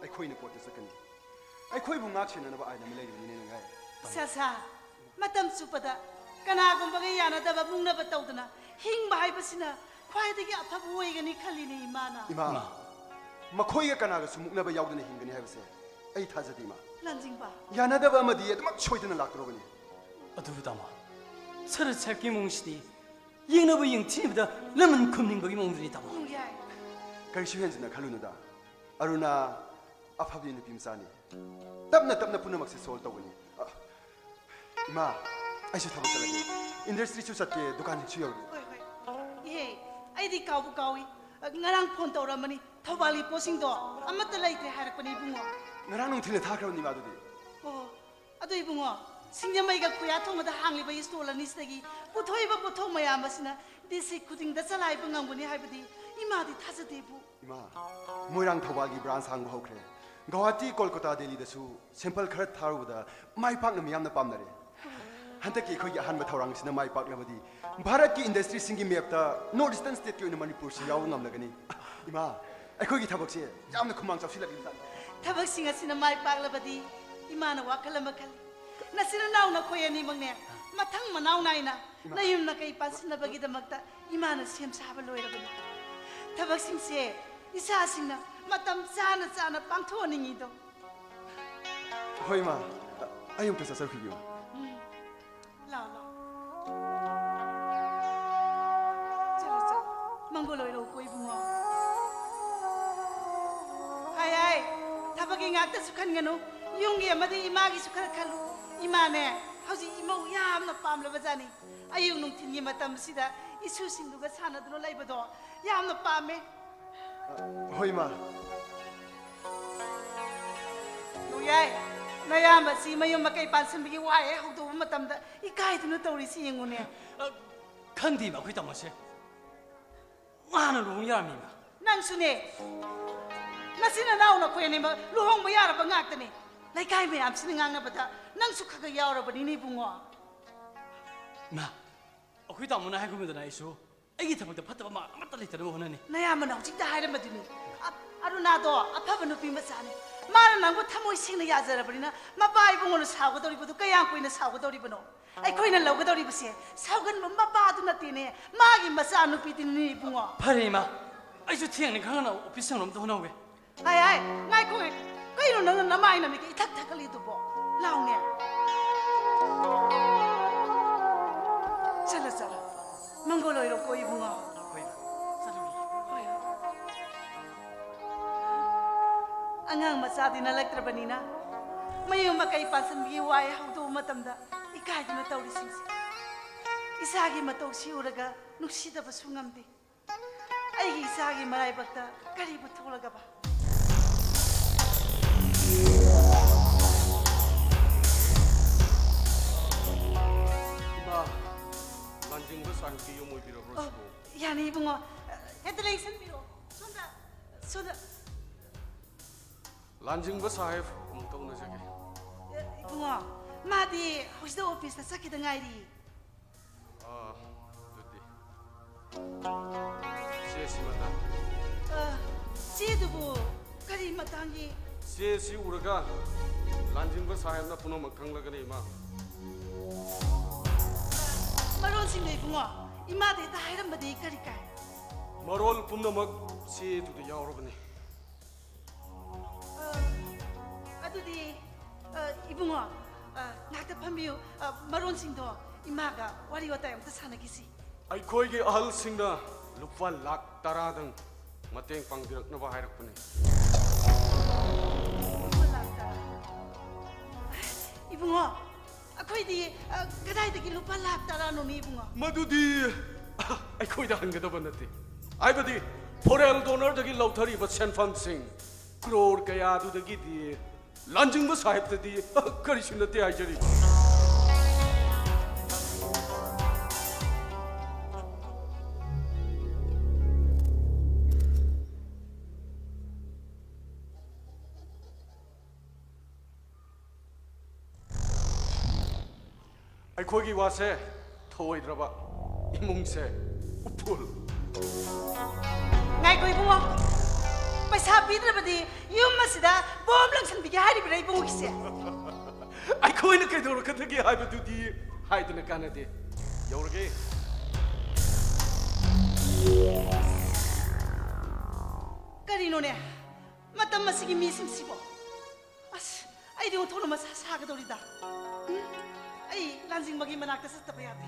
ꯑꯩꯈꯣꯏꯅ ꯀꯣꯔꯠꯇ ꯆꯠꯀꯅꯤ꯫ ꯑꯩꯈꯣꯏꯕꯨ ꯉꯥꯛ ꯁꯦꯟꯅꯅꯕ ꯑꯥꯏꯟ ꯑꯃ ꯂꯩꯔꯤꯕꯅꯤꯅꯦ, ꯅꯣꯡꯌꯥꯏ꯫ ꯁꯥꯁꯥ, ꯃꯇꯝ ꯆꯨꯞꯄꯗ ꯀꯅꯥꯒꯨꯝꯕꯒ ꯌꯥꯅꯗꯕ ꯃꯨꯛꯅꯕ ꯇꯧꯗꯅ ꯍꯤꯡꯕ ꯍꯥꯏꯕꯁꯤꯅ ꯈ꯭ꯋꯥꯏꯗꯒꯤ ꯑꯐꯕ ꯑꯣꯏꯒꯅꯤ ꯈꯜꯂꯤꯅꯦ, ꯏꯃꯥꯅ꯫ ꯏꯃꯥ, ꯏꯃꯥ꯫ ꯃꯈꯣꯏꯒ ꯀꯅꯥꯒꯁꯨ ꯃꯨꯛꯅꯕ ꯌꯥꯎꯗꯅ ꯍꯤꯡꯒꯅꯤ ꯍꯥꯏꯕꯁꯦ ꯑꯩ ꯊꯥꯖꯗꯦ, ꯏꯃꯥ꯫ ꯂꯥꯟꯖꯤꯡꯕ꯫ ꯌꯥꯅꯗꯕ ꯑꯃꯗꯤ ꯑꯗꯨꯃꯛ ꯁꯣꯏꯗꯅ ꯂꯥꯛꯇꯧꯔꯕꯅꯤ꯫ ꯑꯗꯨꯕꯨ ꯇꯥꯃꯣ, ꯁꯔꯠ ꯁꯥꯍꯦꯕꯀꯤ ꯏꯃꯨꯡꯁꯤꯗꯤ ꯌꯦꯡꯅꯕ ꯌꯦꯡꯊꯤꯅꯕꯗ ꯂꯃꯟ ꯈꯨꯝꯅꯤꯡꯕꯒꯤ ꯃꯑꯣꯡꯗꯨꯅꯤ, ꯇꯥꯃꯣ꯫ ꯅꯣꯡꯌꯥꯏ꯫ ꯀꯔꯤꯁꯨ ꯍꯦꯟꯖꯤꯟꯅ ꯈꯜꯂꯨꯅꯨꯗ꯫ ꯑꯔꯨꯅꯥ ꯑꯐꯕꯤ ꯅꯨꯄꯤ ꯃꯆꯥꯅꯤ꯫ ꯇꯞꯅ ꯇꯞꯅ ꯄꯨꯝꯅꯃꯛꯁꯦ ꯁꯣꯜꯕ ꯇꯧꯒꯅꯤ꯫ ꯑ, ꯏꯃꯥ, ꯑꯩꯁꯨ ꯊꯕꯛ ꯆꯠꯂꯒꯦ꯫ ꯏꯟꯗꯁꯇ꯭ꯔꯤꯁꯨ ꯆꯠꯀꯦ, ꯗꯨꯀꯥꯟꯁꯨ ꯌꯧꯔꯦ꯫ ꯍꯣꯏ, ꯍꯣꯏ꯫ ꯏꯍꯦ, ꯑꯩꯗꯤ ꯀꯥꯎꯕꯨ ꯀꯥꯎꯏ꯫ ꯑ, ꯉꯔꯥꯡ ꯐꯣꯟ ꯇꯧꯔꯝꯕꯅꯤ꯫ ꯊꯧꯕꯥꯜꯒꯤ ꯄꯣꯠꯁꯤꯡꯗꯣ ꯑꯃꯠꯇ ꯂꯩꯇ꯭ꯔꯦ ꯍꯥꯏꯔꯛꯄꯅꯤ, ꯏꯕꯨꯡꯉꯣ꯫ ꯉꯔꯥꯡ ꯅꯨꯡꯊꯤꯜꯗ ꯊꯥꯈ꯭ꯔꯕꯅꯤ, ꯏꯃꯥ, ꯑꯗꯨꯗꯤ꯫ ꯑꯣ, ꯑꯗꯨ ꯏꯕꯨꯡꯉꯣ, ꯁꯤꯡꯖꯃꯩꯒ ꯈꯨꯌꯥꯊꯣꯡꯗ ꯍꯥꯡꯂꯤꯕ ꯏꯁꯇꯣꯜ ꯑꯅꯤꯁꯤꯗꯒꯤ ꯄꯨꯊꯣꯛꯏꯕ ꯄꯣꯠꯊꯣꯛ ꯃꯌꯥꯝ ꯑꯁꯤꯅ ꯗꯤꯁꯇ꯭ꯔꯤꯛ ꯈꯨꯗꯤꯡꯗ ꯆꯂꯥꯏꯕ ꯉꯝꯒꯅꯤ ꯍꯥꯏꯕꯗꯤ ꯏꯃꯥꯗꯤ ꯊꯥꯖꯗꯦꯕꯨ꯫ ꯏꯃꯥ, ꯃꯣꯏꯔꯥꯡ ꯊꯧꯕꯥꯜꯒꯤ ꯕ꯭ꯔꯥꯟꯁ ꯍꯥꯡꯕ ꯍꯧꯈ꯭ꯔꯦ꯫ ꯒꯧꯍꯥꯇꯤ, ꯀꯣꯜꯀꯇꯥ, ꯗꯦꯜꯂꯤꯗꯁꯨ ꯁꯦꯝꯄꯜ ꯈꯔ ꯊꯥꯔꯨꯕꯗ ꯃꯥꯏ ꯄꯥꯛꯅ ꯃꯤꯌꯥꯝꯅ ꯄꯥꯝꯅꯔꯦ꯫ ꯍꯟꯗꯛꯀꯤ ꯑꯩꯈꯣꯏꯒꯤ ꯑꯍꯥꯟꯕ ꯊꯧꯔꯥꯡꯁꯤꯅ ꯃꯥꯏ ꯄꯥꯛꯂꯕꯗꯤ ꯚꯥꯔꯠꯀꯤ ꯏꯟꯗꯁꯇ꯭ꯔꯤꯁꯤꯡꯒꯤ ꯃꯦꯞꯇ ꯅꯣꯔꯠ ꯏꯁꯇꯔꯟ ꯁ꯭ꯇꯦꯠꯀꯤ ꯑꯣꯏꯅ ꯃꯅꯤꯄꯨꯔꯁꯤ ꯌꯥꯎꯕ ꯉꯝꯂꯒꯅꯤ꯫ ꯏꯃꯥ, ꯑꯩꯈꯣꯏꯒꯤ ꯊꯕꯛꯁꯦ ꯌꯥꯝꯅ ꯈꯨꯃꯥꯡ ꯆꯥꯎꯁꯤꯜꯂꯛꯂꯤꯕꯖꯥꯠꯅꯤ꯫ ꯊꯕꯛꯁꯤꯡ ꯑꯁꯤꯅ ꯃꯥꯏ ꯄꯥꯛꯂꯕꯗꯤ ꯏꯃꯥꯅ ꯋꯥꯈꯜ ꯑꯃ ꯈꯜꯂꯤ꯫ ꯅꯆꯤꯟ ꯅꯅꯥꯎ ꯅꯈꯣꯏ ꯑꯅꯤꯃꯛꯅꯦ, ꯃꯊꯪ ꯃꯅꯥꯎ ꯅꯥꯏꯅ ꯏꯃꯥ꯫ ꯅꯌꯨꯝ ꯅꯀꯩ ꯄꯥꯟꯁꯤꯟꯅꯕꯒꯤꯗꯃꯛꯇ ꯏꯃꯥꯅ ꯁꯦꯝ ꯁꯥꯕ ꯂꯣꯏꯔꯕꯅꯤ꯫ ꯊꯕꯛꯁꯤꯡꯁꯦ ꯏꯆꯥꯁꯤꯡꯅ ꯃꯇꯝ ꯆꯥꯅ ꯆꯥꯅ ꯄꯥꯡꯊꯣꯛꯍꯟꯅꯤꯡꯉꯤꯗꯣ꯫ ꯍꯣꯏ, ꯏꯃꯥ꯫ ꯑꯩ ꯑꯃꯨꯛꯇ ꯆꯠꯆꯔꯨꯈꯤꯒꯦ, ꯏꯃꯥ꯫ ꯎꯝ꯫ ꯂꯥꯎ, ꯂꯥꯎ꯫ ꯆꯠꯂꯣ, ꯆꯠꯂꯣ꯫ ꯃꯪꯒꯣꯜ ꯑꯣꯏꯔꯛꯎꯀꯣ, ꯏꯕꯨꯡꯉꯣ꯫ ꯍꯥꯏ, ꯍꯥꯏ꯫ ꯊꯕꯛꯀꯤ ꯉꯥꯛꯇꯁꯨ ꯈꯟꯒꯅꯨ꯫ ꯌꯨꯝꯒꯤ ꯑꯃꯗꯤ ꯏꯃꯥꯒꯤꯁꯨ ꯈꯔ ꯈꯜꯂꯨ꯫ ꯏꯃꯥꯅꯦ, ꯍꯧꯖꯤꯛ ꯏꯃꯧ ꯌꯥꯝꯅ ꯄꯥꯝꯂꯕꯖꯥꯠꯅꯤ꯫ ꯑꯌꯨꯛ ꯅꯨꯡꯊꯤꯜꯒꯤ ꯃꯇꯝꯁꯤꯗ ꯏꯁꯨꯁꯤꯡꯗꯨꯒ ꯁꯥꯟꯅꯗꯨꯅ ꯂꯩꯕꯗꯣ ꯌꯥꯝꯅ ꯄꯥꯝꯃꯦ꯫ ꯍꯣꯏ, ꯏꯃꯥ꯫ ꯅꯣꯡꯌꯥꯏ, ꯅꯌꯥꯝꯕꯁꯤ ꯃꯌꯨꯝ ꯃꯀꯩ ꯄꯥꯟꯁꯤꯟꯕꯒꯤ ꯋꯥ ꯍꯦꯛ ꯍꯧꯗꯣꯛꯄ ꯃꯇꯝꯗ ꯏꯀꯥꯏꯗꯨꯅ ꯇꯧꯔꯤꯁꯤ ꯌꯦꯡꯉꯨꯅꯦ꯫ ꯑ, ꯈꯪꯗꯦ, ꯏꯃꯥ, ꯑꯩꯈꯣꯏ ꯇꯥꯃꯣꯁꯦ ꯃꯥꯅ ꯂꯨꯍꯣꯡ ꯌꯥꯔꯝꯃꯤ, ꯏꯃꯥ꯫ ꯅꯪꯁꯨꯅꯦ, ꯅꯆꯤꯟ ꯅꯅꯥꯎ ꯅꯈꯣꯏ ꯑꯅꯤꯃꯛ ꯂꯨꯍꯣꯡꯕ ꯌꯥꯔꯕ ꯉꯥꯛꯇꯅꯦ꯫ ꯂꯩꯀꯥꯏ ꯃꯌꯥꯝꯁꯤꯅ ꯉꯥꯡꯅꯕꯗ ꯅꯪꯁꯨ ꯈꯔ ꯈꯔ ꯌꯥꯎꯔꯕꯅꯤꯅꯦ, ꯏꯕꯨꯡꯉꯣ꯫ ꯏꯃꯥ, ꯑꯩꯈꯣꯏ ꯇꯥꯃꯣꯅ ꯍꯥꯏꯈꯤꯕꯗꯅ ꯑꯩꯁꯨ ꯑꯩꯒꯤ ꯊꯕꯛꯇ ꯐꯠꯇꯕ ꯃꯥ ꯑꯃꯠꯇ ꯂꯩꯇꯅꯕ ꯍꯣꯠꯅꯅꯤ꯫ ꯅꯌꯥꯝꯕꯅ ꯍꯧꯖꯤꯛꯇ ꯍꯥꯏꯔꯝꯕꯗꯨꯅꯤ꯫ ꯑ- ꯑꯔꯨꯅꯥꯗꯣ ꯑꯐꯕ ꯅꯨꯄꯤ ꯃꯆꯥꯅꯤ꯫ ꯃꯥꯅ ꯅꯪꯕꯨ ꯊꯃꯣꯏ ꯁꯦꯡꯅ ꯌꯥꯖꯔꯕꯅꯤꯅ ꯃꯄꯥ ꯏꯕꯨꯡꯉꯣꯅ ꯁꯥꯎꯒꯗꯧꯔꯤꯕꯗꯨ ꯀꯌꯥꯝ ꯀꯨꯏꯅ ꯁꯥꯎꯒꯗꯧꯔꯤꯕꯅꯣ? ꯑꯩꯈꯣꯏꯅ ꯂꯧꯒꯗꯧꯔꯤꯕꯁꯦ ꯁꯥꯎꯒꯟꯕ ꯃꯄꯥꯗꯨ ꯅꯠꯇꯦꯅꯦ, ꯃꯥꯒꯤ ꯃꯆꯥ ꯅꯨꯄꯤꯗꯨꯅꯤ ꯏꯕꯨꯡꯉꯣ꯫ ꯐꯔꯦ ꯏꯃꯥ, ꯑꯩꯁꯨ ꯊꯦꯡꯅ ꯈꯪꯍꯟꯅꯕ ꯑꯣꯐꯤꯁ ꯁꯪꯅꯕ ꯑꯝꯇ ꯍꯣꯠꯅꯍꯧꯒꯦ꯫ ꯍꯥꯏ ꯍꯥꯏ, ꯉꯥꯏꯈꯣ ꯉꯥꯏꯈꯣ꯫ ꯀꯩꯅꯣ ꯅꯪꯅ ꯅꯃꯥꯏ ꯅꯃꯤꯠꯀ ꯏꯊꯛ ꯊꯛꯀꯠꯂꯤꯗꯨꯕꯣ? ꯂꯥꯎꯅꯦ꯫ ꯆꯠꯂꯣ ꯆꯠꯂꯣ꯫ ꯃꯪꯒꯣꯜ ꯑꯣꯏꯔꯣꯀꯣ ꯏꯕꯨꯡꯉꯣ꯫ ꯍꯣꯏ ꯏꯃꯥ, ꯆꯠꯂꯨꯔꯒꯦ꯫ ꯍꯣꯏ꯫ ꯑꯉꯥꯡ ꯃꯆꯥꯗꯤ ꯅꯠꯂꯛꯇ꯭ꯔꯕꯅꯤꯅ ꯃꯌꯨꯝ ꯃꯀꯩ ꯄꯥꯟꯁꯤꯟꯕꯒꯤ ꯋꯥꯏ ꯍꯧꯗꯣꯛꯄ ꯃꯇꯝꯗ ꯏꯀꯥꯏꯗꯨꯅ ꯇꯧꯔꯤꯁꯤꯡꯁꯦ꯫ ꯏꯆꯥꯒꯤ ꯃꯇꯧꯁꯤ ꯎꯔꯒ ꯅꯨꯡꯁꯤꯗꯕꯁꯨ ꯉꯝꯗꯦ꯫ ꯑꯩꯒꯤ ꯏꯆꯥꯒꯤ ꯃꯔꯥꯏꯕꯛꯇ ꯀꯔꯤꯕꯨ ꯊꯣꯛꯂꯒꯕ? ꯏꯃꯥ, ꯂꯥꯟꯖꯤꯡꯕ ꯁꯥꯍꯦꯕꯀꯤ ꯌꯨꯝ ꯑꯣꯏꯕꯤꯔꯕ꯭ꯔꯣ ꯑꯣ, ꯁꯤꯕꯨ? ꯌꯥꯅꯤ ꯏꯕꯨꯡꯉꯣ꯫ ꯍꯦꯛꯇ ꯂꯦꯡꯁꯟꯕꯤꯔꯣ꯫ ꯁꯣꯝꯗ, ꯁꯣꯝꯗ꯫ ꯂꯥꯟꯖꯤꯡꯕ ꯁꯥꯍꯦꯕ ꯑꯃꯨꯛꯇ ꯎꯅꯖꯒꯦ꯫ ꯏꯕꯨꯡꯉꯣ, ꯃꯥꯗꯤ ꯍꯧꯖꯤꯛꯇ ꯑꯣꯐꯤꯁꯇ ꯆꯠꯈꯤꯗ ꯉꯥꯏꯔꯤ꯫ ꯑꯥ, ꯑꯗꯨꯗꯤ ꯆꯦ ꯁꯤꯃꯇ꯫ ꯑ, ꯆꯦꯗꯨꯕꯨ ꯀꯔꯤ ꯃꯇꯥꯡꯒꯤ? ꯆꯦ ꯁꯤ ꯎꯔꯒ ꯂꯥꯟꯖꯤꯡꯕ ꯁꯥꯍꯦꯕꯅ ꯄꯨꯝꯅꯃꯛ ꯈꯪꯂꯒꯅꯤ, ꯏꯃꯥ꯫ ꯃꯔꯣꯜꯁꯤꯡꯗꯣ ꯏꯕꯨꯡꯉꯣ, ꯏꯃꯥꯗ ꯍꯦꯛꯇ ꯍꯥꯏꯔꯝꯕꯗꯤ ꯀꯔꯤ ꯀꯥꯏ? ꯃꯔꯣꯜ ꯄꯨꯝꯅꯃꯛ ꯆꯦꯗꯨꯗ ꯌꯥꯎꯔꯕꯅꯤ꯫ ꯑ, ꯑꯗꯨꯗꯤ, ꯑ, ꯏꯕꯨꯡꯉꯣ, ꯑ, ꯉꯥꯏꯍꯥꯛꯇ ꯐꯝꯕꯤꯌꯨ꯫ ꯑ, ꯃꯔꯣꯜꯁꯤꯡꯗꯣ ꯏꯃꯥꯒ ꯋꯥꯔꯤ ꯋꯥꯇꯥꯏ ꯑꯝꯇ ꯁꯥꯟꯅꯈꯤꯁꯤ꯫ ꯑꯩꯈꯣꯏꯒꯤ ꯑꯍꯜꯁꯤꯡꯅ ꯂꯨꯄꯥ ꯂꯥꯈ ꯇꯔꯥꯗꯪ ꯃꯇꯦꯡ ꯄꯥꯡꯕꯤꯔꯛꯅꯕ ꯍꯥꯏꯔꯛꯄꯅꯤ꯫ ꯂꯨꯄꯥ ꯂꯥꯈ ꯇꯔꯥ? ꯏꯕꯨꯡꯉꯣ, ꯑꯩꯈꯣꯏꯗꯤ, ꯑ, ꯀꯗꯥꯏꯗꯒꯤ ꯂꯨꯄꯥ ꯂꯥꯈ ꯇꯔꯥꯅꯣꯅꯦ ꯏꯕꯨꯡꯉꯣ? ꯃꯗꯨꯗꯤ ꯑꯩꯈꯣꯏꯗ ꯍꯪꯒꯗꯕ ꯅꯠꯇꯦ꯫ ꯍꯥꯏꯕꯗꯤ ꯐꯣꯔꯦꯜ ꯗꯣꯅꯔꯗꯒꯤ ꯂꯧꯊꯔꯤꯕ ꯁꯦꯟꯐꯝꯁꯤꯡ ꯀ꯭ꯔꯣꯔ ꯀꯌꯥꯗꯨꯗꯒꯤꯗꯤ ꯂꯥꯟꯖꯤꯡꯕ ꯁꯥꯍꯦꯕꯇꯗꯤ ꯀꯔꯤꯁꯨ ꯅꯠꯇꯦ ꯍꯥꯏꯖꯔꯤꯕ꯫ ꯑꯩꯈꯣꯏꯒꯤ ꯋꯥꯁꯦ ꯊꯧꯑꯣꯏꯗ꯭ꯔꯕ? ꯏꯃꯨꯡꯁꯦ ꯎꯐꯨꯜ꯫ ꯉꯥꯏꯈꯣ ꯏꯕꯨꯡꯉꯣ, ꯄꯩꯁꯥ ꯄꯤꯗ꯭ꯔꯕꯗꯤ ꯌꯨꯝ ꯑꯁꯤꯗ ꯕꯣꯝ ꯂꯪꯁꯟꯕꯤꯒꯦ ꯍꯥꯏꯔꯤꯕ꯭ꯔꯥ ꯏꯕꯨꯡꯉꯣꯒꯤꯁꯦ? ꯑꯩꯈꯣꯏꯅ ꯀꯩꯗꯧꯔꯛꯀꯗꯒꯦ ꯍꯥꯏꯕꯗꯨꯗꯤ ꯍꯥꯏꯗꯅ ꯀꯥꯟꯅꯗꯦ꯫ ꯌꯧꯔꯒꯦ꯫ ꯀꯔꯤꯅꯣꯅꯦ ꯃꯇꯝ ꯑꯁꯤꯒꯤ ꯃꯤꯁꯤꯡꯁꯤꯕꯣ? ꯑꯁ, ꯑꯩꯗꯤ ꯑꯣꯟꯊꯣꯛꯅ ꯃꯁꯥ ꯁꯥꯒꯗꯧꯔꯤꯗ꯫ ꯎꯝ, ꯑꯩ ꯂꯥꯟꯖꯤꯡꯕꯒꯤ ꯃꯅꯥꯛꯇ ꯆꯠꯇꯕ ꯌꯥꯗꯦ꯫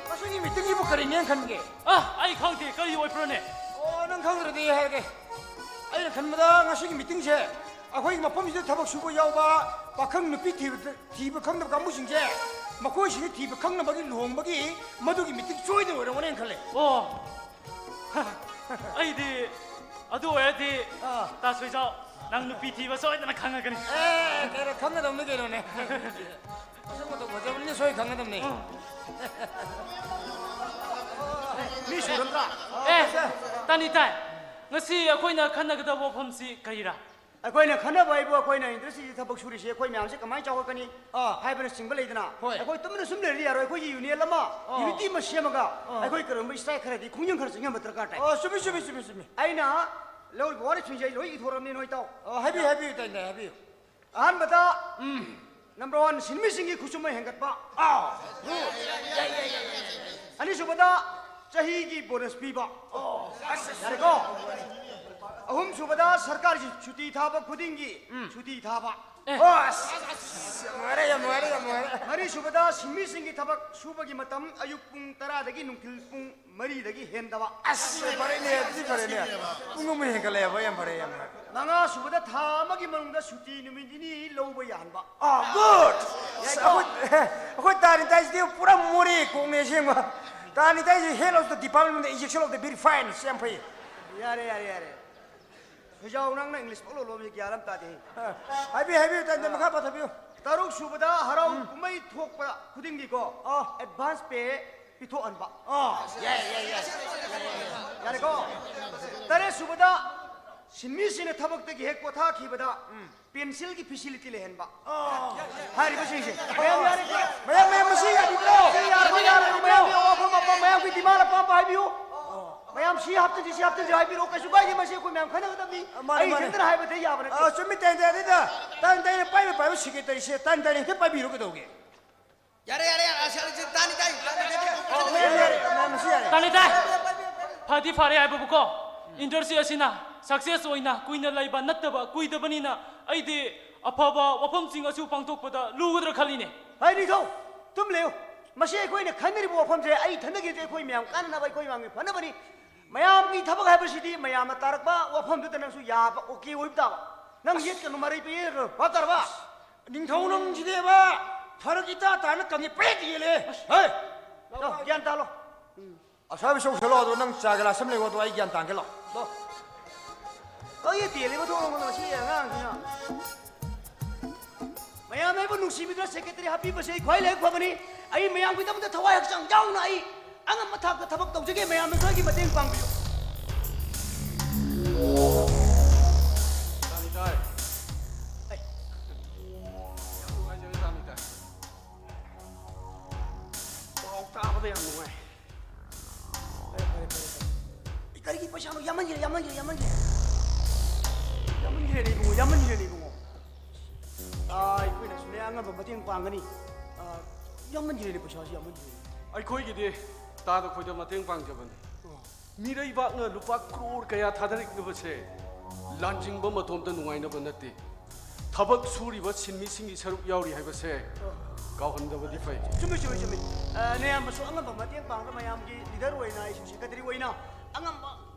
ꯃꯁꯤꯒꯤ ꯃꯤꯇꯤꯡꯁꯤꯕꯨ ꯀꯔꯤꯅꯦꯅ ꯈꯟꯒꯦ? ꯑ, ꯑꯩ ꯈꯪꯗꯦ, ꯀꯔꯤ ꯑꯣꯏꯕ꯭ꯔꯣꯅꯦ? ꯑꯣ, ꯅꯪ ꯈꯪꯗ꯭ꯔꯗꯤ ꯍꯥꯏꯔꯒꯦ꯫ ꯑꯩꯅ ꯈꯟꯕꯗ ꯉꯁꯤꯒꯤ ꯃꯤꯇꯤꯡꯁꯦ ꯑꯩꯈꯣꯏꯒꯤ ꯃꯐꯝꯁꯤꯗ ꯊꯕꯛ ꯁꯨꯕ ꯌꯥꯎꯕ ꯄꯥꯈꯪ ꯅꯨꯄꯤ ꯊꯤꯕ, ꯊꯤꯕ ꯈꯪꯗꯕ ꯀꯥꯡꯕꯨꯁꯤꯡꯁꯦ, ꯃꯈꯣꯏꯁꯤꯡꯁꯦ ꯊꯤꯕ ꯈꯪꯅꯕꯒꯤ ꯂꯨꯍꯣꯡꯕꯒꯤ ꯃꯗꯨꯒꯤ ꯃꯤꯇꯤꯡ ꯁꯣꯏꯗꯅ ꯑꯣꯏꯔꯝꯒꯅꯦꯅ ꯈꯜꯂꯦ꯫ ꯑꯣ, ꯑꯩꯗꯤ ꯑꯗꯨ ꯑꯣꯏꯔꯗꯤ ꯑꯥ꯫ ꯇꯥ ꯁꯣꯏꯖꯥꯎ, ꯅꯪ ꯅꯨꯄꯤ ꯊꯤꯕ ꯁꯣꯏꯗꯅ ꯈꯪꯉꯒꯅꯤ꯫ ꯑꯦ, ꯀꯩꯅꯣ, ꯈꯪꯒꯗꯕꯅꯤ ꯀꯩꯅꯣꯅꯦ꯫ ꯃꯁꯛ ꯃꯇꯧ ꯐꯖꯕꯅꯤꯅ ꯁꯣꯏ ꯈꯪꯒꯗꯕꯅꯤ꯫ ꯃꯤ ꯁꯨꯔꯝꯗ꯭ꯔꯥ? ꯑꯦ, ꯇꯥꯅꯤ ꯇꯥꯏ, ꯉꯁꯤ ꯑꯩꯈꯣꯏꯅ ꯈꯟꯅꯒꯗꯕ ꯋꯥꯐꯝꯁꯤ ꯀꯔꯤꯔꯥ? ꯑꯩꯈꯣꯏꯅ ꯈꯟꯅꯕ ꯍꯥꯏꯕꯨ ꯑꯩꯈꯣꯏꯅ ꯏꯟꯗꯁꯇ꯭ꯔꯤꯁꯤ ꯊꯕꯛ ꯁꯨꯔꯤꯁꯤ ꯑꯩꯈꯣꯏ ꯃꯌꯥꯝꯁꯦ ꯀꯃꯥꯏꯅ ꯆꯥꯎꯈꯠꯀꯅꯤ ꯑꯥ꯫ ꯍꯥꯏꯕꯅꯆꯤꯡꯕ ꯂꯩꯗꯅ꯫ ꯍꯣꯏ꯫ ꯑꯩꯈꯣꯏ ꯇꯨꯃꯤꯟꯅ ꯁꯨꯝ ꯂꯩꯔꯗꯤ ꯌꯥꯔꯣꯏ꯫ ꯑꯩꯈꯣꯏꯒꯤ ꯌꯨꯅꯤꯌꯟ ꯑꯃ, ꯑꯥ꯫ ꯌꯨꯅꯤꯇꯤ ꯑꯃ ꯁꯦꯝꯃꯒ ꯑꯥ꯫ ꯑꯩꯈꯣꯏ ꯀꯔꯤꯒꯨꯝꯕ ꯏꯁꯇ꯭ꯔꯥꯏꯛ ꯈꯔꯗꯤ ꯈꯣꯡꯖꯪ ꯈꯔ ꯆꯪꯍꯟꯕ ꯗꯔꯀꯥꯔ ꯇꯥꯏ꯫ ꯑꯣ, ꯆꯨꯝꯃꯤ, ꯆꯨꯝꯃꯤ, ꯆꯨꯝꯃꯤ, ꯆꯨꯝꯃꯤ꯫ ꯑꯩꯅ ꯂꯧꯔꯤꯕ ꯋꯥꯔꯦꯞꯁꯤꯡꯁꯦ ꯑꯩ ꯂꯣꯏ ꯏꯊꯣꯔꯛꯑꯕꯅꯤ ꯅꯣꯏ ꯇꯥꯎ꯫ ꯑꯣ, ꯍꯥꯏꯕꯤꯌꯨ, ꯍꯥꯏꯕꯤꯌꯨ, ꯇꯥꯏ, ꯇꯥꯏ, ꯍꯥꯏꯕꯤꯌꯨ꯫ ꯑꯍꯥꯟꯕꯗ, ꯎꯝ, ꯅꯝꯕꯔ ꯋꯥꯟ, ꯁꯤꯟꯃꯤꯁꯤꯡꯒꯤ ꯈꯨꯠꯁꯨꯃꯟ ꯍꯦꯟꯒꯠꯄ꯫ ꯑꯥ꯫ ꯑꯅꯤꯁꯨꯕꯗ, ꯆꯍꯤꯒꯤ ꯕꯣꯅꯁ ꯄꯤꯕ꯫ ꯌꯥꯔꯦꯀꯣ? ꯑꯍꯨꯝꯁꯨꯕꯗ, ꯁꯔꯀꯥꯔꯒꯤ ꯁꯨꯇꯤ ꯊꯥꯕ ꯈꯨꯗꯤꯡꯒꯤ ꯁꯨꯇꯤ ꯊꯥꯕ꯫ ꯑꯣ, ꯑꯁ, ꯑꯁ, ꯌꯥꯝ ꯅꯨꯡꯉꯥꯏꯔꯦ, ꯌꯥꯝ ꯅꯨꯡꯉꯥꯏꯔꯦ, ꯌꯥꯝ ꯅꯨꯡꯉꯥꯏꯔꯦ꯫ ꯃꯔꯤꯁꯨꯕꯗ, ꯁꯤꯟꯃꯤꯁꯤꯡꯒꯤ ꯊꯕꯛ ꯁꯨꯕꯒꯤ ꯃꯇꯝ ꯑꯌꯨꯛ ꯄꯨꯡ ꯇꯔꯥꯗꯒꯤ ꯅꯨꯡꯊꯤꯜ ꯄꯨꯡ ꯃꯔꯤꯗꯒꯤ ꯍꯦꯟꯗꯕ꯫ ꯑꯁ, ꯐꯔꯦꯅꯦ, ꯑꯗꯨꯗꯤ ꯐꯔꯦꯅꯦ꯫ ꯄꯨꯡ ꯑꯃ ꯍꯦꯟꯒꯠꯂꯛꯑꯦꯕ, ꯌꯥꯝ ꯐꯔꯦ, ꯌꯥꯝ ꯐꯔꯦ꯫ ꯃꯉꯥꯁꯨꯕꯗ, ꯊꯥ ꯑꯃꯒꯤ ꯃꯅꯨꯡꯗ ꯁꯨꯇꯤ ꯅꯨꯃꯤꯠ ꯅꯤꯅꯤ ꯂꯧꯕ ꯌꯥꯍꯟꯕ꯫ ꯑꯥ, ꯒꯨꯗ꯫ ꯑꯁ, ꯑꯩꯈꯣꯏ, ꯑꯩꯈꯣꯏ ꯇꯥꯅꯤ ꯇꯥꯏꯁꯤꯗꯤ ꯄꯨꯔꯥ ꯃꯣꯔꯦ ꯀꯣꯛꯅꯦ ꯑꯁꯦꯡꯕ꯫ ꯇꯥꯅꯤ ꯇꯥꯏꯁꯤ health of the department, injection of the very fine, ꯌꯥꯝ ꯐꯩ꯫ ꯌꯥꯔꯦ, ꯌꯥꯔꯦ, ꯌꯥꯔꯦ꯫ ꯁꯣꯏꯖꯥꯎ, ꯅꯪꯅ ꯏꯪꯂꯤꯁ ꯄꯪꯂꯣꯜ ꯂꯣꯜꯂꯤ, ꯒ꯭ꯌꯥꯟ ꯑꯃ ꯇꯥꯗꯦ꯫ ꯑ, ꯍꯥꯏꯕꯤꯌꯨ, ꯍꯥꯏꯕꯤꯌꯨ, ꯇꯥꯅꯤ ꯇꯥꯏ, ꯃꯈꯥ ꯄꯥꯊꯕꯤꯌꯨ꯫ ꯇꯔꯨꯛ ꯁꯨꯕꯗ, ꯍꯔꯥꯎ ꯀꯨꯝꯍꯩ ꯊꯣꯛꯄ ꯈꯨꯗꯤꯡꯒꯤꯀꯣ, ꯑꯥ꯫ ꯑꯦꯗꯚꯥꯟꯁ ꯄꯦ ꯄꯤꯊꯣꯛꯍꯟꯕ꯫ ꯑꯥ, ꯌꯥꯏ, ꯌꯥꯏ, ꯌꯥꯏ꯫ ꯌꯥꯔꯦꯀꯣ? ꯇꯔꯦꯠ ꯁꯨꯕꯗ, ꯁꯤꯟꯃꯤꯁꯤꯡꯅ ꯊꯕꯛꯇꯒꯤ ꯍꯦꯛ ꯄꯣꯊꯥꯈꯤꯕꯗ ꯄꯦꯟꯁꯤꯜꯒꯤ ꯐꯦꯁꯤꯂꯤꯇꯤ ꯂꯩꯍꯟꯕ꯫ ꯍꯥꯏꯔꯤꯕꯁꯤꯡꯁꯦ꯫ ꯃꯌꯥꯝ ꯌꯥꯔꯦ꯫ ꯃꯌꯥꯝ, ꯃꯌꯥꯝ ꯃꯁꯤ ꯌꯥꯕꯤꯕ꯭ꯔꯣ? ꯁꯤ ꯌꯥꯔꯣꯏ, ꯌꯥꯔꯣꯏ, ꯃꯌꯥꯝꯒꯤ ꯑꯋꯥꯐꯝ ꯑꯄꯥꯝꯕ, ꯃꯌꯥꯝꯒꯤ ꯗꯤꯃꯥꯟ ꯑꯄꯥꯝꯕ ꯍꯥꯏꯕꯤꯌꯨ꯫ ꯃꯌꯥꯝ ꯁꯤ ꯍꯥꯞꯆꯤꯟꯁꯤ, ꯁꯤ ꯍꯥꯞꯆꯤꯟꯁꯤ ꯍꯥꯏꯕꯤꯔꯣ, ꯀꯩꯁꯨ ꯀꯥꯏꯗꯦ꯫ ꯃꯁꯤ ꯑꯩꯈꯣꯏ ꯃꯌꯥꯝ ꯈꯟꯅꯒꯗꯕꯅꯤ꯫ ꯑ, ꯃꯥꯅꯤ, ꯑꯩ ꯃꯥꯅꯤ꯫ ꯏꯊꯟꯇꯅ ꯍꯥꯏꯕꯗ ꯌꯥꯕ ꯅꯠꯇꯦ꯫ ꯑ, ꯆꯨꯝꯃꯤ, ꯇꯥꯏ, ꯇꯥꯏ, ꯑꯗꯨꯗ ꯇꯥꯏ, ꯇꯥꯏꯅ ꯄꯥꯏꯕ, ꯄꯥꯏꯕ ꯁꯦꯀ꯭ꯔꯦꯇꯔꯤꯁꯦ ꯇꯥꯏ, ꯇꯥꯏꯅ ꯍꯦꯛꯇ ꯄꯥꯏꯕꯤꯔꯣ ꯀꯩꯗꯧꯒꯦ? ꯌꯥꯔꯦ, ꯌꯥꯔꯦ, ꯌꯥꯔꯦ, ꯑꯁ, ꯑꯁ, ꯇꯥꯅꯤ, ꯇꯥꯏ, ꯇꯥꯅꯤ, ꯇꯥꯅꯤ꯫ ꯑꯣ, ꯃꯌꯥꯝ ꯌꯥꯔꯦ, ꯃꯌꯥꯝ ꯃꯁꯤ ꯌꯥꯔꯦ꯫ ꯇꯥꯅꯤ, ꯇꯥꯏ꯫ ꯐꯗꯤ ꯐꯔꯦ ꯍꯥꯏꯕꯕꯨꯀꯣ, ꯏꯟꯗꯁꯇ꯭ꯔꯤ ꯑꯁꯤꯅ ꯁꯛꯁꯦꯁ ꯑꯣꯏꯅ ꯀꯨꯏꯅ ꯂꯩꯕ ꯅꯠꯇꯕ ꯀꯨꯏꯗꯕꯅꯤꯅ ꯑꯩꯗꯤ ꯑꯐꯕ ꯋꯥꯐꯝꯁꯤꯡ ꯑꯁꯨ ꯄꯥꯡꯊꯣꯛꯄꯗ ꯂꯨꯒꯗ꯭ꯔꯥ ꯈꯜꯂꯤꯅꯦ꯫ ꯍꯥꯏ ꯅꯤꯡꯊꯧ, ꯇꯨꯝ ꯂꯩꯌꯨ꯫ ꯃꯁꯤ ꯑꯩꯈꯣꯏꯅ ꯈꯟꯅꯔꯤꯕ ꯋꯥꯐꯝꯁꯦ ꯑꯩ ꯏꯊꯟꯗꯒꯤ ꯅꯠꯇꯦ, ꯑꯩꯈꯣꯏ ꯃꯌꯥꯝ ꯀꯥꯟꯅꯅꯕ, ꯑꯩꯈꯣꯏ ꯃꯌꯥꯝꯒꯤ ꯐꯅꯕꯅꯤ꯫ ꯃꯌꯥꯝꯒꯤ ꯊꯕꯛ ꯍꯥꯏꯕꯁꯤꯗꯤ ꯃꯌꯥꯝꯅ ꯇꯥꯔꯛꯄ ꯋꯥꯐꯝꯗꯨꯗ ꯅꯪꯁꯨ ꯌꯥꯕ, ꯑꯣꯀꯦ ꯑꯣꯏꯕ ꯇꯥꯕ꯫ ꯅꯪ ꯌꯦꯠꯀꯅꯨ, ꯃꯔꯩ ꯄꯤꯔꯒ ꯚꯥꯞ ꯇꯥꯔꯕ? ꯅꯤꯡꯊꯧ ꯅꯪꯁꯤꯗꯤꯕ ꯐꯔꯛ ꯏꯇꯥ ꯇꯥꯅ ꯀꯪꯉꯤ ꯄꯦꯠ ꯌꯦꯜꯂꯦ꯫ ꯍꯦ! ꯂꯥꯎ, ꯒ꯭ꯌꯥꯟ ꯇꯥꯂꯣ꯫ ꯑꯁꯥꯕꯤ ꯁꯧꯁꯜꯂꯣ, ꯑꯗꯣ ꯅꯪ ꯆꯥ ꯒꯤꯂꯥꯁ ꯑꯃ ꯂꯩꯌꯣ, ꯑꯗꯣ ꯑꯩ ꯒ꯭ꯌꯥꯟ ꯇꯥꯟꯒꯦ ꯂꯥꯎ꯫ ꯂꯥꯎ꯫ ꯀꯔꯤ ꯇꯦꯜꯂꯤꯕ ꯊꯣꯡ ꯂꯣꯟꯕꯅꯣ ꯁꯤ ꯑꯉꯥꯡꯁꯤꯅ? ꯃꯌꯥꯝ ꯑꯩꯕꯨ ꯅꯨꯡꯁꯤꯕꯤꯗꯨꯅ ꯁꯦꯀ꯭ꯔꯦꯇꯔꯤ ꯍꯥꯞꯄꯤꯕꯁꯦ ꯑꯩ ꯈ꯭ꯋꯥꯏ ꯂꯥꯏꯕꯛ ꯐꯕꯅꯤ꯫ ꯑꯩ ꯃꯌꯥꯝꯒꯤꯗꯃꯛꯇ ꯊꯋꯥꯏ ꯍꯛꯆꯥꯡ ꯌꯥꯎꯅ ꯑꯩ ꯑꯉꯝꯕ ꯊꯥꯛꯇ ꯊꯕꯛ ꯇꯧꯖꯒꯦ꯫ ꯃꯌꯥꯝꯅꯁꯨ ꯑꯩꯒꯤ ꯃꯇꯦꯡ ꯄꯥꯡꯕꯤꯌꯨ꯫ ꯇꯥꯅꯤ ꯇꯥꯏ꯫ ꯑꯩ ꯌꯥꯝ ꯅꯨꯡꯉꯥꯏꯖꯔꯦ, ꯇꯥꯅꯤ ꯇꯥꯏ꯫ ꯄꯥꯎ ꯇꯥꯕꯗ ꯌꯥꯝ ꯅꯨꯡꯉꯥꯏ꯫ ꯐꯔꯦ, ꯐꯔꯦ, ꯐꯔꯦ, ꯐꯔꯦ꯫ ꯑꯩ ꯀꯔꯤꯒꯤ ꯄꯩꯁꯥꯅꯣ? ꯌꯥꯝꯃꯟꯈ꯭ꯔꯦ, ꯌꯥꯝꯃꯟꯈ꯭ꯔꯦ, ꯌꯥꯝꯃꯟꯈ꯭ꯔꯦ꯫ ꯌꯥꯝꯃꯟꯈ꯭ꯔꯦꯅꯦ ꯏꯕꯨꯡꯉꯣ, ꯌꯥꯝꯃꯟꯈ꯭ꯔꯦꯅꯦ ꯏꯕꯨꯡꯉꯣ꯫ ꯑꯥ, ꯑꯩꯈꯣꯏꯅꯁꯨꯅꯦ ꯑꯉꯝꯕ ꯃꯇꯦꯡ ꯄꯥꯡꯒꯅꯤ꯫ ꯑꯥ, ꯌꯥꯝꯃꯟꯈ꯭ꯔꯦꯅꯦ, ꯄꯩꯁꯥꯁꯤ ꯌꯥꯝꯃꯟꯈ꯭ꯔꯦꯅꯦ꯫ ꯑꯩꯈꯣꯏꯒꯤꯗꯤ ꯇꯥꯗ ꯈꯣꯏꯗ ꯃꯇꯦꯡ ꯄꯥꯡꯖꯕꯅꯤ꯫ ꯑꯣ꯫ ꯃꯤꯔꯩꯕꯥꯛꯅ ꯂꯨꯄꯥ ꯀ꯭ꯔꯣꯔ ꯀꯌꯥ ꯊꯥꯗꯔꯛꯂꯤꯕꯁꯦ ꯂꯥꯟꯖꯤꯡꯕ ꯃꯇꯣꯝꯇ ꯅꯨꯡꯉꯥꯏꯅꯕ ꯅꯠꯇꯦ꯫ ꯊꯕꯛ ꯁꯨꯔꯤꯕ ꯁꯤꯟꯃꯤꯁꯤꯡꯒꯤ ꯁꯔꯨꯛ ꯌꯥꯎꯔꯤ ꯍꯥꯏꯕꯁꯦ ꯀꯥꯎꯍꯟꯗꯕꯗꯤ ꯐꯩ꯫ ꯆꯨꯝꯃꯤ, ꯆꯨꯝꯃꯤ, ꯆꯨꯝꯃꯤ꯫ ꯑ, ꯅꯌꯥꯝꯕꯁꯨ ꯑꯉꯝꯕ ꯃꯇꯦꯡ ꯄꯥꯡꯅ ꯃꯌꯥꯝꯒꯤ ꯂꯤꯗꯔ ꯑꯣꯏꯅ, ꯑꯩꯁꯨ ꯁꯦꯀ꯭ꯔꯦꯇꯔꯤ ꯑꯣꯏꯅ ꯑꯉꯝꯕ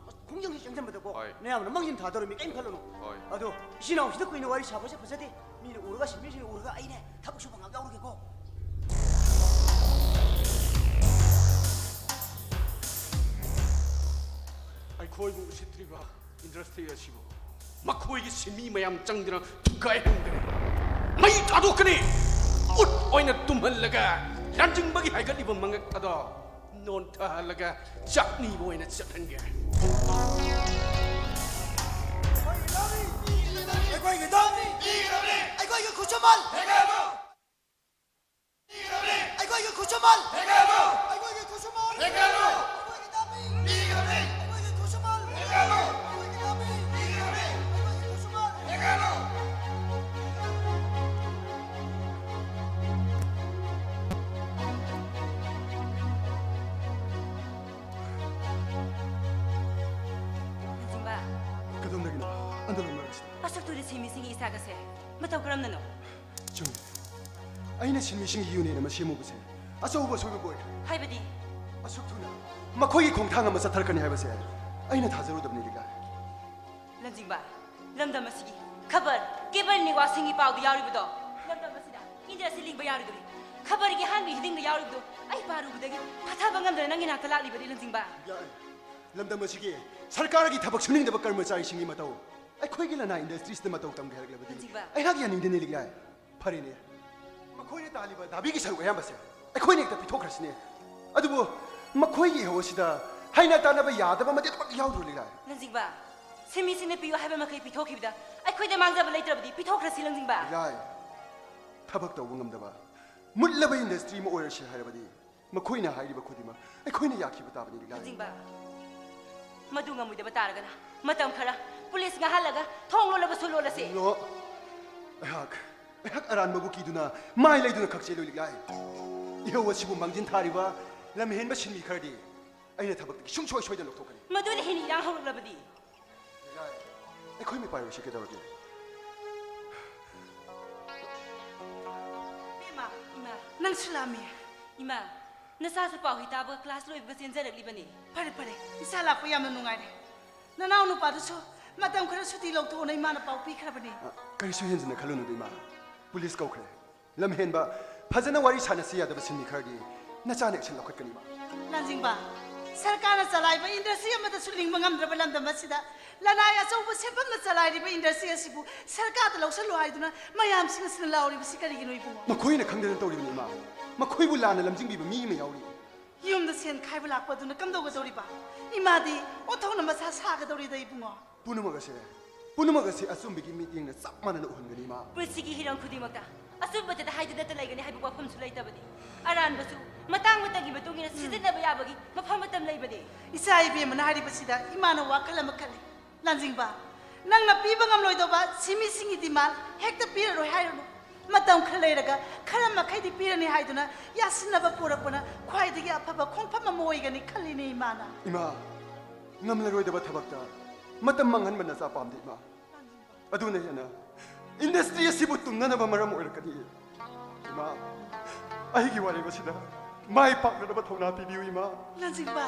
ꯈꯣꯡꯖꯪꯁꯤ ꯆꯪꯁꯤꯟꯕꯗꯀꯣ, ꯍꯣꯏ꯫ ꯅꯌꯥꯝꯕꯅ ꯃꯥꯡꯖꯤꯟ ꯊꯥꯗꯧꯔꯤꯃꯤ, ꯀꯔꯤꯝ ꯈꯜꯂꯨꯅꯨ꯫ ꯍꯣꯏ꯫ ꯑꯗꯣ ꯏꯆꯤꯟ ꯏꯅꯥꯎꯁꯤꯗ ꯀꯨꯏꯅ ꯋꯥꯔꯤ ꯁꯥꯕꯁꯦ ꯐꯖꯗꯦ꯫ ꯃꯤꯅ ꯎꯔꯒ, ꯁꯤꯟꯃꯤꯁꯤꯡꯅ ꯎꯔꯒ ꯑꯩꯅꯦ ꯊꯕꯛ ꯁꯨꯕ ꯉꯥꯛ ꯌꯥꯎꯔꯒꯦꯀꯣ꯫ ꯑꯩꯈꯣꯏꯕꯨ ꯎꯁꯤꯠꯇ꯭ꯔꯤꯕ ꯏꯟꯗꯁꯇ꯭ꯔꯤ ꯑꯁꯤꯕꯨ ꯃꯈꯣꯏꯒꯤ ꯁꯤꯟꯃꯤ ꯃꯌꯥꯝ ꯆꯪꯗꯨꯅ ꯊꯨꯒꯥꯏꯍꯟꯒꯅꯤ, ꯃꯩ ꯊꯥꯗꯣꯛꯀꯅꯤ, ꯎꯠ ꯑꯣꯏꯅ ꯇꯨꯝꯍꯜꯂꯒ ꯂꯥꯟꯖꯤꯡꯕꯒꯤ ꯍꯥꯏꯒꯠꯂꯤꯕ ꯃꯉꯛ ꯑꯗꯣ ꯅꯣꯟꯊꯍꯜꯂꯒ ꯆꯥꯛꯅꯤꯕ ꯑꯣꯏꯅ ꯆꯠꯍꯟꯒꯦ꯫ ꯑꯩꯈꯣꯏꯒꯤ ꯗꯥꯕꯤ ꯄꯤꯒꯗꯕꯅꯤ꯫ ꯑꯩꯈꯣꯏꯒꯤ ꯈꯨꯠꯁꯨꯃꯟ ꯍꯦꯟꯒꯠꯍꯜꯂꯨ꯫ ꯑꯩꯈꯣꯏꯒꯤ ꯈꯨꯠꯁꯨꯃꯟ ꯍꯦꯟꯒꯠꯍꯜꯂꯨ꯫ ꯑꯩꯈꯣꯏꯒꯤ ꯈꯨꯠꯁꯨꯃꯟ ꯍꯦꯟꯒꯠꯍꯜꯂꯨ꯫ ꯑꯩꯈꯣꯏꯒꯤ ꯗꯥꯕꯤ ꯄꯤꯒꯗꯕꯅꯤ꯫ ꯑꯩꯈꯣꯏꯒꯤ ꯈꯨꯠꯁꯨꯃꯟ ꯍꯦꯟꯒꯠꯍꯜꯂꯨ꯫ ꯑꯩꯈꯣꯏꯒꯤ ꯗꯥꯕꯤ ꯄꯤꯒꯗꯕꯅꯤ꯫ ꯑꯩꯈꯣꯏꯒꯤ ꯈꯨꯠꯁꯨꯃꯟ ꯍꯦꯟꯒꯠꯍꯜꯂꯨ꯫ ꯂꯟꯆꯤꯡꯕ꯫ ꯀꯗꯣꯝꯗꯒꯤꯅꯣ? ꯑꯟꯗꯔ ꯂꯣꯟ ꯃꯔꯛꯁꯤꯗ꯫ ꯑꯁꯨꯛ ꯊꯨꯅ ꯁꯤꯟꯃꯤꯁꯤꯡꯒꯤ ꯏꯁꯇꯥꯛ ꯑꯁꯦ ꯃꯇꯧ ꯀꯔꯝꯅꯅꯣ? ꯆꯨꯝꯃꯤ꯫ ꯑꯩꯅ ꯁꯤꯟꯃꯤꯁꯤꯡꯒꯤ ꯌꯨꯅꯤꯌꯟ ꯑꯃ ꯁꯦꯝꯃꯨꯕꯁꯦ ꯑꯆꯧꯕ ꯑꯁꯣꯏꯕ ꯑꯃ ꯑꯣꯏꯈ꯭ꯔꯦ꯫ ꯍꯥꯏꯕꯗꯤ? ꯑꯁꯨꯛ ꯊꯨꯅ ꯃꯈꯣꯏꯒꯤ ꯈꯣꯡꯊꯥꯡ ꯑꯃ ꯆꯠꯊꯔꯛꯀꯅꯤ ꯍꯥꯏꯕꯁꯦ ꯑꯩꯅ ꯊꯥꯖꯔꯨꯗꯕꯅꯤ, ꯂꯤꯛꯂꯥꯏ꯫ ꯂꯟꯆꯤꯡꯕ, ꯂꯝꯗꯝ ꯑꯁꯤꯒꯤ ꯈꯕꯔ, ꯀꯦꯕꯜ ꯅꯦꯠꯋꯥꯛꯁꯤꯡꯒꯤ ꯄꯥꯎꯗ ꯌꯥꯎꯔꯤꯕꯗꯣ, ꯂꯝꯗꯝ ꯑꯁꯤꯗ ꯏꯟꯗꯁꯇ꯭ꯔꯤ ꯂꯤꯡꯕ ꯌꯥꯔꯣꯏꯗꯧꯔꯤ꯫ ꯈꯕꯔꯒꯤ ꯑꯍꯥꯟꯕ ꯍꯤꯗꯤꯡꯗ ꯌꯥꯎꯔꯤꯕꯗꯣ ꯑꯩ ꯄꯥꯔꯨꯕꯗꯒꯤ ꯐꯥꯊꯕ ꯉꯝꯗꯅ ꯅꯪꯒꯤ ꯅꯥꯛꯇ ꯂꯥꯛꯂꯤꯕꯅꯤ, ꯂꯟꯆꯤꯡꯕ꯫ ꯂꯤꯛꯂꯥꯏ, ꯂꯝꯗꯝ ꯑꯁꯤꯒꯤ ꯁꯔꯀꯥꯔꯒꯤ ꯊꯕꯛ ꯁꯨꯅꯤꯡꯗꯕ ꯀꯔꯃꯆꯥꯔꯤꯁꯤꯡꯒꯤ ꯃꯇꯧ ꯑꯩꯈꯣꯏꯒꯤ ꯂꯅꯥꯏ ꯏꯟꯗꯁꯇ꯭ꯔꯤꯁꯤꯗ ꯃꯇꯧ ꯇꯝꯒꯦ ꯍꯥꯏꯔꯛꯂꯕꯗꯤ ꯂꯟꯆꯤꯡꯕ꯫ ꯑꯩꯍꯥꯛ ꯌꯥꯅꯤꯡꯗꯦꯅꯦ, ꯂꯤꯛꯂꯥꯏ꯫ ꯐꯔꯦꯅꯦ, ꯃꯈꯣꯏꯅ ꯇꯥꯜꯂꯤꯕ ꯗꯥꯕꯤꯒꯤ ꯁꯔꯨꯛ ꯑꯌꯥꯝꯕꯁꯦ ꯑꯩꯈꯣꯏꯅ ꯍꯦꯛꯇ ꯄꯤꯊꯣꯛꯈ꯭ꯔꯁꯤꯅꯦ꯫ ꯑꯗꯨꯕꯨ ꯃꯈꯣꯏꯒꯤ ꯏꯍꯧ ꯑꯁꯤꯗ ꯍꯥꯏꯅ ꯇꯥꯅꯕ ꯌꯥꯗꯕ ꯃꯇꯦꯛ ꯑꯃꯠꯇ ꯌꯥꯎꯗ꯭ꯔꯣ, ꯂꯤꯛꯂꯥꯏ? ꯂꯟꯆꯤꯡꯕ, ꯁꯤꯟꯃꯤꯁꯤꯡꯅ ꯄꯤꯌꯨ ꯍꯥꯏꯕ ꯃꯈꯩ ꯄꯤꯊꯣꯛꯈꯤꯕꯗ ꯑꯩꯈꯣꯏꯗ ꯃꯥꯡꯖꯕ ꯂꯩꯇ꯭ꯔꯕꯗꯤ ꯄꯤꯊꯣꯛꯈ꯭ꯔꯁꯤ, ꯂꯟꯆꯤꯡꯕ꯫ ꯂꯤꯛꯂꯥꯏ, ꯊꯕꯛ ꯇꯧꯕ ꯉꯝꯗꯕ, ꯃꯨꯠꯂꯕ ꯏꯟꯗꯁꯇ꯭ꯔꯤ ꯑꯃ ꯑꯣꯏꯔꯁꯤ ꯍꯥꯏꯔꯕꯗꯤ ꯃꯈꯣꯏꯅ ꯍꯥꯏꯔꯤꯕ ꯈꯨꯗꯤꯡꯃꯛ ꯑꯩꯈꯣꯏꯅ ꯌꯥꯈꯤꯕ ꯇꯥꯕꯅꯤ, ꯂꯤꯛꯂꯥꯏ꯫ ꯂꯟꯆꯤꯡꯕ, ꯃꯗꯨ ꯉꯝꯃꯣꯏꯗꯕ ꯇꯥꯔꯒꯅ ꯃꯇꯝ ꯈꯔ ꯄꯨꯂꯤꯁ ꯉꯥꯡꯍꯜꯂꯒ ꯊꯣꯡ ꯂꯣꯜꯂꯕꯁꯨ ꯂꯣꯜꯂꯁꯤ꯫ ꯅꯣ꯫ ꯑꯩꯍꯥꯛ, ꯑꯩꯍꯥꯛ ꯑꯔꯥꯟꯕꯕꯨ ꯀꯤꯗꯨꯅ ꯃꯥꯏ ꯂꯩꯗꯨꯅ ꯈꯛ ꯆꯦꯜꯂꯣꯏ, ꯂꯤꯛꯂꯥꯏ꯫ ꯏꯍꯧ ꯑꯁꯤꯕꯨ ꯃꯥꯡꯖꯤꯟ ꯊꯥꯔꯤꯕ ꯂꯝꯍꯦꯟꯕ ꯁꯤꯟꯃꯤ ꯈꯔꯗꯤ ꯑꯩꯅ ꯊꯕꯛꯇꯒꯤ ꯁꯨꯡꯁꯣꯏ ꯁꯣꯏꯗꯅ ꯂꯧꯊꯣꯛꯀꯅꯤ꯫ ꯃꯗꯨꯅ ꯍꯦꯟꯅ ꯏꯔꯥꯡ ꯍꯧꯔꯛꯂꯕꯗꯤ? ꯂꯤꯛꯂꯥꯏ, ꯑꯩꯈꯣꯏ ꯃꯤꯄꯥꯏꯔꯣꯏꯁꯤ ꯀꯩꯗꯧꯔꯒꯦ? ꯏꯃꯥ, ꯏꯃꯥ, ꯅꯪꯁꯨ ꯂꯥꯛꯑꯝꯃꯤ꯫ ꯏꯃꯥ, ꯅꯆꯥꯁꯨ ꯄꯥꯎ ꯍꯤ ꯇꯥꯕꯒ ꯀ꯭ꯂꯥꯁ ꯂꯣꯏꯕꯒ ꯆꯦꯟꯖꯔꯛꯂꯤꯕꯅꯤ꯫ ꯐꯔꯦ, ꯐꯔꯦ, ꯏꯆꯥ ꯂꯥꯛꯄ ꯌꯥꯝꯅ ꯅꯨꯡꯉꯥꯏꯔꯦ꯫ ꯅꯅꯥꯎ ꯅꯨꯄꯥꯗꯨꯁꯨ ꯃꯇꯝ ꯈꯔ ꯁꯨꯇꯤ ꯂꯧꯊꯣꯛꯑꯣꯅ ꯏꯃꯥꯅ ꯄꯥꯎ ꯄꯤꯈ꯭ꯔꯕꯅꯤ꯫ ꯑ, ꯀꯔꯤꯁꯨ ꯍꯦꯟꯖꯤꯟꯅ ꯈꯜꯂꯨꯅꯨꯗ, ꯏꯃꯥ꯫ ꯄꯨꯂꯤꯁ ꯀꯧꯈ꯭ꯔꯦ꯫ ꯂꯝꯍꯦꯟꯕ, ꯐꯖꯅ ꯋꯥꯔꯤ ꯁꯥꯟꯅꯁꯤ ꯌꯥꯗꯕ ꯁꯤꯟꯃꯤ ꯈꯔꯗꯤ ꯅꯆꯥꯅ action ꯂꯧꯈꯠꯀꯅꯤꯕ꯫ ꯂꯟꯖꯤꯡꯕ, ꯁꯔꯀꯥꯔꯅ ꯆꯂꯥꯏꯕ ꯏꯟꯗꯁꯇ꯭ꯔꯤ ꯑꯃꯠꯇꯁꯨ ꯂꯤꯡꯕ ꯉꯝꯗ꯭ꯔꯕ ꯂꯝꯗꯝ ꯑꯁꯤꯗ ꯂꯅꯥꯏ ꯑꯆꯧꯕ ꯁꯦꯟꯐꯝꯅ ꯆꯂꯥꯏꯔꯤꯕ ꯏꯟꯗꯁꯇ꯭ꯔꯤ ꯑꯁꯤꯕꯨ ꯁꯔꯀꯥꯔꯗ ꯂꯧꯁꯜꯂꯨ ꯍꯥꯏꯗꯨꯅ ꯃꯌꯥꯝꯁꯤꯡ ꯑꯁꯤꯅ ꯂꯥꯎꯔꯤꯕꯁꯤ ꯀꯔꯤꯒꯤꯅꯣ, ꯏꯕꯨꯡꯉꯣ? ꯃꯈꯣꯏꯅ ꯈꯪꯗꯅ ꯇꯧꯔꯤꯕꯅꯤ, ꯏꯃꯥ꯫ ꯃꯈꯣꯏꯕꯨ ꯂꯥꯟꯅ ꯂꯝꯖꯤꯡꯕꯤꯕ ꯃꯤ ꯑꯃ ꯌꯥꯎꯔꯤ꯫ ꯌꯨꯝꯗ ꯁꯦꯟ ꯈꯥꯏꯕ ꯂꯥꯛꯄ ꯑꯗꯨꯅ ꯀꯝꯗꯧꯒꯗꯧꯔꯤꯕ? ꯏꯃꯥꯗꯤ ꯑꯣꯟꯊꯣꯛꯅ ꯃꯁꯥ ꯁꯥꯒꯗꯧꯔꯤꯗ, ꯏꯕꯨꯡꯉꯣ꯫ ꯄꯨꯝꯅꯃꯛ ꯑꯁꯦ ꯄꯨꯝꯅꯃꯛ ꯑꯁꯤ ꯑꯆꯨꯝꯕꯒꯤ ꯃꯤꯠꯌꯦꯡꯅ ꯆꯞ ꯃꯥꯟꯅꯅ ꯎꯍꯟꯒꯅꯤ, ꯏꯃꯥ꯫ ꯄꯨꯟꯁꯤꯒꯤ ꯍꯤꯔꯝ ꯈꯨꯗꯤꯡꯃꯛꯇ ꯑꯆꯨꯝꯕꯇꯗ ꯍꯥꯏꯗꯨꯅꯇ ꯂꯩꯒꯅꯤ ꯍꯥꯏꯕ ꯋꯥꯐꯝꯁꯨ ꯂꯩꯇꯕꯅꯤ꯫ ꯑꯔꯥꯟꯕꯁꯨ ꯃꯇꯥꯡ ꯃꯇꯝꯒꯤ ꯃꯇꯨꯡ ꯏꯟꯅ ꯁꯤꯖꯤꯟꯅꯕ ꯌꯥꯕꯒꯤ ꯃꯐꯝ ꯃꯇꯝ ꯂꯩꯕꯅꯤ꯫ ꯏꯆꯥ ꯏꯕꯦꯝꯃꯅ ꯍꯥꯏꯔꯤꯕꯁꯤꯗ ꯏꯃꯥꯅ ꯋꯥꯈꯜ ꯑꯃ ꯈꯜꯂꯤ꯫ ꯂꯥꯟꯖꯤꯡꯕ, ꯅꯪꯅ ꯄꯤꯕ ꯉꯝꯂꯣꯏꯗꯧꯕ ꯁꯤꯃꯤꯁꯤꯡꯒꯤ ꯗꯤꯃꯥꯟ ꯍꯦꯛꯇ ꯄꯤꯔꯔꯣꯏ ꯍꯥꯏꯔꯨꯅꯨ꯫ ꯃꯇꯝ ꯈꯔ ꯂꯩꯔꯒ ꯈꯔ ꯃꯈꯩꯗꯤ ꯄꯤꯔꯅꯤ ꯍꯥꯏꯗꯨꯅ ꯌꯥꯁꯤꯟꯅꯕ ꯄꯨꯔꯛꯄꯅ ꯈ꯭ꯋꯥꯏꯗꯒꯤ ꯑꯐꯕ ꯈꯣꯡꯐꯝ ꯑꯃ ꯑꯣꯏꯒꯅꯤ ꯈꯜꯂꯤꯅꯦ ꯏꯃꯥꯅ꯫ ꯏꯃꯥ, ꯉꯝꯂꯔꯣꯏꯗꯕ ꯊꯕꯛꯇ ꯃꯇꯝ ꯃꯥꯡꯍꯟꯕ ꯅꯆꯥ ꯄꯥꯝꯗꯦ, ꯏꯃꯥ꯫ ꯑꯗꯨꯅ ꯍꯦꯟꯅ ꯏꯟꯗꯁꯇ꯭ꯔꯤ ꯑꯁꯤꯕꯨ ꯇꯨꯝꯅꯅꯕ ꯃꯔꯝ ꯑꯣꯏꯔꯛꯀꯅꯤ꯫ ꯏꯃꯥ, ꯑꯩꯒꯤ ꯋꯥꯔꯦꯞ ꯑꯁꯤꯗ ꯃꯥꯏ ꯄꯥꯛꯅꯅꯕ ꯊꯧꯅꯥ ꯄꯤꯕꯤꯌꯨ, ꯏꯃꯥ꯫ ꯂꯟꯖꯤꯡꯕ꯫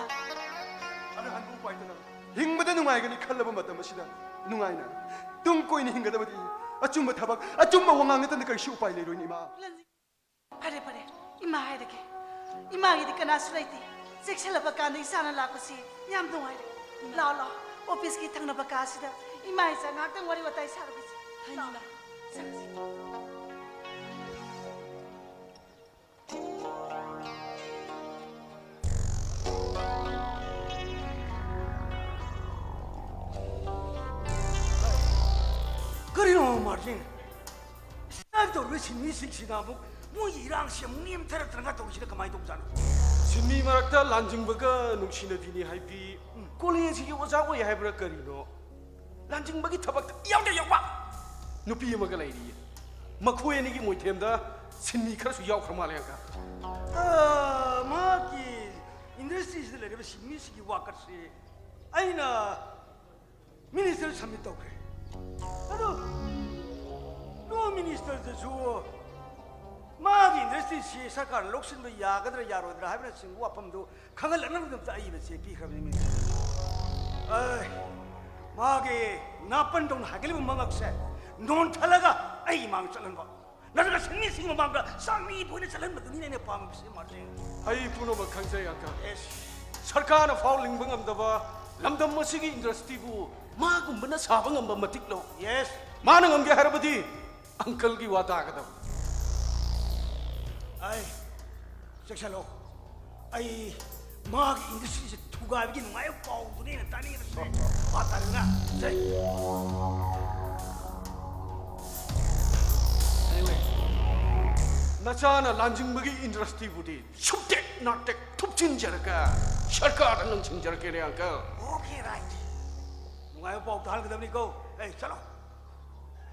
ꯑꯔꯍꯟꯕꯨ ꯎꯄꯥꯏꯇꯅ ꯍꯤꯡꯕꯗ ꯅꯨꯡꯉꯥꯏꯒꯅꯤ ꯈꯜꯂꯕ ꯃꯇꯝ ꯑꯁꯤꯗ ꯅꯨꯡꯉꯥꯏꯅ ꯇꯨꯡ ꯀꯣꯏꯅ ꯍꯤꯡꯒꯗꯕꯗꯤ ꯑꯆꯨꯝꯕ ꯊꯕꯛ, ꯑꯆꯨꯝꯕ ꯋꯥꯉꯥꯡ ꯅꯠꯇꯅ ꯀꯔꯤꯁꯨ ꯎꯄꯥꯏ ꯂꯩꯔꯣꯏꯅꯦ, ꯏꯃꯥ꯫ ꯂꯟꯖꯤꯡ-, ꯐꯔꯦ, ꯐꯔꯦ, ꯏꯃꯥ ꯍꯥꯏꯔꯒꯦ꯫ ꯏꯃꯥꯒꯤꯗꯤ ꯀꯅꯥꯁꯨ ꯂꯩꯇꯦ꯫ ꯆꯦꯛꯁꯤꯜꯂꯕ ꯀꯥꯟꯗ ꯏꯆꯥꯅ ꯂꯥꯛꯄꯁꯤ ꯌꯥꯝ ꯅꯨꯡꯉꯥꯏꯔꯦ꯫ ꯂꯥꯛꯑꯣ, ꯂꯥꯛꯑꯣ, ꯑꯣꯐꯤꯁꯀꯤ ꯊꯪꯅꯕ ꯀꯥꯁꯤꯗ ꯏꯃꯥ ꯏꯆꯥ ꯉꯥꯏꯍꯥꯛꯇꯪ ꯋꯥꯔꯤ ꯋꯥꯇꯥꯏ ꯁꯥꯔꯨꯈꯤꯁꯤ꯫ ꯍꯣꯏ, ꯂꯥꯛꯑꯣ, ꯏꯃꯥ꯫ ꯆꯪꯁꯤ꯫ ꯀꯔꯤꯅꯣ ꯃꯥꯔꯖꯤꯡ? ꯁꯨꯃꯥꯏꯅ ꯇꯧꯔꯤꯕ ꯁꯤꯟꯃꯤꯁꯤꯡꯁꯤꯅ ꯑꯃꯨꯛ ꯃꯣꯏꯒꯤ ꯏꯔꯥꯡꯁꯤ ꯑꯃꯨꯛ ꯅꯦꯝꯊꯔꯛꯇꯅꯒ ꯇꯧꯔꯤꯁꯤꯅ ꯀꯃꯥꯏꯅ ꯇꯧꯕꯖꯥꯠꯅꯣ? ꯁꯤꯟꯃꯤ ꯃꯔꯛꯇ ꯂꯥꯟꯖꯤꯡꯕꯒ ꯅꯨꯡꯁꯤꯅꯕꯤꯅꯤ ꯍꯥꯏꯕꯤ, ꯎꯝ, ꯀꯣꯂꯦꯖꯁꯤꯒꯤ ꯑꯣꯖꯥ ꯑꯣꯏ ꯍꯥꯏꯕ꯭ꯔꯥ ꯀꯔꯤꯅꯣ? ꯂꯥꯟꯖꯤꯡꯕꯒꯤ ꯊꯕꯛꯇ ꯌꯥꯎꯗ ꯌꯥꯎꯕ ꯅꯨꯄꯤ ꯑꯃꯒ ꯂꯩꯔꯤꯌꯦ꯫ ꯃꯈꯣꯏ ꯑꯅꯤꯒꯤ ꯃꯣꯏꯊꯦꯝꯗ ꯁꯤꯟꯃꯤ ꯈꯔꯁꯨ ꯌꯥꯎꯈ꯭ꯔ ꯃꯥꯜꯂꯦ, ꯑꯪꯀꯜ꯫ ꯑ, ꯃꯍꯥꯛꯀꯤ ꯏꯟꯗꯁꯇ꯭ꯔꯤꯁꯤꯗ ꯂꯩꯔꯤꯕ ꯁꯤꯟꯃꯤꯁꯤꯒꯤ ꯋꯥꯀꯠꯁꯤ ꯑꯩꯅ ꯃꯤꯅꯤꯁꯇꯔ ꯁꯕꯃꯤꯠ ꯇꯧꯈ꯭ꯔꯦ꯫ ꯑꯗꯨ ꯅꯣ ꯃꯤꯅꯤꯁꯇꯔꯗꯁꯨ ꯃꯥꯒꯤ ꯏꯟꯗꯁꯇ꯭ꯔꯤꯁꯤ ꯁꯔꯀꯥꯔꯅ ꯂꯧꯁꯤꯟꯕ ꯌꯥꯒꯗ꯭ꯔꯥ ꯌꯥꯔꯣꯏꯗ꯭ꯔꯥ ꯍꯥꯏꯕꯅꯆꯤꯡꯕ ꯋꯥꯐꯝꯗꯨ ꯈꯪꯍꯜꯂꯛꯅꯕꯒꯤꯗꯃꯛꯇ ꯑꯏꯕꯁꯦ ꯄꯤꯈ꯭ꯔꯕꯅꯤ, ꯃꯤꯅꯤꯁꯇꯔ꯫ ꯑꯩ, ꯃꯥꯒꯤ ꯅꯥꯄꯟꯗꯧꯅ ꯍꯥꯏꯒꯠꯂꯤꯕ ꯃꯉꯛꯁꯦ ꯅꯣꯟꯊꯂꯒ ꯑꯩ ꯏꯃꯥꯡ ꯆꯠꯍꯟꯕ, ꯅꯠꯇ꯭ꯔꯒ ꯁꯤꯟꯃꯤꯁꯤꯡ ꯃꯃꯥꯡꯗ ꯆꯥꯡ ꯅꯤꯕ ꯑꯣꯏꯅ ꯆꯠꯍꯟꯕꯗꯨꯅꯤꯅꯦ ꯑꯩꯅ ꯄꯥꯝꯃꯤꯕꯁꯦ, ꯃꯥꯔꯖꯤꯡ꯫ ꯑꯩ ꯄꯨꯝꯅꯃꯛ ꯈꯪꯖꯩ, ꯑꯪꯀꯜ꯫ ꯑꯦꯁ꯫ ꯁꯔꯀꯥꯔꯅ ꯐꯥꯎ ꯂꯤꯡꯕ ꯉꯝꯗꯕ ꯂꯝꯗꯝ ꯑꯁꯤꯒꯤ ꯏꯟꯗꯁꯇ꯭ꯔꯤꯕꯨ ꯃꯥꯒꯨꯝꯕꯅ ꯁꯥꯕ ꯉꯝꯕ ꯃꯇꯤꯛ ꯂꯧ꯫ ꯌꯦꯁ꯫ ꯃꯥꯅ ꯉꯝꯒꯦ ꯍꯥꯏꯔꯕꯗꯤ ꯑꯪꯀꯜꯒꯤ ꯋꯥ ꯇꯥꯒꯗꯕ꯫ ꯑꯩ, ꯆꯦꯛꯁꯤꯜꯂꯣ꯫ ꯑꯩ ꯃꯥꯒꯤ industryꯁꯦ ꯊꯨꯒꯥꯏꯕꯒꯤ ꯅꯨꯡꯉꯥꯏꯕ ꯄꯥꯎꯗꯨꯅꯦ ꯑꯩꯅ ꯇꯥꯅꯤꯡꯉꯤꯕꯁꯦ꯫ ꯚꯥꯞ ꯇꯥꯔꯦꯗꯅ? ꯁꯦ꯫ Anyway, ꯅꯆꯥꯅ ꯂꯥꯟꯖꯤꯡꯕꯒꯤ industryꯕꯨꯗꯤ ꯁꯨꯛꯇꯦꯛ ꯅꯥꯇꯦꯛ ꯊꯨꯞꯆꯤꯟꯖꯔꯒ ꯁꯔꯀꯥꯔꯗ ꯂꯪꯁꯤꯟꯖꯔꯛꯀꯦꯅꯦ, uncle꯫ Okay, right. ꯅꯨꯡꯉꯥꯏꯕ ꯄꯥꯎ ꯇꯥꯍꯟꯒꯗꯕꯅꯤꯀꯣ꯫ ꯑꯦ, ꯆꯠꯂꯣ꯫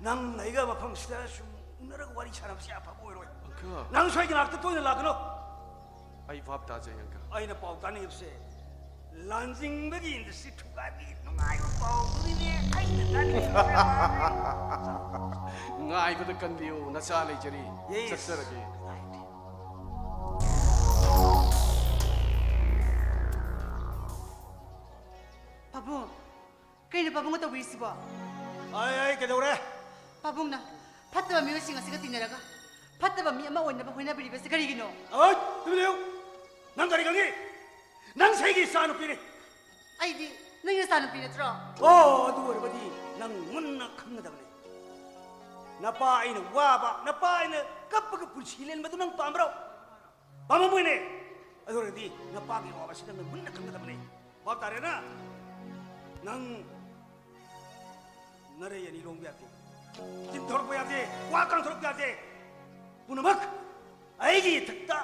ꯅꯪ ꯑꯩꯒ ꯃꯐꯝꯁꯤꯗ ꯁꯨꯝ ꯎꯅꯔꯒ ꯋꯥꯔꯤ ꯁꯥꯟꯅꯕꯁꯦ ꯑꯐꯕ ꯑꯣꯏꯔꯣꯏ꯫ Uncle꯫ ꯅꯪꯁꯨ ꯑꯩꯒꯤ ꯅꯥꯛꯇ ꯇꯣꯏꯅ ꯂꯥꯛꯀꯅꯨ꯫ ꯑꯩ ꯚꯥꯞ ꯇꯥꯖꯩ, uncle꯫ ꯑꯩꯅ ꯄꯥꯎ ꯇꯥꯅꯤꯡꯉꯤꯕꯁꯦ ꯂꯥꯟꯖꯤꯡꯕꯒꯤ industry ꯊꯨꯒꯥꯏꯕꯒꯤ ꯅꯨꯡꯉꯥꯏꯕ ꯄꯥꯎꯗꯨꯅꯤꯅꯦ ꯑꯩꯅ ꯇꯥꯅꯤꯡꯉꯤꯕꯁꯦ꯫ ꯉꯥꯏꯕꯗ ꯀꯟꯕꯤꯌꯨ, ꯅꯆꯥ ꯂꯩꯖꯔꯤ꯫ Yes꯫ ꯆꯠꯆꯔꯒꯦ꯫ ꯄꯥꯕꯨꯡ, ꯀꯩꯅꯣ ꯄꯥꯕꯨꯡꯅ ꯇꯧꯕꯤꯔꯤꯁꯤꯕꯣ? ꯑꯩ, ꯑꯩ ꯀꯩꯗꯧꯔꯦ? ꯄꯥꯕꯨꯡꯅ ꯐꯠꯇꯕ ꯃꯤꯑꯣꯏꯁꯤꯡ ꯑꯁꯤꯒ ꯇꯤꯟꯅꯔꯒ ꯐꯠꯇꯕ ꯃꯤ ꯑꯃ ꯑꯣꯏꯅꯕ ꯍꯣꯠꯅꯕꯤꯔꯤꯕꯁꯤ ꯀꯔꯤꯒꯤꯅꯣ? ꯑꯩ, ꯇꯨꯃꯤꯟ ꯂꯩꯌꯨ꯫ ꯅꯪ ꯀꯔꯤ ꯈꯪꯉꯤ? ꯅꯪꯁꯦ ꯑꯩꯒꯤ ꯏꯆꯥꯅꯨꯄꯤꯅꯤ꯫ ꯑꯩꯗꯤ ꯅꯪꯒꯤ ꯏꯆꯥꯅꯨꯄꯤ ꯅꯠꯇ꯭ꯔꯣ? ꯑꯣ, ꯑꯗꯨ ꯑꯣꯏꯔꯕꯗꯤ ꯅꯪ ꯃꯨꯟꯅ ꯈꯪꯒꯗꯕꯅꯤ꯫ ꯅꯄꯥ ꯑꯩꯅ ꯋꯥꯕ, ꯅꯄꯥ ꯑꯩꯅ ꯀꯞꯄꯒ ꯄꯨꯟꯁꯤ ꯂꯦꯟꯕꯗꯨ ꯅꯪ ꯄꯥꯝꯕ꯭ꯔꯣ? ꯄꯥꯝꯃꯝꯃꯣꯏꯅꯦ꯫ ꯑꯗꯨ ꯑꯣꯏꯔꯗꯤ ꯅꯄꯥꯒꯤ ꯑꯋꯥꯕꯁꯤ ꯅꯪꯅ ꯃꯨꯟꯅ ꯈꯪꯒꯗꯕꯅꯤ꯫ ꯚꯥꯞ ꯇꯥꯔꯦꯅ? ꯅꯪ ꯅꯔꯩ ꯑꯅꯤ ꯂꯣꯡꯕ ꯌꯥꯗꯦ꯫ ꯆꯤꯟ ꯊꯣꯔꯛꯄ ꯌꯥꯗꯦ꯫ ꯋꯥ ꯀꯥꯡꯊꯣꯔꯛꯄ ꯌꯥꯗꯦ꯫ ꯄꯨꯝꯅꯃꯛ ꯑꯩꯒꯤ ꯏꯊꯛꯇ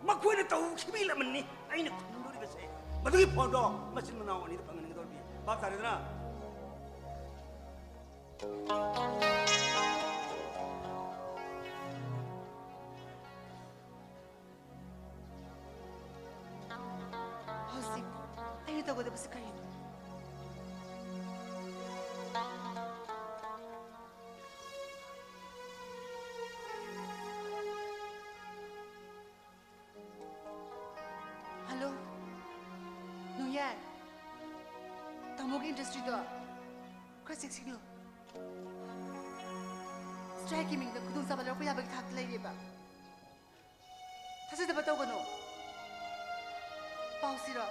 ꯃꯈꯣꯏꯅ ꯇꯧꯈꯤꯕꯒꯤ ꯂꯃꯟꯅꯤ ꯑꯩꯅ ꯈꯨꯝꯂꯨꯔꯤꯕꯁꯦ꯫ ꯃꯗꯨꯒꯤ ꯐꯣꯟꯗꯣ ꯃꯆꯤꯟ ꯃꯅꯥꯎ ꯑꯅꯤꯗ ꯐꯪꯍꯟꯒꯗꯧꯔꯤꯕꯅꯤ꯫ ꯚꯥꯞ ꯇꯥꯔꯦꯗꯅ? ꯍꯧꯖꯤꯛ ꯑꯩꯅ ꯇꯧꯒꯗꯕꯁꯤ ꯀꯔꯤꯅꯣ? ꯍꯜꯂꯣ, ꯅꯣꯡꯌꯥꯏ꯫ ꯇꯥꯃꯣꯒꯤ industryꯗꯣ ꯈꯔ ꯆꯦꯛꯁꯤꯜꯂꯨ꯫ Strikeꯀꯤ ꯃꯤꯡꯗ ꯈꯨꯗꯣꯡꯆꯥꯕ ꯂꯧꯔꯛꯄ ꯌꯥꯕꯒꯤ ꯊꯥꯛꯇ ꯂꯩꯔꯦꯕ꯫ ꯊꯥꯖꯗꯕ ꯇꯧꯒꯅꯨ꯫ ꯄꯥꯎꯁꯤꯔꯣ?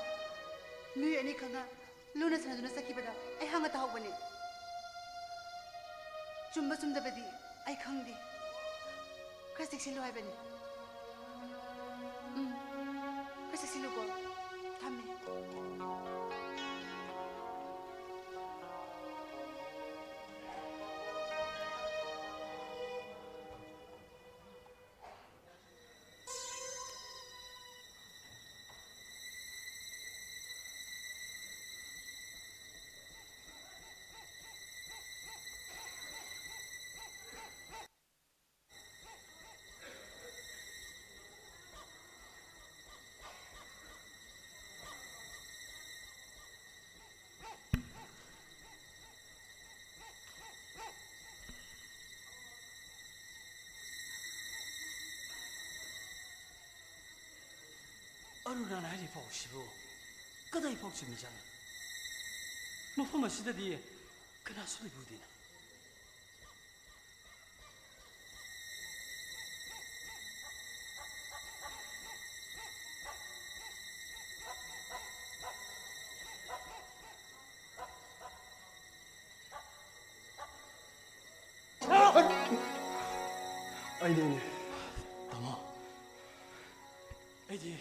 ꯃꯤꯑꯣꯏ ꯑꯅꯤꯈꯛꯅ ꯂꯨꯅ ꯁꯥꯟꯅꯗꯨꯅ ꯆꯠꯈꯤꯕꯗ ꯑꯩꯍꯥꯛꯅ ꯇꯥꯍꯧꯕꯅꯤ꯫ ꯆꯨꯝꯕ ꯆꯨꯝꯗꯕꯗꯤ ꯑꯩ ꯈꯪꯗꯦ꯫ ꯈꯔ ꯆꯦꯛꯁꯤꯜꯂꯨ ꯍꯥꯏꯕꯅꯤ꯫ ꯎꯝ, ꯈꯔ ꯆꯦꯛꯁꯤꯜꯂꯨꯀꯣ꯫ ꯑꯔꯨꯅꯥꯅ ꯍꯥꯏꯔꯤꯕ ꯄꯥꯎꯁꯤꯕꯨ ꯀꯗꯥꯏ ꯐꯥꯎ ꯆꯨꯝꯃꯤꯖꯥꯠꯅꯣ? ꯃꯐꯝ ꯑꯁꯤꯗꯗꯤ ꯀꯅꯥꯁꯨ ꯂꯩꯕ ꯎꯗꯦꯅ꯫ ꯑꯩꯅꯦ, ꯑꯩꯅꯦ꯫ ꯇꯥꯃꯣ, ꯑꯩꯗꯤ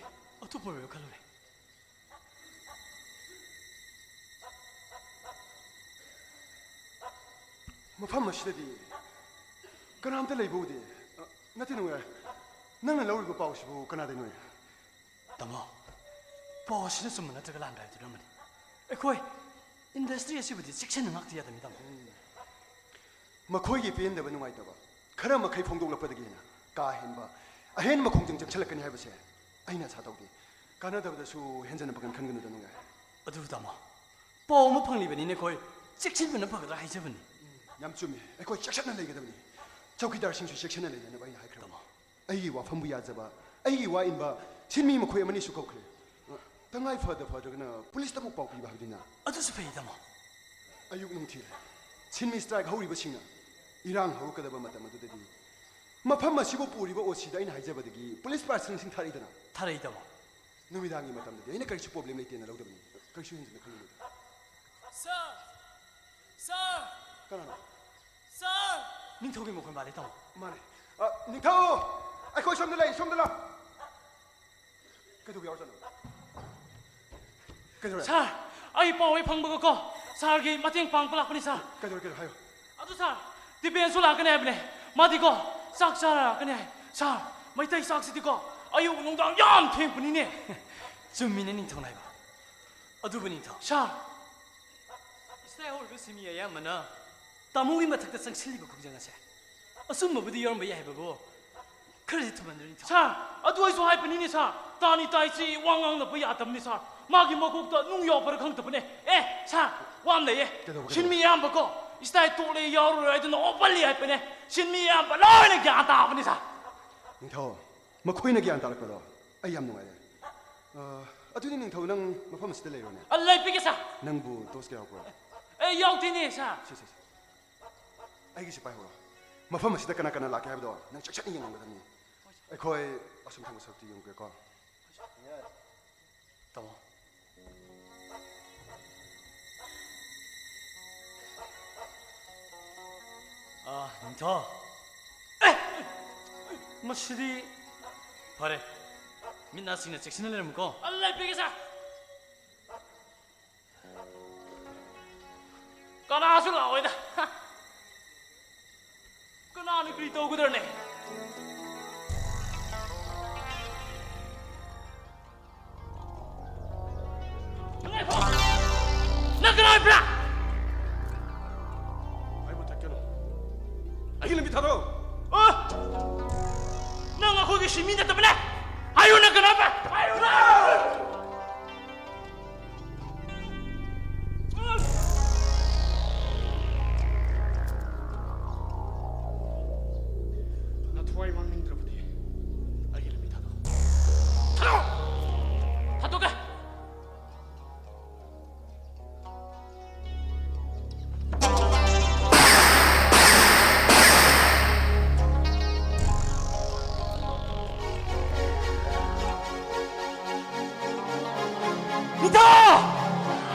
ꯑꯇꯣꯞꯄ ꯑꯣꯏꯔꯕ ꯈꯜꯂꯨꯔꯦ꯫ ꯃꯐꯝ ꯑꯁꯤꯗꯗꯤ ꯀꯅꯥꯝꯇ ꯂꯩꯕ ꯎꯗꯦ꯫ ꯑ, ꯅꯠꯇꯦ ꯅꯣꯡꯉꯥꯏ, ꯅꯪꯅ ꯂꯧꯔꯤꯕ ꯄꯥꯎꯁꯤꯕꯨ ꯀꯅꯥꯗꯩꯅꯣ? ꯇꯥꯃꯣ, ꯄꯥꯎ ꯑꯁꯤꯅ ꯆꯨꯝꯕ ꯅꯠꯇ꯭ꯔꯒ ꯂꯥꯟꯕ꯭ꯔꯥ ꯍꯥꯏꯕꯗꯨ ꯑꯃꯅꯤ꯫ ꯑꯩꯈꯣꯏ ꯏꯟꯗꯁꯇ꯭ꯔꯤ ꯑꯁꯤꯕꯨꯗꯤ ꯆꯦꯛꯁꯤꯟꯅ ꯉꯥꯛꯇ ꯌꯥꯗꯕꯅꯤ, ꯇꯥꯃꯣ꯫ ꯃꯈꯣꯏꯒꯤ ꯄꯦꯟꯗꯕ ꯅꯨꯡꯉꯥꯏꯇꯕ ꯈꯔ ꯃꯈꯩ ꯐꯣꯡꯗꯣꯛꯂꯛꯄꯗꯒꯤ ꯍꯦꯟꯅ ꯀꯥ ꯍꯦꯟꯕ ꯑꯍꯦꯟꯕ ꯈꯣꯡꯖꯪ ꯆꯪꯁꯤꯜꯂꯛꯀꯅꯤ ꯍꯥꯏꯕꯁꯦ ꯑꯩꯅ ꯑꯁꯥ ꯇꯧꯗꯦ꯫ ꯀꯥꯟꯅꯗꯕꯗꯁꯨ ꯍꯦꯟꯖꯟꯅ ꯄꯥꯡꯒꯟ ꯈꯟꯒꯅꯨꯗ ꯅꯣꯡꯉꯥꯏ꯫ ꯑꯗꯨꯕꯨ ꯇꯥꯃꯣ, ꯄꯥꯎ ꯑꯃ ꯐꯪꯂꯤꯕꯅꯤꯅ ꯑꯩꯈꯣꯏ ꯆꯦꯛꯁꯤꯟꯕꯅ ꯐꯒꯗ꯭ꯔꯥ ꯍꯥꯏꯖꯕꯅꯤ꯫ ꯌꯥꯝ ꯆꯨꯝꯃꯤ, ꯑꯩꯈꯣꯏ ꯆꯦꯛꯁꯤꯟꯅ ꯂꯩꯒꯗꯕꯅꯤ꯫ ꯆꯧꯀꯤꯗꯥꯔꯁꯤꯡꯁꯨ ꯆꯦꯛꯁꯤꯟꯅ ꯂꯩꯅꯅꯕ ꯑꯩꯅ ꯍꯥꯏꯈ꯭ꯔꯕꯅꯤ꯫ ꯇꯥꯃꯣ꯫ ꯑꯩꯒꯤ ꯋꯥꯐꯝꯕꯨ ꯌꯥꯖꯕ, ꯑꯩꯒꯤ ꯋꯥ ꯏꯟꯕ ꯁꯤꯟꯃꯤ ꯃꯈꯣꯏ ꯑꯃꯅꯤꯁꯨ ꯀꯧꯈ꯭ꯔꯦ꯫ ꯇꯉꯥꯏ ꯐꯗ ꯐꯗ꯭ꯔꯒꯅ ꯄꯨꯂꯤꯁꯇ ꯑꯃꯨꯛ ꯄꯥꯎ ꯄꯤꯕ ꯍꯥꯏꯕꯗꯨꯅ? ꯑꯗꯨꯁꯨ ꯐꯩ, ꯇꯥꯃꯣ꯫ ꯑꯌꯨꯛ ꯅꯨꯡꯊꯤꯜ ꯁꯤꯟꯃꯤ ꯁ꯭ꯇ꯭ꯔꯥꯏꯛ ꯍꯧꯔꯤꯕꯁꯤꯡꯅ ꯏꯔꯥꯡ ꯍꯧꯔꯛꯀꯗꯕ ꯃꯇꯝ ꯑꯗꯨꯗꯗꯤ ꯃꯐꯝ ꯑꯁꯤꯕꯨ ꯄꯨꯔꯤꯕ ꯑꯣ ꯁꯤꯗ ꯑꯩꯅ ꯍꯥꯏꯖꯕꯗꯒꯤ ꯄꯨꯂꯤꯁ ꯄꯥꯔꯁꯟꯁꯤꯡ ꯊꯥꯔꯛꯏꯗꯅ? ꯊꯥꯔꯛꯏ, ꯇꯥꯃꯣ꯫ ꯅꯨꯃꯤꯗꯥꯡꯒꯤ ꯃꯇꯝꯗꯗꯤ ꯑꯩꯅ ꯀꯔꯤꯁꯨ ꯄ꯭ꯔꯣꯕ꯭ꯂꯦꯝ ꯂꯩꯇꯦꯅ ꯂꯧꯗꯕꯅꯤ, ꯀꯔꯤꯁꯨ ꯍꯦꯟꯖꯤꯟꯅ ꯈꯜꯂꯨꯅꯨꯗ꯫ ꯁꯥꯔ! ꯁꯥꯔ! ꯀꯅꯥꯅꯣ? ꯁꯥꯔ! ꯅꯤꯡꯊꯧꯒꯤ ꯃꯈꯣꯟ ꯃꯥꯜꯂꯦ, ꯇꯥꯃꯣ꯫ ꯃꯥꯅꯦ꯫ ꯑ, ꯅꯤꯡꯊꯧ! ꯑꯩꯈꯣꯏ ꯁꯣꯝꯗ ꯂꯩ, ꯁꯣꯝꯗ ꯂꯥꯛ꯫ ꯀꯩꯗꯧꯕ ꯌꯥꯎꯔꯖꯥꯠꯅꯣ? ꯀꯩꯗꯧꯔꯦ? ꯁꯥꯔ, ꯑꯩ ꯄꯥꯎ ꯍꯦꯛ ꯐꯪꯕꯒꯀꯣ, ꯁꯥꯔꯒꯤ ꯃꯇꯦꯡ ꯄꯥꯡꯕ ꯂꯥꯛꯄꯅꯤ, ꯁꯥꯔ꯫ ꯀꯩꯗꯧꯔꯦ, ꯀꯩꯗꯧꯔꯦ? ꯍꯥꯏꯌꯨ꯫ ꯑꯗꯨ ꯁꯥꯔ, ꯗꯤꯄꯦꯟꯁꯁꯨ ꯂꯥꯛꯀꯅꯤ ꯍꯥꯏꯕꯅꯦ꯫ ꯃꯥꯗꯤꯀꯣ, ꯆꯥꯛ ꯆꯥꯔ ꯂꯥꯛꯀꯅꯤ ꯍꯥꯏ꯫ ꯁꯥꯔ, ꯃꯩꯇꯩ ꯆꯥꯛꯁꯤꯗꯤꯀꯣ, ꯑꯌꯨꯛ ꯅꯨꯡꯗꯥꯡ ꯌꯥꯝ ꯊꯦꯡꯕꯅꯤꯅꯦ꯫ ꯆꯨꯝꯃꯤꯅꯦ ꯅꯤꯡꯊꯧꯅ ꯍꯥꯏꯕ꯫ ꯑꯗꯨꯕꯨ ꯅꯤꯡꯊꯧ꯫ ꯁꯥꯔ! ꯏꯁꯇꯥꯏ ꯍꯧꯔꯤꯕ ꯁꯤꯟꯃꯤ ꯑꯌꯥꯝꯕꯅ ꯇꯥꯃꯣꯒꯤ ꯃꯊꯛꯇ ꯆꯪꯁꯤꯜꯂꯤꯕ ꯈꯣꯡꯖꯪ ꯑꯁꯦ ꯑꯆꯨꯝꯕꯕꯨꯗꯤ ꯌꯥꯎꯔꯝꯕ ꯌꯥꯏ ꯍꯥꯏꯕꯕꯨ ꯈꯔꯗꯤ ꯊꯨꯃꯟꯗ꯭ꯔꯣ ꯅꯤꯡꯊꯧ? ꯁꯥꯔ, ꯑꯗꯨ ꯑꯩꯁꯨ ꯍꯥꯏꯕꯅꯤꯅꯦ ꯁꯥꯔ꯫ ꯇꯥꯅꯤ ꯇꯥꯏꯁꯤ ꯋꯥ ꯉꯥꯡꯅꯕ ꯌꯥꯗꯕꯅꯤ ꯁꯥꯔ꯫ ꯃꯥꯒꯤ ꯃꯀꯣꯛꯇ ꯅꯨꯡ ꯌꯥꯎꯕ꯭ꯔꯥ ꯈꯪꯗꯕꯅꯦ꯫ ꯑꯦ ꯁꯥꯔ, ꯋꯥ ꯑꯃ ꯂꯩꯌꯦ꯫ ꯀꯩꯗꯧꯕ, ꯀꯩꯗꯧꯕ? ꯁꯤꯟꯃꯤ ꯑꯌꯥꯝꯕꯀꯣ ꯏꯁꯇꯥꯏ ꯇꯣꯛꯂꯦ ꯌꯥꯎꯔꯔꯣꯏ ꯍꯥꯏꯗꯨꯅ openly ꯍꯥꯏꯕꯅꯦ꯫ ꯁꯤꯟꯃꯤ ꯑꯌꯥꯝꯕ ꯂꯣꯏꯅ ꯒ꯭ꯌꯥꯟ ꯇꯥꯕꯅꯤ ꯁꯥꯔ꯫ ꯅꯤꯡꯊꯧ, ꯃꯈꯣꯏꯅ ꯒ꯭ꯌꯥꯟ ꯇꯥꯔꯛꯄꯗꯣ ꯑꯩ ꯌꯥꯝ ꯅꯨꯡꯉꯥꯏꯔꯦ꯫ ꯑ, ꯑꯗꯨꯗꯤ ꯅꯤꯡꯊꯧ, ꯅꯪ ꯃꯐꯝ ꯑꯁꯤꯗ ꯂꯩꯔꯣꯅꯦ꯫ ꯑ, ꯂꯩꯕꯤꯒꯦ, ꯁꯥꯔ꯫ ꯅꯪꯕꯨ ꯇꯣꯔꯆꯀ ꯌꯥꯎꯕ꯭ꯔꯣ? ꯑꯦ, ꯌꯥꯎꯗꯦꯅꯦ, ꯁꯥꯔ꯫ ꯁꯦ, ꯁꯦ, ꯁꯦ꯫ ꯑꯩꯒꯤꯁꯤ ꯄꯥꯏꯍꯧꯔꯣ꯫ ꯃꯐꯝ ꯑꯁꯤꯗ ꯀꯅꯥ ꯀꯅꯥ ꯂꯥꯛꯀꯦ ꯍꯥꯏꯕꯗꯣ ꯅꯪ ꯆꯦꯛꯁꯤꯟꯅ ꯌꯦꯡꯉꯝꯒꯗꯕꯅꯤ꯫ ꯑꯩꯈꯣꯏ ꯑꯁꯨꯝ ꯊꯪꯕ ꯁꯔꯨꯛꯇ ꯌꯦꯡꯉꯨꯒꯦꯀꯣ꯫ ꯇꯥꯃꯣ꯫ ꯑꯥ, ꯅꯤꯡꯊꯧ꯫ ꯑꯦ! ꯃꯁꯤꯗꯤ ꯐꯔꯦ꯫ ꯃꯤꯠ ꯅꯥꯁꯤꯡꯅ ꯆꯦꯛꯁꯤꯟꯅ ꯂꯩꯔꯝꯃꯨꯀꯣ꯫ ꯑꯜ ꯂꯩꯄꯤꯒꯦ, ꯁꯥꯔ꯫ ꯀꯅꯥꯁꯨ ꯂꯥꯛꯑꯣꯏꯗ꯫ ꯀꯅꯥꯅ ꯀꯔꯤ ꯇꯧꯒꯗ꯭ꯔꯅꯦ? ꯉꯥꯏꯈꯣ! ꯅꯪ ꯀꯅꯥ ꯑꯣꯏꯕ꯭ꯔꯥ? ꯑꯩꯕꯨ ꯊꯛꯀꯅꯨ꯫ ꯑꯩꯒꯤ ꯂꯝꯕꯤ ꯊꯥꯗꯣꯛꯑꯣ꯫ ꯑ! ꯅꯪ ꯑꯩꯈꯣꯏꯒꯤ ꯁꯤ ꯃꯤ ꯅꯠꯇꯕꯅꯦ꯫ ꯍꯥꯏꯌꯨ, ꯅꯪ ꯀꯅꯥ ꯑꯣꯏꯕ꯭ꯔꯥ? ꯍꯥꯏꯌꯨ! ꯅꯊ꯭ꯋꯥꯏ ꯃꯥꯡꯅꯤꯡꯗ꯭ꯔꯕꯗꯤ ꯑꯩꯒꯤ ꯂꯝꯕꯤ ꯊꯥꯗꯣꯛꯑꯣ꯫ ꯊꯥꯗꯣꯛꯑꯣ! ꯊꯥꯗꯣꯛꯀꯦ! ꯅꯤꯡꯊꯧ!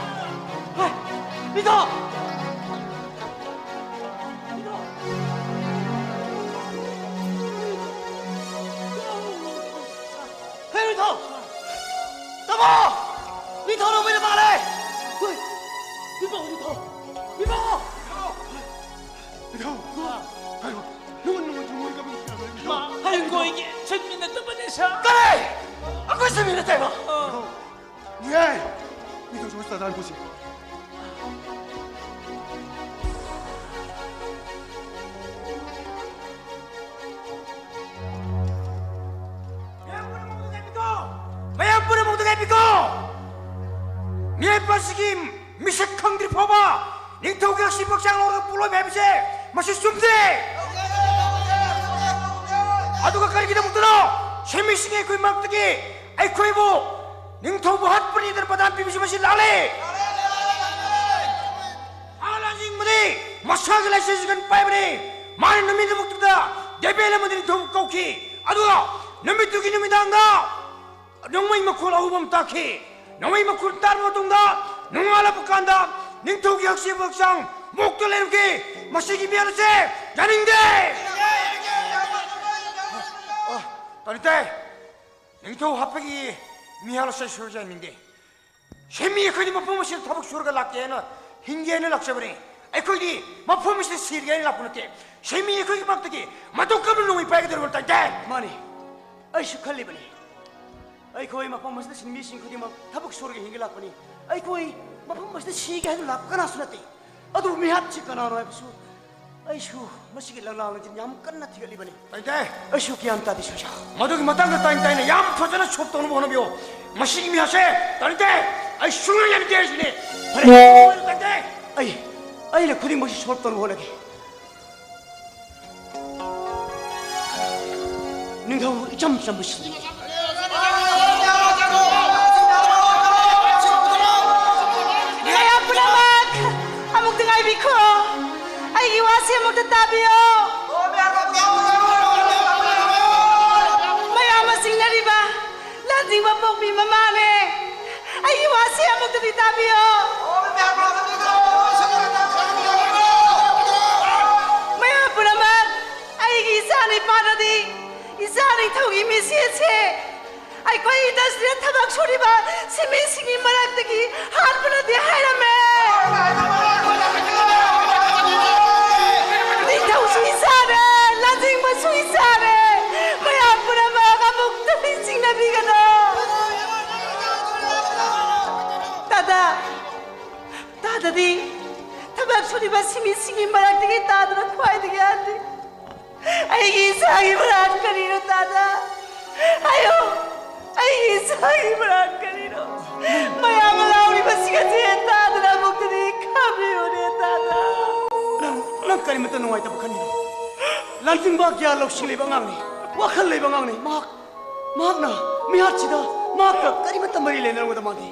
ꯍꯩ! ꯅꯤꯡꯊꯧ! ꯅꯤꯡꯊꯧ! ꯍꯦ, ꯅꯤꯡꯊꯧ! ꯇꯥꯃꯣ! ꯅꯤꯡꯊꯧ ꯂꯧꯕꯤꯅ ꯃꯥꯜꯂꯦ! ꯍꯣꯏ! ꯅꯤꯡꯊꯧ, ꯅꯤꯡꯊꯧ! ꯅꯤꯡꯊꯧ! ꯅꯤꯡꯊꯧ! ꯍꯥꯏꯔꯣ! ꯅꯉꯣꯟ, ꯅꯉꯣꯟ ꯊꯃꯣꯏ ꯀꯞꯄ ꯅꯨꯡꯁꯤꯔꯕ꯭ꯔꯥ, ꯅꯤꯡꯊꯧ? ꯑꯩꯈꯣꯏꯒꯤ ꯁꯟꯃꯤ ꯅꯠꯇꯕꯅꯤ, ꯁꯥꯔ꯫ ꯀꯔꯤ? ꯑꯩꯈꯣꯏ ꯁꯟꯃꯤ ꯅꯠꯇꯦꯕ? ꯑꯥ꯫ ꯅꯤꯡꯊꯧ! ꯌꯥꯏ! ꯅꯤꯡꯊꯧꯁꯦ ꯍꯣꯁꯄꯤꯇꯥꯜꯗ ꯍꯥꯟꯅ ꯄꯨꯁꯤ꯫ ꯃꯌꯥꯝ ꯄꯨꯝꯅꯃꯛꯇ ꯉꯥꯏꯕꯤꯈꯣ! ꯃꯤꯑꯣꯏꯕ ꯑꯁꯤꯒꯤ ꯃꯤꯁꯛ ꯈꯪꯗ꯭ꯔꯤ ꯐꯥꯎꯕ ꯅꯤꯡꯊꯧꯒꯤ ꯑꯁꯤꯕ ꯍꯛꯆꯥꯡ ꯂꯧꯔꯒ ꯄꯣꯠꯂꯣꯏꯕ ꯍꯥꯏꯕꯁꯦ ꯃꯁꯤ ꯆꯨꯝꯗꯦ! ꯑꯗꯨꯒ ꯀꯔꯤꯒꯤꯗꯃꯛꯇꯅꯣ ꯁꯤꯟꯃꯤꯁꯤꯡ ꯑꯩꯈꯣꯏ ꯃꯔꯛꯇꯒꯤ ꯑꯩꯈꯣꯏꯕꯨ ꯅꯤꯡꯊꯧꯕꯨ ꯍꯥꯠꯄꯅꯤꯗꯅ ꯄ꯭ꯔꯗꯥꯟ ꯄꯤꯕꯁꯤ ꯃꯁꯤ ꯂꯥꯜꯂꯦ꯫ ꯃꯍꯥꯔꯥꯖ ꯁꯤꯡꯍꯗꯤ ꯃꯁꯥꯒꯤ ꯂꯥꯏꯁꯦꯟꯁ ꯀꯟ ꯄꯥꯏꯕꯅꯤ꯫ ꯃꯥꯅ ꯅꯨꯃꯤꯠ ꯑꯃꯈꯛꯇꯗ ꯗꯦꯕꯦꯜ ꯑꯃꯗꯤ ꯅꯤꯡꯊꯧ ꯀꯧꯈꯤ꯫ ꯑꯗꯨꯒ ꯅꯨꯃꯤꯠꯇꯨꯒꯤ ꯅꯨꯃꯤꯗꯥꯡꯗ ꯅꯣꯡꯃꯩ ꯃꯈꯣꯜ ꯑꯍꯧꯕ ꯑꯃ ꯇꯥꯈꯤ꯫ ꯅꯣꯡꯃꯩ ꯃꯈꯣꯜ ꯇꯥꯔꯕ ꯃꯇꯨꯡꯗ ꯅꯣꯡꯉꯥꯜꯂꯛꯄ ꯀꯥꯟꯗ ꯅꯤꯡꯊꯧꯒꯤ ꯍꯛꯁꯦꯜ ꯍꯛꯆꯥꯡ ꯃꯣꯛꯇ ꯂꯩꯔꯝꯈꯤ꯫ ꯃꯁꯤꯒꯤ ꯃꯤꯍꯥꯠ ꯑꯁꯦ ꯌꯥꯅꯤꯡꯗꯦ꯫ ꯑ, ꯇꯥꯅꯤꯡꯗꯦ꯫ ꯅꯤꯡꯊꯧ ꯍꯥꯠꯄꯒꯤ ꯃꯤꯍꯥꯠ ꯑꯁꯦ ꯁꯣꯏꯖ ꯌꯥꯅꯤꯡꯗꯦ꯫ ꯁꯤꯟꯃꯤ ꯑꯩꯈꯣꯏꯗꯤ ꯃꯐꯝ ꯑꯁꯤꯗ ꯊꯕꯛ ꯁꯨꯔꯒ ꯂꯥꯛꯀꯦ ꯍꯥꯏꯅ, ꯍꯤꯡꯒꯦ ꯍꯥꯏꯅ ꯂꯥꯛꯆꯕꯅꯤ꯫ ꯑꯩꯈꯣꯏꯗꯤ ꯃꯐꯝ ꯑꯁꯤꯗ ꯁꯤꯔꯒꯦ ꯍꯥꯏꯅ ꯂꯥꯛꯄ ꯅꯠꯇꯦ꯫ ꯁꯤꯟꯃꯤ ꯑꯩꯈꯣꯏꯒꯤ ꯃꯔꯛꯇꯒꯤ ꯃꯇꯧ ꯀꯔꯝꯅ ꯅꯣꯡꯃꯩ ꯄꯥꯏꯒꯗꯧꯔꯤꯕꯅꯣ ꯇꯥꯏꯇꯥꯏ? ꯃꯥꯅꯤ, ꯑꯩꯁꯨ ꯈꯜꯂꯤꯕꯅꯤ꯫ ꯑꯩꯈꯣꯏ ꯃꯐꯝ ꯑꯁꯤꯗ ꯁꯤꯟꯃꯤꯁꯤꯡ ꯈꯨꯗꯤꯡꯃꯛ ꯊꯕꯛ ꯁꯨꯔꯒ ꯍꯤꯡꯒꯦ ꯂꯥꯛꯄꯅꯤ꯫ ꯑꯩꯈꯣꯏ ꯃꯐꯝ ꯑꯁꯤꯗ ꯁꯤꯒꯦ ꯍꯥꯏꯅ ꯂꯥꯛꯄ ꯀꯅꯥꯁꯨ ꯅꯠꯇꯦ꯫ ꯑꯗꯨꯕꯨ ꯃꯤꯍꯥꯠꯁꯤ ꯀꯅꯥꯅꯣ ꯍꯥꯏꯕꯁꯨ ꯑꯩꯁꯨ ꯃꯁꯤꯒꯤ ꯂꯪꯂꯥꯡ ꯂꯪꯖꯤꯟ ꯌꯥꯝ ꯀꯟꯅ ꯊꯤꯒꯠꯂꯤꯕꯅꯤ꯫ ꯇꯥꯏꯇꯥꯏ꯫ ꯑꯩꯁꯨ ꯒ꯭ꯌꯥꯟ ꯇꯥꯗꯦ, ꯁꯣꯏꯖꯥ꯫ ꯃꯗꯨꯒꯤ ꯃꯇꯥꯡꯗ ꯇꯥꯏꯅ ꯇꯥꯏꯅ ꯌꯥꯝ ꯐꯖꯅ ꯁꯣꯞ ꯇꯧꯅꯕ ꯍꯣꯠꯅꯕꯤꯌꯨ꯫ ꯃꯁꯤꯒꯤ ꯃꯤꯍꯥꯠꯁꯦ, ꯇꯥꯏꯇꯥꯏ, ꯑꯩ ꯁꯨꯡꯌꯥ ꯌꯥꯅꯤꯡꯗꯦ ꯍꯥꯏꯁꯤꯅꯤ꯫ ꯐꯔꯦ, ꯇꯥꯏꯇꯥꯏ꯫ ꯑꯩ, ꯑꯩꯅ ꯈꯨꯗꯤꯡꯃꯛꯁꯤ ꯁꯣꯞ ꯇꯧꯅꯕ ꯍꯣꯠꯅꯒꯦ꯫ ꯅꯤꯡꯊꯧ ꯏꯆꯝ ꯆꯝꯕꯁꯤꯅꯤ꯫ ꯃꯌꯥꯝ ꯄꯨꯝꯅꯃꯛ ꯑꯃꯨꯛꯇ ꯉꯥꯏꯕꯤꯈꯣ꯫ ꯑꯩꯒꯤ ꯋꯥꯁꯦ ꯑꯃꯨꯛꯇ ꯇꯥꯕꯤꯌꯣ꯫ ꯃꯌꯥꯝꯅ ꯆꯤꯡꯅꯔꯤꯕ ꯂꯥꯟꯖꯤꯡꯕ ꯄꯣꯛꯄꯤ ꯃꯃꯥꯅꯦ꯫ ꯑꯩꯒꯤ ꯋꯥꯁꯦ ꯑꯃꯨꯛꯇꯗꯤ ꯇꯥꯕꯤꯌꯣ꯫ ꯃꯌꯥꯝ ꯄꯨꯝꯅꯃꯛ, ꯑꯩꯒꯤ ꯏꯆꯥ ꯅꯤꯄꯥꯗꯗꯤ ꯏꯆꯥ ꯅꯤꯡꯊꯧꯒꯤ ꯃꯤꯁꯦꯠꯁꯦ ꯑꯩꯈꯣꯏ ꯏꯟꯗꯁꯇ꯭ꯔꯤꯗ ꯊꯕꯛ ꯁꯨꯔꯤꯕ ꯁꯤꯟꯃꯤꯁꯤꯡꯒꯤ ꯃꯔꯛꯇꯒꯤ ꯍꯥꯠꯄꯅꯗꯤ ꯍꯥꯏꯔꯝꯃꯦ꯫ ꯅꯤꯡꯊꯧꯁꯨ ꯏꯆꯥꯅꯦ, ꯂꯥꯟꯖꯤꯡꯕꯁꯨ ꯏꯆꯥꯅꯦ꯫ ꯃꯌꯥꯝ ꯄꯨꯝꯅꯃꯛ ꯑꯃꯨꯛꯇꯗꯤ ꯆꯤꯡꯅꯕꯤꯒꯅꯨ꯫ ꯇꯥꯗ, ꯇꯥꯗꯗꯤ ꯊꯕꯛ ꯁꯨꯔꯤꯕ ꯁꯤꯟꯃꯤꯁꯤꯡꯒꯤ ꯃꯔꯛꯇꯒꯤ ꯇꯥꯗꯅ ꯈ꯭ꯋꯥꯏꯗꯒꯤ ꯑꯍꯟꯅꯤ꯫ ꯑꯩꯒꯤ ꯏꯆꯥꯒꯤ ꯃꯔꯥꯜ ꯀꯔꯤꯅꯣ, ꯇꯥꯗ? ꯍꯥꯏꯌꯣ, ꯑꯩꯒꯤ ꯏꯆꯥꯒꯤ ꯃꯔꯥꯜ ꯀꯔꯤꯅꯣ? ꯃꯌꯥꯝꯅ ꯂꯥꯎꯔꯤꯕꯁꯤꯡ ꯑꯁꯤ ꯇꯥꯗꯅ ꯑꯃꯨꯛꯇꯗꯤ ꯈꯥꯝꯕꯤꯌꯨꯅꯦ, ꯇꯥꯗ꯫ ꯅꯪ, ꯅꯪ ꯀꯔꯤꯃꯇ ꯅꯨꯡꯉꯥꯏꯇꯕ ꯈꯟꯒꯅꯨ꯫ ꯂꯥꯟꯖꯤꯡꯕ ꯒ꯭ꯌꯥꯟ ꯂꯧꯁꯤꯡ ꯂꯩꯕ ꯑꯉꯥꯡꯅꯤ, ꯋꯥꯈꯜ ꯂꯩꯕ ꯑꯉꯥꯡꯅꯤ꯫ ꯃꯍꯥꯛ, ꯃꯍꯥꯛꯅ ꯃꯤꯍꯥꯠꯁꯤꯗ ꯃꯍꯥꯛꯀ ꯀꯔꯤꯃꯠꯇ ꯃꯔꯤ ꯂꯩꯅꯔꯝꯒꯗꯕ ꯃꯥꯟꯗꯦ꯫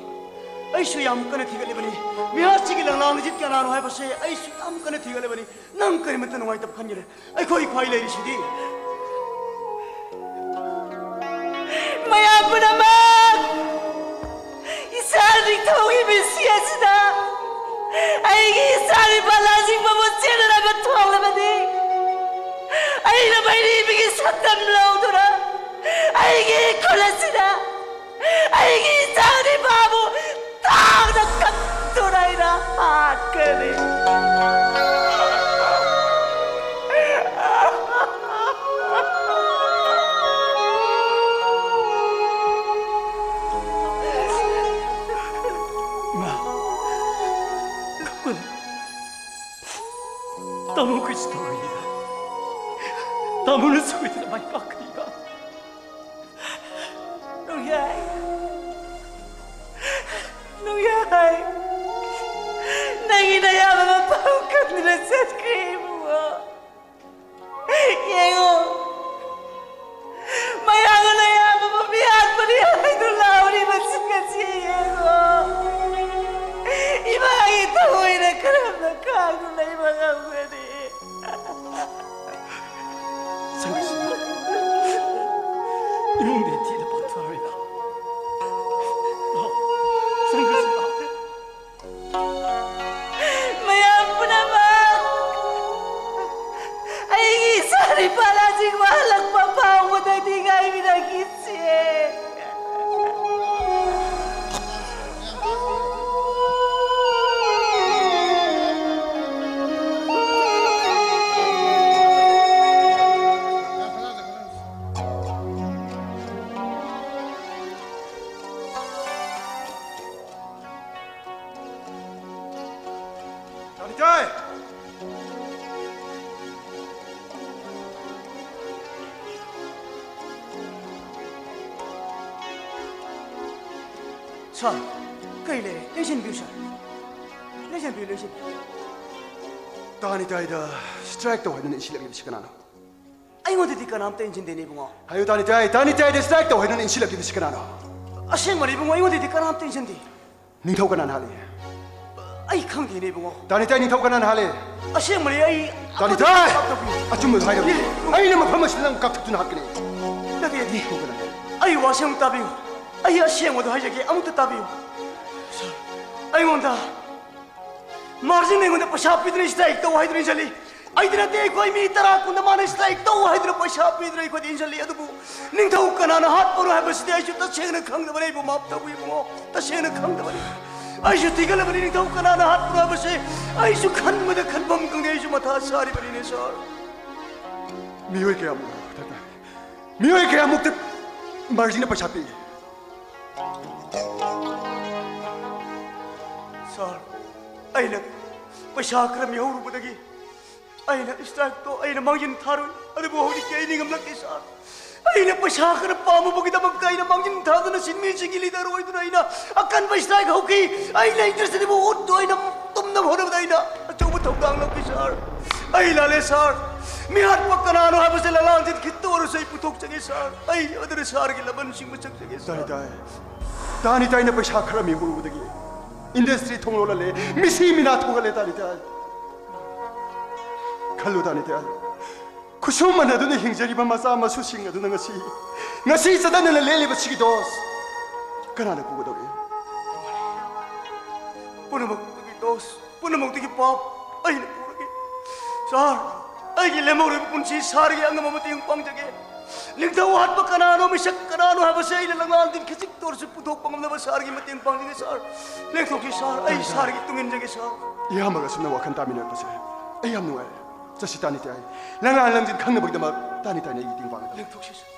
ꯑꯩꯁꯨ ꯌꯥꯝ ꯀꯟꯅ ꯊꯤꯒꯠꯂꯤꯕꯅꯤ꯫ ꯃꯤꯍꯥꯠꯁꯤꯒꯤ ꯂꯪꯂꯥꯡ ꯂꯤꯖꯤꯠ ꯀꯅꯥꯅꯣ ꯍꯥꯏꯕꯁꯦ ꯑꯩꯁꯨ ꯌꯥꯝ ꯀꯟꯅ ꯊꯤꯒꯠꯂꯤꯕꯅꯤ꯫ ꯅꯪ ꯀꯔꯤꯃꯠꯇ ꯅꯨꯡꯉꯥꯏꯇꯕ ꯈꯟꯒꯅꯨ꯫ ꯑꯩꯈꯣꯏ ꯈ꯭ꯋꯥꯏ ꯂꯩꯔꯤꯁꯤꯗꯤ꯫ ꯃꯌꯥꯝ ꯄꯨꯝꯅꯃꯛ, ꯏꯆꯥ ꯅꯤꯡꯊꯧꯒꯤ ꯃꯤꯠꯁꯤ ꯑꯁꯤꯗ ꯑꯩꯒꯤ ꯏꯆꯥ ꯅꯤꯄꯥ ꯂꯥꯖꯤꯡꯕꯕꯨ ꯆꯦꯟꯅꯅꯕ ꯊꯣꯛꯂꯕꯅꯤ꯫ ꯑꯩꯅ ꯃꯩꯔꯤꯕꯤꯒꯤ ꯁꯛꯇꯝ ꯂꯧꯗꯨꯅ ꯑꯩꯒꯤ ꯈꯨꯜ ꯑꯁꯤꯗ ꯑꯩꯒꯤ ꯏꯆꯥ ꯅꯤꯄꯥꯕꯨ ꯇꯥꯡꯅ ꯀꯛꯇꯨꯅ ꯑꯩꯅ ꯍꯥꯠꯀꯅꯤ꯫ ꯏꯃꯥ, ꯀꯞꯀꯅꯨ꯫ ꯇꯥꯃꯣ ꯀꯩꯁꯨ ꯇꯧꯔꯣꯏ, ꯏꯃꯥ꯫ ꯇꯥꯃꯣꯅ ꯁꯣꯏꯗꯅ ꯃꯥꯏ ꯄꯥꯛꯀꯅꯤ, ꯏꯃꯥ꯫ ꯅꯣꯡꯌꯥꯏ, ꯅꯣꯡꯌꯥꯏ, ꯅꯪꯒꯤ ꯅꯌꯥꯝꯕ ꯃꯐꯝ ꯈꯪꯗꯅ ꯆꯠꯈ꯭ꯔꯦ, ꯏꯕꯨꯡꯉꯣ꯫ ꯌꯦꯡꯉꯣ, ꯃꯌꯥꯝꯅ ꯅꯌꯥꯝꯕꯕꯨ ꯃꯤꯍꯥꯠꯄꯅꯤ ꯍꯥꯏꯗꯨ ꯂꯥꯎꯔꯤꯕꯁꯤꯡ ꯑꯁꯤ ꯌꯦꯡꯉꯣ꯫ ꯏꯃꯥꯒꯤ ꯊꯃꯣꯏꯅ ꯀꯔꯝꯅ ꯈꯥꯡꯗꯨꯅ ꯂꯩꯕ ꯉꯝꯒꯅꯤ? ꯁꯪꯒꯤꯁꯤꯅ ꯏꯃꯨꯡꯗ ꯊꯤꯅ ꯄꯥꯛꯊꯔꯣꯏꯗ꯫ ꯂꯥꯛꯑꯣ, ꯁꯪꯒꯤꯁꯤꯅ꯫ ꯃꯌꯥꯝ ꯄꯨꯝꯅꯃꯛ, ꯑꯩꯒꯤ ꯏꯆꯥ ꯅꯤꯄꯥ ꯂꯥꯖꯤꯡꯕ ꯍꯜꯂꯛꯄ ꯐꯥꯎꯕꯗꯗꯤ ꯉꯥꯏꯕꯤꯔꯛꯈꯤꯁꯦ꯫ ꯇꯥꯅꯤꯇꯥꯏ! ꯁꯥꯔ, ꯀꯔꯤ ꯂꯩꯔꯦ? ꯂꯣꯏꯁꯤꯟꯕꯤꯌꯨ, ꯁꯥꯔ꯫ ꯂꯣꯏꯁꯤꯟꯕꯤꯌꯨ, ꯂꯣꯏꯁꯤꯟꯕꯤꯌꯨ꯫ ꯇꯥꯅꯤꯇꯥꯏꯗ strike ꯇꯧ ꯍꯥꯏꯗꯨꯅ ꯏꯟꯁꯤꯜꯂꯛꯂꯤꯕꯁꯤ ꯀꯅꯥꯅꯣ? ꯑꯩꯉꯣꯟꯗꯗꯤ ꯀꯅꯥꯝꯇ ꯏꯟꯁꯤꯟꯗꯦꯅꯦ, ꯏꯕꯨꯡꯉꯣ꯫ ꯍꯥꯏꯌꯨ, ꯇꯥꯅꯤꯇꯥꯏ, ꯇꯥꯅꯤꯇꯥꯏꯗ strike ꯇꯧ ꯍꯥꯏꯗꯨꯅ ꯏꯟꯁꯤꯜꯂꯛꯂꯤꯕꯁꯤ ꯀꯅꯥꯅꯣ? ꯑꯁꯦꯡꯕꯅꯤ ꯏꯕꯨꯡꯉꯣ, ꯑꯩꯉꯣꯟꯗꯗꯤ ꯀꯅꯥꯝꯇ ꯏꯟꯁꯤꯟꯗꯦ꯫ ꯅꯤꯡꯊꯧ ꯀꯅꯥꯅ ꯍꯥꯠꯂꯤ? ꯑꯩ ꯈꯪꯗꯦꯅꯦ ꯏꯕꯨꯡꯉꯣ꯫ ꯇꯥꯅꯤꯇꯥꯏ, ꯅꯤꯡꯊꯧ ꯀꯅꯥꯅ ꯍꯥꯠꯂꯤ? ꯑꯁꯦꯡꯕꯅꯤ ꯑꯩ ꯇꯥꯅꯤꯇꯥꯏ! ꯑꯆꯨꯝꯕꯗꯨ ꯍꯥꯏꯔꯕꯗꯤ ꯑꯩꯅ ꯃꯐꯝ ꯑꯁꯤꯗ ꯅꯪ ꯀꯛꯊꯠꯇꯨꯅ ꯍꯥꯠꯀꯅꯤ꯫ ꯅꯠꯇꯦ, ꯅꯠꯇꯦ꯫ ꯅꯤꯡꯊꯧ ꯀꯅꯥꯅ ꯍꯥꯠꯂꯤ? ꯑꯩ ꯋꯥꯁꯦ ꯑꯃꯨꯛ ꯇꯥꯕꯤꯌꯨ꯫ ꯑꯩ ꯑꯁꯦꯡꯕꯗꯨ ꯍꯥꯏꯖꯒꯦ, ꯑꯃꯨꯛꯇ ꯇꯥꯕꯤꯌꯨ꯫ ꯁꯥꯔ, ꯑꯩꯉꯣꯟꯗ ꯃꯥꯔꯖꯤꯟ ꯑꯩꯉꯣꯟꯗ ꯄꯩꯁꯥ ꯄꯤꯗꯨꯅ strike ꯇꯧ ꯍꯥꯏꯗꯨꯅ ꯏꯟꯁꯤꯜꯂꯤ꯫ ꯑꯩꯗꯤ ꯅꯠꯇꯦ, ꯑꯩꯈꯣꯏ ꯃꯤ ꯇꯔꯥ ꯀꯨꯟꯗ ꯃꯥꯅ strike ꯇꯧ ꯍꯥꯏꯗꯨꯅ ꯄꯩꯁꯥ ꯄꯤꯗꯨꯅ ꯑꯩꯈꯣꯏꯗ ꯏꯟꯁꯤꯜꯂꯤ꯫ ꯑꯗꯨꯕꯨ ꯅꯤꯡꯊꯧ ꯀꯅꯥꯅ ꯍꯥꯠꯄꯅꯣ ꯍꯥꯏꯕꯁꯤꯗꯤ ꯑꯩꯁꯨ ꯇꯁꯦꯡꯅ ꯈꯪꯗꯕꯅꯤ꯫ ꯑꯩꯕꯨ ꯃꯥꯞ ꯇꯧꯕꯤꯌꯨ ꯏꯕꯨꯡꯉꯣ, ꯇꯁꯦꯡꯅ ꯈꯪꯗꯕꯅꯤ꯫ ꯑꯩꯁꯨ ꯊꯤꯒꯠꯂꯕꯅꯤ, ꯅꯤꯡꯊꯧ ꯀꯅꯥꯅ ꯍꯥꯠꯄꯅꯣ ꯍꯥꯏꯕꯁꯦ ꯑꯩꯁꯨ ꯈꯟꯕꯗ ꯈꯟꯐꯝ ꯈꯪꯗꯦ꯫ ꯑꯩꯁꯨ ꯃꯊꯥ ꯁꯥꯔꯤꯕꯅꯤꯅꯦ ꯁꯥꯔ꯫ ꯃꯤꯑꯣꯏ ꯀꯌꯥꯃꯨꯛ ꯃꯤꯑꯣꯏ ꯀꯌꯥꯃꯨꯛꯇ ꯃꯥꯔꯖꯤꯟꯅ ꯄꯩꯁꯥ ꯄꯤ? ꯁꯥꯔ, ꯑꯩꯅ ꯄꯩꯁꯥ ꯈꯔ ꯃꯤꯍꯧꯔꯨꯕꯗꯒꯤ ꯑꯩꯅ strike ꯇꯣ ꯑꯩꯅ ꯃꯥꯡꯖꯤꯟ ꯊꯥꯔꯨꯏ꯫ ꯑꯗꯨꯕꯨ ꯍꯧꯖꯤꯛꯇꯤ ꯑꯩ ꯅꯤꯡꯉꯝꯂꯛꯇꯦ ꯁꯥꯔ꯫ ꯑꯩꯅ ꯄꯩꯁꯥ ꯈꯔ ꯄꯥꯝꯃꯨꯕꯒꯤꯗꯃꯛꯇ ꯑꯩꯅ ꯃꯥꯡꯖꯤꯟ ꯊꯥꯗꯨꯅ ꯁꯤꯟꯃꯤꯁꯤꯡꯒꯤ leader ꯑꯣꯏꯗꯨꯅ ꯑꯩꯅ ꯑꯀꯟꯕ strike ꯍꯧꯈꯤ꯫ ꯑꯩꯅ interest ꯑꯗꯨꯕꯨ ꯎꯠꯇꯨ ꯑꯩꯅ ꯇꯨꯝꯅꯕ ꯍꯣꯠꯅꯕꯗ ꯑꯩꯅ ꯑꯆꯧꯕ ꯊꯧꯗꯥꯡ ꯂꯧꯈꯤ ꯁꯥꯔ꯫ ꯑꯩ ꯂꯥꯜꯂꯦ ꯁꯥꯔ꯫ ꯃꯤꯍꯥꯠꯄ ꯀꯅꯥꯅꯣ ꯍꯥꯏꯕꯁꯦ ꯂꯥꯂꯥꯟꯁꯤꯠ ꯈꯤꯠꯇ ꯑꯣꯏꯔꯁꯨ ꯑꯩ ꯄꯨꯊꯣꯛꯆꯒꯦ ꯁꯥꯔ꯫ ꯑꯩ ꯑꯗꯨꯅ ꯁꯥꯔꯒꯤ ꯂꯃꯟ ꯁꯤꯡꯕ ꯆꯪꯖꯒꯦ ꯁꯥꯔ꯫ ꯇꯥꯅꯤꯇꯥꯏ, ꯇꯥꯅꯤꯇꯥꯏꯅ ꯄꯩꯁꯥ ꯈꯔ ꯃꯤꯍꯧꯔꯨꯕꯗꯒꯤ industry ꯊꯣꯡ ꯂꯣꯜꯍꯜꯂꯦ, ꯃꯤꯁꯤ ꯃꯤꯅꯥ ꯊꯣꯛꯍꯜꯂꯦ꯫ ꯇꯥꯅꯤꯇꯥꯏ, ꯈꯜꯂꯨ ꯇꯥꯅꯤꯇꯥꯏ, ꯈꯨꯠꯁꯨꯃꯟ ꯑꯗꯨꯅ ꯍꯤꯡꯖꯔꯤꯕ ꯃꯆꯥ ꯃꯁꯨꯁꯤꯡ ꯑꯗꯨꯅ ꯉꯁꯤ, ꯉꯁꯤ ꯆꯠꯅꯗꯅ ꯂꯦꯜꯂꯤꯕ ꯁꯤꯒꯤ ꯗꯣꯁ ꯀꯅꯥꯅ ꯄꯨꯒꯗꯧꯔꯤ? ꯄꯨꯝꯅꯃꯛꯇꯨꯒꯤ ꯗꯣꯁ, ꯄꯨꯝꯅꯃꯛꯇꯨꯒꯤ ꯄꯥꯞ ꯑꯩꯅ ꯄꯨꯔꯒꯦ꯫ ꯁꯥꯔ, ꯑꯩꯒꯤ ꯂꯦꯝꯍꯧꯔꯤꯕ ꯄꯨꯟꯁꯤ ꯁꯥꯔꯒꯤ ꯑꯉꯝꯕ ꯃꯇꯦꯡ ꯄꯥꯡꯖꯒꯦ꯫ ꯅꯤꯡꯊꯧ ꯍꯥꯠꯄ ꯀꯅꯥꯅꯣ, ꯃꯤꯁꯛ ꯀꯅꯥꯅꯣ ꯍꯥꯏꯕꯁꯦ ꯑꯩꯅ ꯂꯪꯂꯥꯟꯗꯤꯟ ꯈꯖꯤꯛꯇ ꯑꯣꯏꯔꯁꯨ ꯄꯨꯊꯣꯛꯄ ꯉꯝꯅꯕ ꯁꯥꯔꯒꯤ ꯃꯇꯦꯡ ꯄꯥꯡꯖꯒꯦ ꯁꯥꯔ꯫ ꯂꯦꯡꯊꯣꯛꯁꯤ ꯁꯥꯔ, ꯑꯩ ꯁꯥꯔꯒꯤ ꯇꯨꯡ ꯏꯟꯖꯒꯦ ꯁꯥꯔ꯫ ꯏꯌꯥꯝꯕꯒ ꯑꯁꯨꯝꯅ ꯋꯥꯈꯜ ꯇꯥꯃꯤꯟꯅꯔꯛꯄꯁꯦ ꯑꯩ ꯌꯥꯝ ꯅꯨꯡꯉꯥꯏꯔꯦ꯫ ꯆꯠꯁꯤ ꯇꯥꯅꯤꯇꯥꯏ꯫ ꯂꯪꯂꯥꯟ ꯂꯪꯖꯤꯟ ꯈꯪꯅꯕꯒꯤꯗꯃꯛ ꯇꯥꯅꯤꯇꯥꯏꯅ ꯑꯩꯒꯤ ꯃꯇꯦꯡ ꯄꯥꯡꯒꯗꯕꯅꯤ꯫ ꯂꯦꯡꯊꯣꯛꯁꯤ ꯁꯥꯔ꯫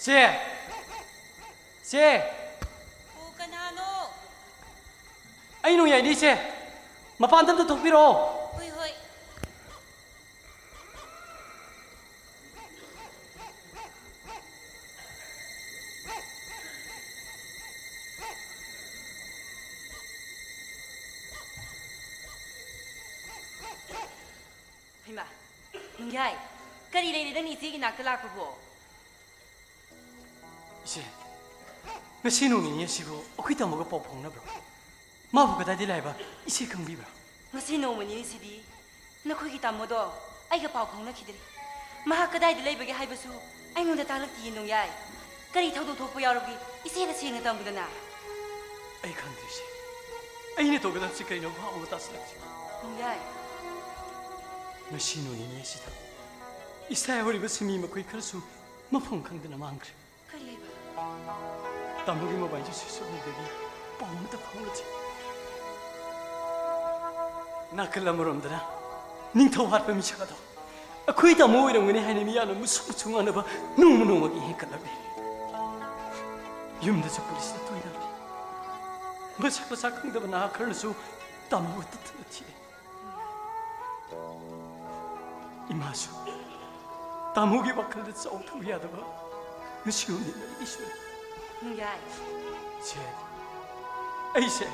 ꯆꯦ! ꯆꯦ! ꯑꯣ, ꯀꯅꯥꯅꯣ? ꯑꯩ ꯅꯣꯡꯌꯥꯏꯅꯤ, ꯆꯦ꯫ ꯃꯄꯥꯟꯗ ꯑꯝꯇ ꯊꯣꯛꯄꯤꯔꯛꯑꯣ꯫ ꯍꯣꯏ, ꯍꯣꯏ꯫ ꯍꯩꯃꯥ, ꯅꯣꯡꯌꯥꯏ, ꯀꯔꯤ ꯂꯩꯔꯦ ꯅꯪꯅ ꯏꯆꯦꯒꯤ ꯅꯥꯛꯇ ꯂꯥꯛꯄꯕꯣ? ꯏꯆꯦ, ꯉꯁꯤ ꯅꯣꯡ ꯅꯤꯅꯤ ꯑꯁꯤꯕꯨ ꯑꯩꯈꯣꯏ ꯇꯥꯃꯣꯒ ꯄꯥꯎ ꯐꯥꯎꯅꯕ꯭ꯔꯣ? ꯃꯥꯕꯨ ꯀꯗꯥꯏꯗ ꯂꯩ ꯍꯥꯏꯕ ꯏꯆꯦ ꯈꯪꯕꯤꯕ꯭ꯔꯥ? ꯉꯁꯤ ꯅꯣꯡꯃ ꯅꯤꯅꯤꯁꯤꯗꯤ ꯅꯈꯣꯏꯒꯤ ꯇꯥꯃꯣꯗꯣ ꯑꯩꯒ ꯄꯥꯎ ꯐꯥꯎꯅꯈꯤꯗ꯭ꯔꯦ꯫ ꯃꯍꯥꯛ ꯀꯗꯥꯏꯗ ꯂꯩꯕꯒꯦ ꯍꯥꯏꯕꯁꯨ ꯑꯩꯉꯣꯟꯗ ꯇꯥꯛꯂꯛꯇꯤꯌꯦ ꯅꯣꯡꯌꯥꯏ꯫ ꯀꯔꯤ ꯊꯧꯗꯣꯛ ꯊꯣꯛꯄ ꯌꯥꯎꯔꯕꯒꯦ ꯏꯆꯦꯅ ꯁꯦꯡꯅ ꯇꯝꯃꯨꯗꯅ꯫ ꯑꯩ ꯈꯪꯗ꯭ꯔꯤꯁꯦ꯫ ꯑꯩꯅ ꯇꯧꯒꯗꯕꯁꯤ ꯀꯩꯅꯣ ꯚꯥꯕ ꯑꯃ ꯇꯥꯁꯤꯜꯂꯛꯇ꯭ꯔꯦ꯫ ꯅꯣꯡꯌꯥꯏ꯫ ꯉꯁꯤ ꯅꯣꯡ ꯅꯤꯅꯤ ꯑꯁꯤꯗ ꯏꯁꯥ ꯌꯥꯎꯔꯤꯕ ꯁꯤꯟꯃꯤ ꯃꯈꯣꯏ ꯈꯔꯁꯨ ꯃꯐꯝ ꯈꯪꯗꯅ ꯃꯥꯡꯈ꯭ꯔꯦ꯫ ꯀꯔꯤ ꯍꯥꯏꯕ? ꯇꯥꯃꯣꯒꯤ ꯃꯣꯕꯥꯏꯜꯁꯨ ꯁ꯭ꯋꯤꯆ ꯑꯣꯐ ꯂꯩꯕꯒꯤ ꯄꯥꯎ ꯑꯃꯠꯇ ꯐꯥꯎꯅꯗ꯭ꯔꯦ꯫ ꯅꯥꯀꯜ ꯑꯃꯔꯣꯝꯗꯅ ꯅꯤꯡꯊꯧ ꯍꯥꯠꯄ ꯃꯤꯁꯛ ꯑꯗꯣ ꯑꯩꯈꯣꯏ ꯇꯥꯃꯣ ꯑꯣꯏꯔꯝꯒꯅꯤ ꯍꯥꯏꯅ ꯃꯤꯌꯥꯝꯅ ꯃꯨꯁꯨꯛ ꯃꯨꯁꯨꯛ ꯉꯥꯡꯅꯕ ꯅꯣꯡꯃ ꯅꯣꯡꯃꯒꯤ ꯍꯦꯟꯀꯠꯂꯛꯂꯦ꯫ ꯌꯨꯝꯗꯁꯨ ꯄꯨꯂꯤꯁꯅ ꯇꯣꯏꯅ ꯂꯥꯛꯏ꯫ ꯃꯁꯛ ꯃꯁꯥ ꯈꯪꯗꯕ ꯅꯍꯥ ꯈꯔꯅꯁꯨ ꯇꯥꯃꯣꯕꯨ ꯇꯠꯇꯅ ꯊꯤꯔꯦ꯫ ꯏꯃꯥꯁꯨ ꯇꯥꯃꯣꯒꯤ ꯋꯥꯈꯜꯗ ꯆꯥꯎꯊꯣꯛꯎ ꯌꯥꯗꯕ ꯃꯤꯁꯤꯡ ꯑꯃꯅꯤ ꯂꯩꯔꯤꯁꯦ꯫ ꯅꯣꯡꯌꯥꯏ꯫ ꯁꯦ, ꯑꯩꯁꯦ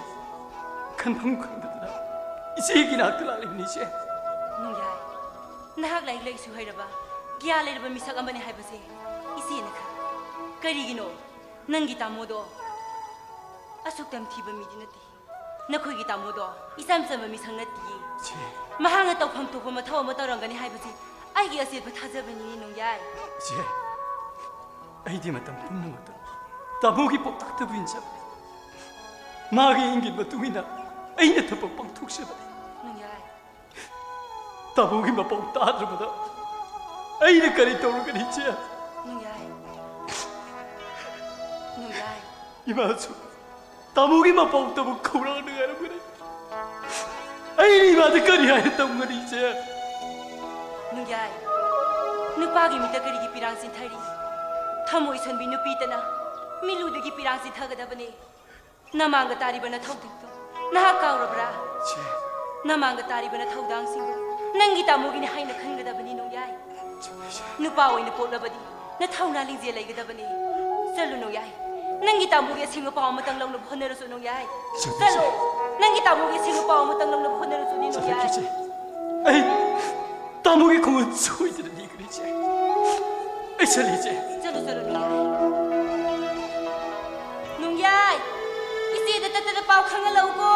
ꯈꯟꯐꯝ ꯈꯪꯗꯗꯅ ꯏꯆꯦꯒꯤ ꯅꯥꯛꯇ ꯂꯥꯛꯂꯤꯕꯅꯤ, ꯏꯆꯦ꯫ ꯅꯣꯡꯌꯥꯏ, ꯅꯍꯥꯛ ꯂꯥꯏꯔꯤꯛ ꯂꯥꯏꯁꯨ ꯍꯩꯔꯕ, ꯒ꯭ꯌꯥꯟ ꯂꯩꯔꯕ ꯃꯤꯁꯛ ꯑꯃꯅꯤ ꯍꯥꯏꯕꯁꯦ ꯏꯆꯦꯅ ꯈꯪꯏ꯫ ꯀꯔꯤꯒꯤꯅꯣ? ꯅꯪꯒꯤ ꯇꯥꯃꯣꯗꯣ ꯑꯁꯨꯛ ꯇꯝꯊꯤꯕ ꯃꯤꯗꯤ ꯅꯠꯇꯦ꯫ ꯅꯈꯣꯏꯒꯤ ꯇꯥꯃꯣꯗꯣ ꯏꯆꯝ ꯆꯝꯕ ꯃꯤꯁꯛ ꯅꯠꯇꯤꯌꯦ꯫ ꯏꯆꯦ꯫ ꯃꯍꯥꯛꯅ ꯇꯧꯐꯝ ꯊꯣꯛꯄ ꯃꯊꯧ ꯑꯃ ꯇꯧꯔꯝꯒꯅꯤ ꯍꯥꯏꯕꯁꯤ ꯑꯩꯒꯤ ꯑꯆꯦꯠꯄ ꯊꯥꯖꯕꯅꯤ, ꯅꯣꯡꯌꯥꯏ꯫ ꯏꯆꯦ, ꯑꯩꯗꯤ ꯃꯇꯝ ꯄꯨꯝꯅꯃꯛꯇ ꯇꯥꯃꯣꯒꯤ ꯄꯥꯎꯇꯥꯛꯇꯕꯨ ꯏꯟꯖꯕꯅꯤ꯫ ꯃꯥꯒꯤ ꯏꯪꯒꯤꯠ ꯃꯇꯨꯡ ꯏꯟꯅ ꯑꯩꯅ ꯊꯕꯛ ꯄꯥꯡꯊꯣꯛꯆꯕꯅꯤ꯫ ꯅꯣꯡꯌꯥꯏ꯫ ꯇꯥꯃꯣꯒꯤ ꯃꯄꯥꯎ ꯇꯥꯗ꯭ꯔꯕꯗ ꯑꯩꯅ ꯀꯔꯤ ꯇꯧꯔꯨꯒꯅꯤ, ꯏꯆꯦ? ꯅꯣꯡꯌꯥꯏ꯫ ꯅꯣꯡꯌꯥꯏ꯫ ꯏꯃꯥꯁꯨ ꯇꯥꯃꯣꯒꯤ ꯃꯄꯥꯎ ꯇꯕꯨ ꯈꯧꯔꯥꯡꯅ ꯉꯥꯏꯔꯝꯒꯅꯤ꯫ ꯑꯩꯅ ꯏꯃꯥꯗ ꯀꯔꯤ ꯍꯥꯏꯅ ꯇꯝꯒꯅꯤ, ꯏꯆꯦ? ꯅꯣꯡꯌꯥꯏ, ꯅꯨꯄꯥꯒꯤ ꯃꯤꯠꯇ ꯀꯔꯤꯒꯤ ꯄꯤꯔꯥꯡ ꯆꯤꯟꯊꯔꯤ? ꯊꯃꯣꯏ ꯁꯣꯟꯕꯤ ꯅꯨꯄꯤꯇꯅ ꯃꯤꯠꯂꯨꯗꯒꯤ ꯄꯤꯔꯥꯡ ꯆꯤꯟꯊꯒꯗꯕꯅꯤ꯫ ꯅꯃꯥꯡꯗ ꯇꯥꯔꯤꯕ ꯅꯊꯧꯗꯤꯡꯗꯣ ꯅꯍꯥꯛ ꯀꯥꯎꯔꯕ꯭ꯔꯥ? ꯏꯆꯦ꯫ ꯅꯃꯥꯡꯗ ꯇꯥꯔꯤꯕ ꯅꯊꯧꯗꯥꯡꯁꯤꯡꯗꯣ ꯅꯪꯒꯤ ꯇꯥꯃꯣꯒꯤꯅꯤ ꯍꯥꯏꯅ ꯈꯟꯒꯗꯕꯅꯤ, ꯅꯣꯡꯌꯥꯏ꯫ ꯆꯨꯝꯃꯤ, ꯏꯆꯦ꯫ ꯅꯨꯄꯥ ꯑꯣꯏꯅ ꯄꯣꯛꯂꯕꯗꯤ ꯅꯊꯧꯅꯥ ꯂꯤꯡꯖꯦꯜ ꯂꯩꯒꯗꯕꯅꯤ꯫ ꯆꯠꯂꯨ, ꯅꯣꯡꯌꯥꯏ꯫ ꯅꯪꯒꯤ ꯇꯥꯃꯣꯒꯤ ꯑꯁꯦꯡꯕ ꯄꯥꯎ ꯑꯃꯇꯪ ꯂꯧꯅꯕ ꯍꯣꯠꯅꯔꯁꯨ, ꯅꯣꯡꯌꯥꯏ꯫ ꯆꯨꯝꯃꯤ, ꯏꯆꯦ꯫ ꯆꯠꯂꯨ꯫ ꯅꯪꯒꯤ ꯇꯥꯃꯣꯒꯤ ꯑꯁꯦꯡꯕ ꯄꯥꯎ ꯑꯃꯇꯪ ꯂꯧꯅꯕ ꯍꯣꯠꯅꯔꯁꯨꯅꯦ, ꯅꯣꯡꯌꯥꯏ꯫ ꯆꯠꯂꯒꯦ, ꯏꯆꯦ꯫ ꯑꯩ ꯑꯃꯨꯛꯀꯤ ꯈꯣꯡꯒꯨꯜ ꯁꯣꯏꯗꯅ ꯂꯤꯒꯅꯤ, ꯏꯆꯦ꯫ ꯑꯩ ꯆꯠꯂꯤ, ꯏꯆꯦ꯫ ꯆꯠꯂꯨ, ꯆꯠꯂꯨ, ꯅꯨꯡꯌꯥꯏ꯫ ꯅꯨꯡꯌꯥꯏ! ꯏꯆꯦꯗ ꯇꯠꯇꯅ ꯄꯥꯎ ꯈꯪꯍꯜꯂꯛꯎꯀꯣ꯫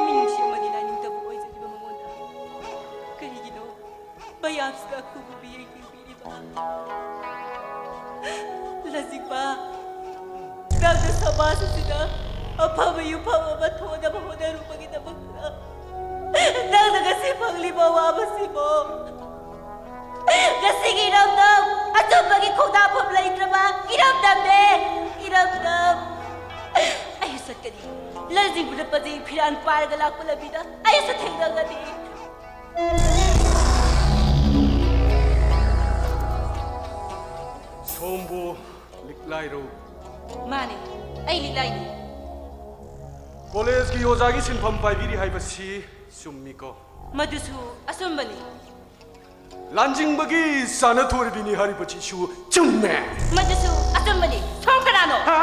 ꯃꯤꯅꯨꯡꯁꯤ ꯑꯃꯗꯤ ꯂꯥꯏꯅꯤꯡꯗꯕ ꯑꯣꯏꯖꯔꯤꯕ ꯃꯉꯣꯟꯗ ꯀꯔꯤꯒꯤꯅꯣ ꯃꯌꯥꯝꯁꯤꯗ ꯑꯈꯨꯕ ꯃꯤꯠꯌꯦꯡ ꯌꯦꯡꯕꯤꯔꯤꯕ? ꯂꯖꯤꯛꯄ, ꯅꯪꯅ ꯁꯃꯥꯖ ꯑꯁꯤꯗ ꯑꯐꯕ ꯌꯨꯝꯐꯝ ꯑꯃ ꯊꯣꯛꯅꯕ ꯍꯣꯠꯅꯔꯨꯕꯒꯤꯗꯃꯛꯇ ꯅꯪꯅ ꯉꯁꯤ ꯐꯪꯂꯤꯕ ꯑꯋꯥꯕꯁꯤꯕꯨ? ꯉꯁꯤꯒꯤ ꯏꯔꯝꯗꯝ ꯑꯆꯨꯝꯕꯒꯤ ꯈꯣꯡꯗꯥꯛꯐꯝ ꯂꯩꯇ꯭ꯔꯕ ꯏꯔꯝꯗꯝꯅꯦ, ꯏꯔꯝꯗꯝ꯫ ꯑꯩꯁꯨ ꯆꯠꯀꯅꯤ꯫ ꯂꯟꯖꯤꯡꯕꯨꯅ ꯄꯖꯦꯡ ꯐꯤꯔꯥꯟ ꯄꯥꯏꯔꯒ ꯂꯥꯛꯄ ꯂꯝꯕꯤꯗ ꯑꯩꯁꯨ ꯊꯦꯡꯅꯒꯅꯤ꯫ ꯁꯣꯝꯕꯨ ꯂꯤꯛꯂꯥꯏꯔꯣ? ꯃꯥꯅꯦ, ꯑꯩ ꯂꯤꯛꯂꯥꯏꯅꯤ꯫ ꯀꯣꯂꯦꯖꯀꯤ ꯑꯣꯖꯥꯒꯤ ꯁꯤꯟꯐꯝ ꯄꯥꯏꯕꯤꯔꯤ ꯍꯥꯏꯕꯁꯤ ꯆꯨꯝꯃꯤꯀꯣ? ꯃꯗꯨꯁꯨ ꯑꯆꯨꯝꯕꯅꯤ꯫ ꯂꯥꯟꯖꯤꯡꯕꯒꯤ ꯆꯥꯅꯊꯣꯏꯕꯤꯅꯤ ꯍꯥꯏꯔꯤꯕꯁꯤꯁꯨ ꯆꯨꯝꯃꯦ꯫ ꯃꯗꯨꯁꯨ ꯑꯆꯨꯝꯕꯅꯤ꯫ ꯁꯣꯝ ꯀꯅꯥꯅꯣ? ꯍꯥ?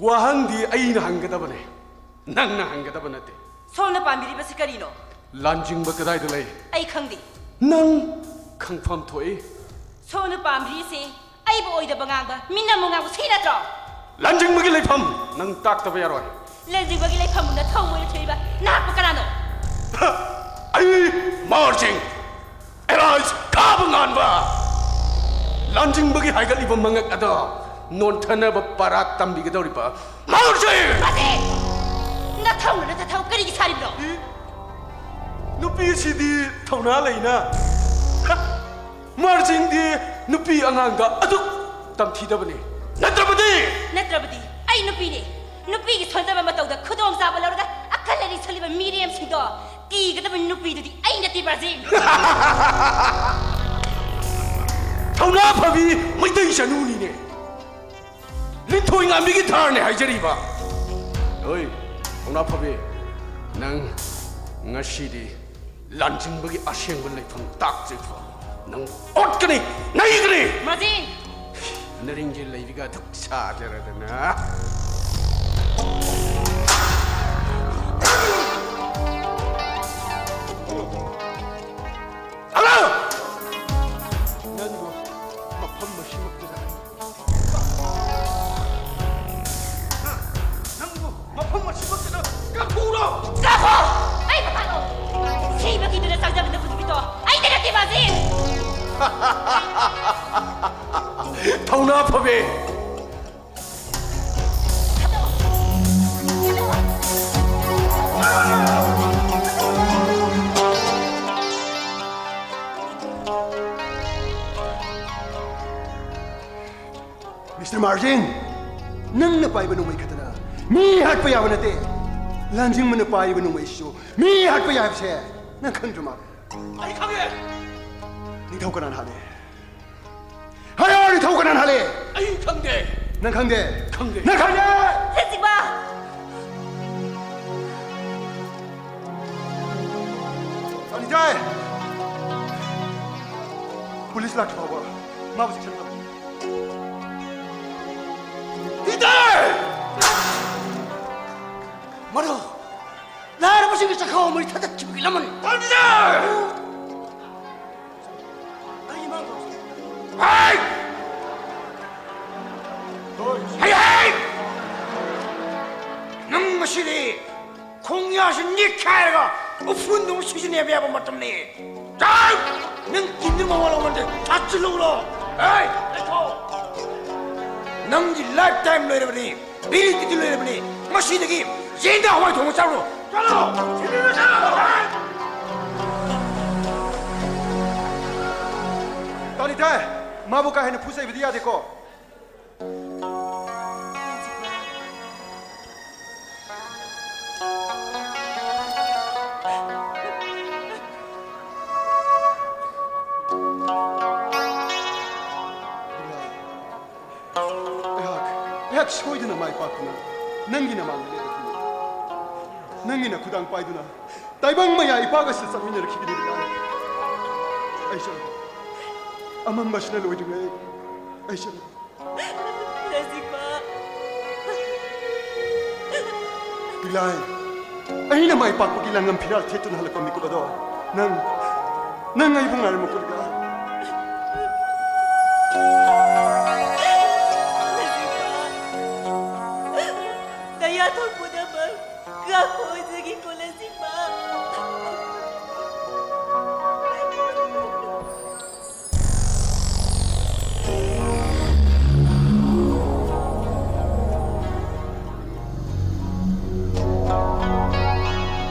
ꯋꯥꯍꯪꯗꯤ ꯑꯩꯅ ꯍꯪꯒꯗꯕꯅꯦ, ꯅꯪꯅ ꯍꯪꯒꯗꯕ ꯅꯠꯇꯦ꯫ ꯁꯣꯝꯅ ꯄꯥꯝꯕꯤꯔꯤꯕꯁꯤ ꯀꯔꯤꯅꯣ? ꯂꯥꯟꯖꯤꯡꯕ ꯀꯗꯥꯏꯗ ꯂꯩ? ꯑꯩ ꯈꯪꯗꯦ꯫ ꯅꯪ ꯈꯪꯐꯝ ꯊꯣꯛꯏ꯫ ꯁꯣꯝꯅ ꯄꯥꯝꯕꯤꯔꯤꯁꯤ ꯑꯩꯕꯨ ꯑꯣꯏꯗꯕ ꯉꯥꯡꯕ, ꯃꯤꯅꯝꯕ ꯉꯥꯡꯕ ꯁꯤ ꯅꯠꯇ꯭ꯔꯣ? ꯂꯥꯟꯖꯤꯡꯕꯒꯤ ꯂꯩꯐꯝ ꯅꯪ ꯇꯥꯛꯇꯕ ꯌꯥꯔꯣꯏ꯫ ꯂꯥꯟꯖꯤꯡꯕꯒꯤ ꯂꯩꯐꯝꯕꯨ ꯅꯊꯧ ꯃꯣꯏꯅ ꯊꯤꯕ ꯅꯍꯥꯛꯄꯨ ꯀꯅꯥꯅꯣ? ꯑꯩ ꯃꯥꯔꯖꯤꯡ ꯑꯦꯂꯥꯏꯁ ꯈꯥꯕ ꯉꯥꯟꯕ꯫ ꯂꯥꯟꯖꯤꯡꯕꯒꯤ ꯍꯥꯏꯒꯠꯂꯤꯕ ꯃꯉꯛ ꯑꯗꯣ ꯅꯣꯟꯊꯅꯕ ꯄꯔꯥ ꯇꯝꯕꯤꯒꯗꯧꯔꯤꯕ ꯃꯥꯔꯖꯤꯡ! ꯃꯁꯤ! ꯅꯊꯧꯅ ꯅꯊꯧ ꯀꯔꯤꯒꯤ ꯁꯥꯔꯤꯕꯅꯣ? ꯅꯨꯄꯤꯁꯤꯗꯤ ꯊꯧꯅꯥ ꯂꯩꯅ꯫ ꯃꯥꯔꯖꯤꯡꯗꯤ ꯅꯨꯄꯤ ꯑꯉꯥꯡꯗ ꯑꯗꯨꯛ ꯇꯝꯊꯤꯗꯕꯅꯤ꯫ ꯅꯠꯇ꯭ꯔꯕꯗꯤ? ꯅꯠꯇ꯭ꯔꯕꯗꯤ ꯑꯩ ꯅꯨꯄꯤꯅꯤ꯫ ꯅꯨꯄꯤꯒꯤ ꯁꯣꯟꯖꯕ ꯃꯇꯧꯗ ꯈꯨꯗꯣꯡꯆꯥꯕ ꯂꯧꯔꯒ ꯑꯈꯜ ꯑꯔꯤ ꯁꯣꯜꯂꯤꯕ ꯃꯤꯔꯦꯝꯁꯤꯡꯗꯣ ꯀꯤꯒꯗꯕ ꯅꯨꯄꯤꯗꯨꯗꯤ ꯑꯩ ꯅꯠꯇꯦ, ꯃꯥꯔꯖꯤꯡ꯫ ꯊꯧꯅꯥ ꯐꯕꯤ ꯃꯩꯇꯩ ꯆꯅꯨꯅꯤꯅꯦ꯫ ꯂꯤꯟꯊꯣꯏ ꯉꯥꯝꯕꯤꯒꯤ ꯙꯥꯔꯅꯦ ꯍꯥꯏꯖꯔꯤꯕ꯫ ꯑꯣꯏ, ꯊꯧꯅꯥ ꯐꯕꯤ, ꯅꯪ ꯉꯁꯤꯗꯤ ꯂꯥꯟꯖꯤꯡꯕꯒꯤ ꯑꯁꯦꯡꯕ ꯂꯩꯐꯝ ꯇꯥꯛꯆꯩꯀꯣ꯫ ꯅꯪ ꯑꯣꯠꯀꯅꯤ, ꯅꯩꯒꯅꯤ꯫ ꯃꯥꯔꯖꯤꯡ! ꯅꯔꯤꯡꯒꯤ ꯂꯩꯕꯤꯒ ꯑꯗꯨꯛ ꯁꯥꯖꯔꯗꯅ꯫ ꯀꯥꯞꯊꯣꯛꯎꯔꯣ! ꯀꯥꯞꯄꯣ! ꯑꯩ ꯃꯄꯥꯟꯂꯣ! ꯁꯤꯕꯒꯤꯗꯨꯅ ꯆꯪꯖꯕ ꯅꯨꯄꯤ ꯅꯨꯄꯤꯗꯣ ꯑꯩꯗꯤ ꯅꯠꯇꯦ, ꯃꯥꯖꯤꯟ! ꯊꯧꯅꯥ ꯐꯕꯤ! ꯃꯤꯁꯇꯔ ꯃꯥꯔꯖꯤꯟ, ꯅꯪꯅ ꯄꯥꯏꯕ ꯅꯣꯡꯃꯩ ꯈꯛꯇꯅ ꯃꯤ ꯍꯥꯠꯄ ꯌꯥꯕ ꯅꯠꯇꯦ꯫ ꯂꯥꯟꯖꯤꯡꯕꯅ ꯄꯥꯏꯔꯤꯕ ꯅꯣꯡꯃꯩꯁꯤꯁꯨ ꯃꯤ ꯍꯥꯠꯄ ꯌꯥꯏ ꯍꯥꯏꯕꯁꯦ ꯅꯪ ꯈꯪꯗ꯭ꯔ ꯃꯥꯜꯂꯦ꯫ ꯑꯩ ꯈꯪꯉꯦ꯫ ꯅꯤꯡꯊꯧ ꯀꯅꯥꯅ ꯍꯥꯠꯂꯦ? ꯍꯥꯏꯔꯣ, ꯅꯤꯡꯊꯧ ꯀꯅꯥꯅ ꯍꯥꯠꯂꯦ? ꯑꯩ ꯈꯪꯗꯦ꯫ ꯅꯪ ꯈꯪꯗꯦ? ꯈꯪꯗꯦ꯫ ꯅꯪ ꯈꯪꯗꯦ? ꯂꯟꯖꯤꯡꯕ! ꯇꯥꯅꯤꯡꯗꯦ! ꯄꯨꯂꯤꯁ ꯂꯥꯛꯇ꯭ꯔꯤ ꯐꯥꯎꯕ ꯃꯥꯕꯨ ꯆꯦꯛꯁꯤꯟꯅꯕ꯫ ꯇꯥꯅꯤꯡꯗꯦ! ꯃꯗꯨ ꯂꯥꯏꯔꯕꯁꯤꯡꯒꯤ ꯆꯈꯥꯎ ꯃꯩ ꯊꯥꯗꯠꯈꯤꯕꯒꯤ ꯂꯃꯟ꯫ ꯇꯥꯅꯤꯡꯗꯦ! ꯑꯩ ꯏꯃꯥ ꯍꯩ! ꯍꯩ, ꯍꯩ! ꯅꯪ ꯉꯁꯤꯗꯤ ꯈꯣꯡꯌꯥꯁꯤ ꯅꯤꯛꯈꯥꯏꯔꯒ ꯎꯐꯨꯟꯗꯧꯅ ꯁꯤꯖꯤꯟꯅꯕ ꯌꯥꯕ ꯃꯇꯝꯅꯤ꯫ ꯆꯥꯏ! ꯅꯪ ꯀꯤꯟꯗ꯭ꯔ ꯃꯋꯥ ꯂꯧꯅꯗꯦ, ꯆꯥꯁꯤꯜꯂꯨꯔꯣ꯫ ꯍꯩ, ꯂꯩꯊꯣꯛ! ꯅꯪꯒꯤ ꯂꯥꯏꯐ ꯇꯥꯏꯝ ꯂꯣꯏꯔꯕꯅꯤ꯫ ꯕꯤꯔꯤ ꯇꯤꯇꯤ ꯂꯣꯏꯔꯕꯅꯤ꯫ ꯃꯁꯤꯗꯒꯤ ꯌꯦꯟꯗ ꯍꯋꯥꯏ ꯊꯣꯡꯕ ꯆꯥꯔꯨꯔꯣ꯫ ꯆꯠꯂꯣ! ꯁꯤꯕꯤꯔꯣ, ꯆꯠꯂꯣ! ꯇꯥꯅꯤꯡꯗꯦ! ꯃꯥꯕꯨ ꯀꯥ ꯍꯦꯟꯅ ꯐꯨꯖꯩꯕꯗꯤ ꯌꯥꯗꯦꯀꯣ꯫ ꯑꯩꯍꯥꯛ, ꯑꯩꯍꯥꯛ ꯁꯣꯏꯗꯅ ꯃꯥꯏ ꯄꯥꯛꯇꯨꯅ ꯅꯪꯒꯤ ꯅꯃꯥꯡꯗ ꯂꯦꯞꯂꯛꯈꯤꯅꯤ꯫ ꯅꯪꯒꯤ ꯅꯈꯨꯗꯥꯡ ꯄꯥꯏꯗꯨꯅ ꯇꯥꯏꯕꯪ ꯃꯌꯥ ꯏꯄꯥꯛ ꯑꯁꯤꯗ ꯆꯠꯃꯤꯟꯅꯔꯛꯈꯤꯒꯅꯤ, ꯕꯤꯂꯥꯏ꯫ ꯑꯩ ꯆꯠꯂꯦ꯫ ꯑꯃꯝꯕꯁꯤꯅ ꯂꯣꯏꯗ꯭ꯔꯤꯉꯩ ꯑꯩ ꯆꯠꯂꯦ꯫ ꯂꯟꯖꯤꯡꯕ! ꯕꯤꯂꯥꯏ, ꯑꯩꯅ ꯃꯥꯏ ꯄꯥꯛꯄꯒꯤ ꯂꯪꯉꯝ ꯐꯤꯔꯥꯜ ꯊꯦꯠꯇꯨꯅ ꯍꯜꯂꯛꯄ ꯃꯤꯀꯨꯞ ꯑꯗꯣ ꯅꯪ, ꯅꯪ ꯑꯩꯕꯨ ꯉꯥꯏꯔꯝꯃꯨꯀꯣ, ꯕꯤꯂꯥꯏ꯫ ꯂꯟꯖꯤꯡꯕ! ꯅꯌꯥꯊꯣꯡ ꯄꯨꯝꯅꯃꯛ ꯀꯥꯈꯣꯏꯗꯒꯤ ꯀꯣꯂꯦꯖꯁꯤꯡꯕ꯫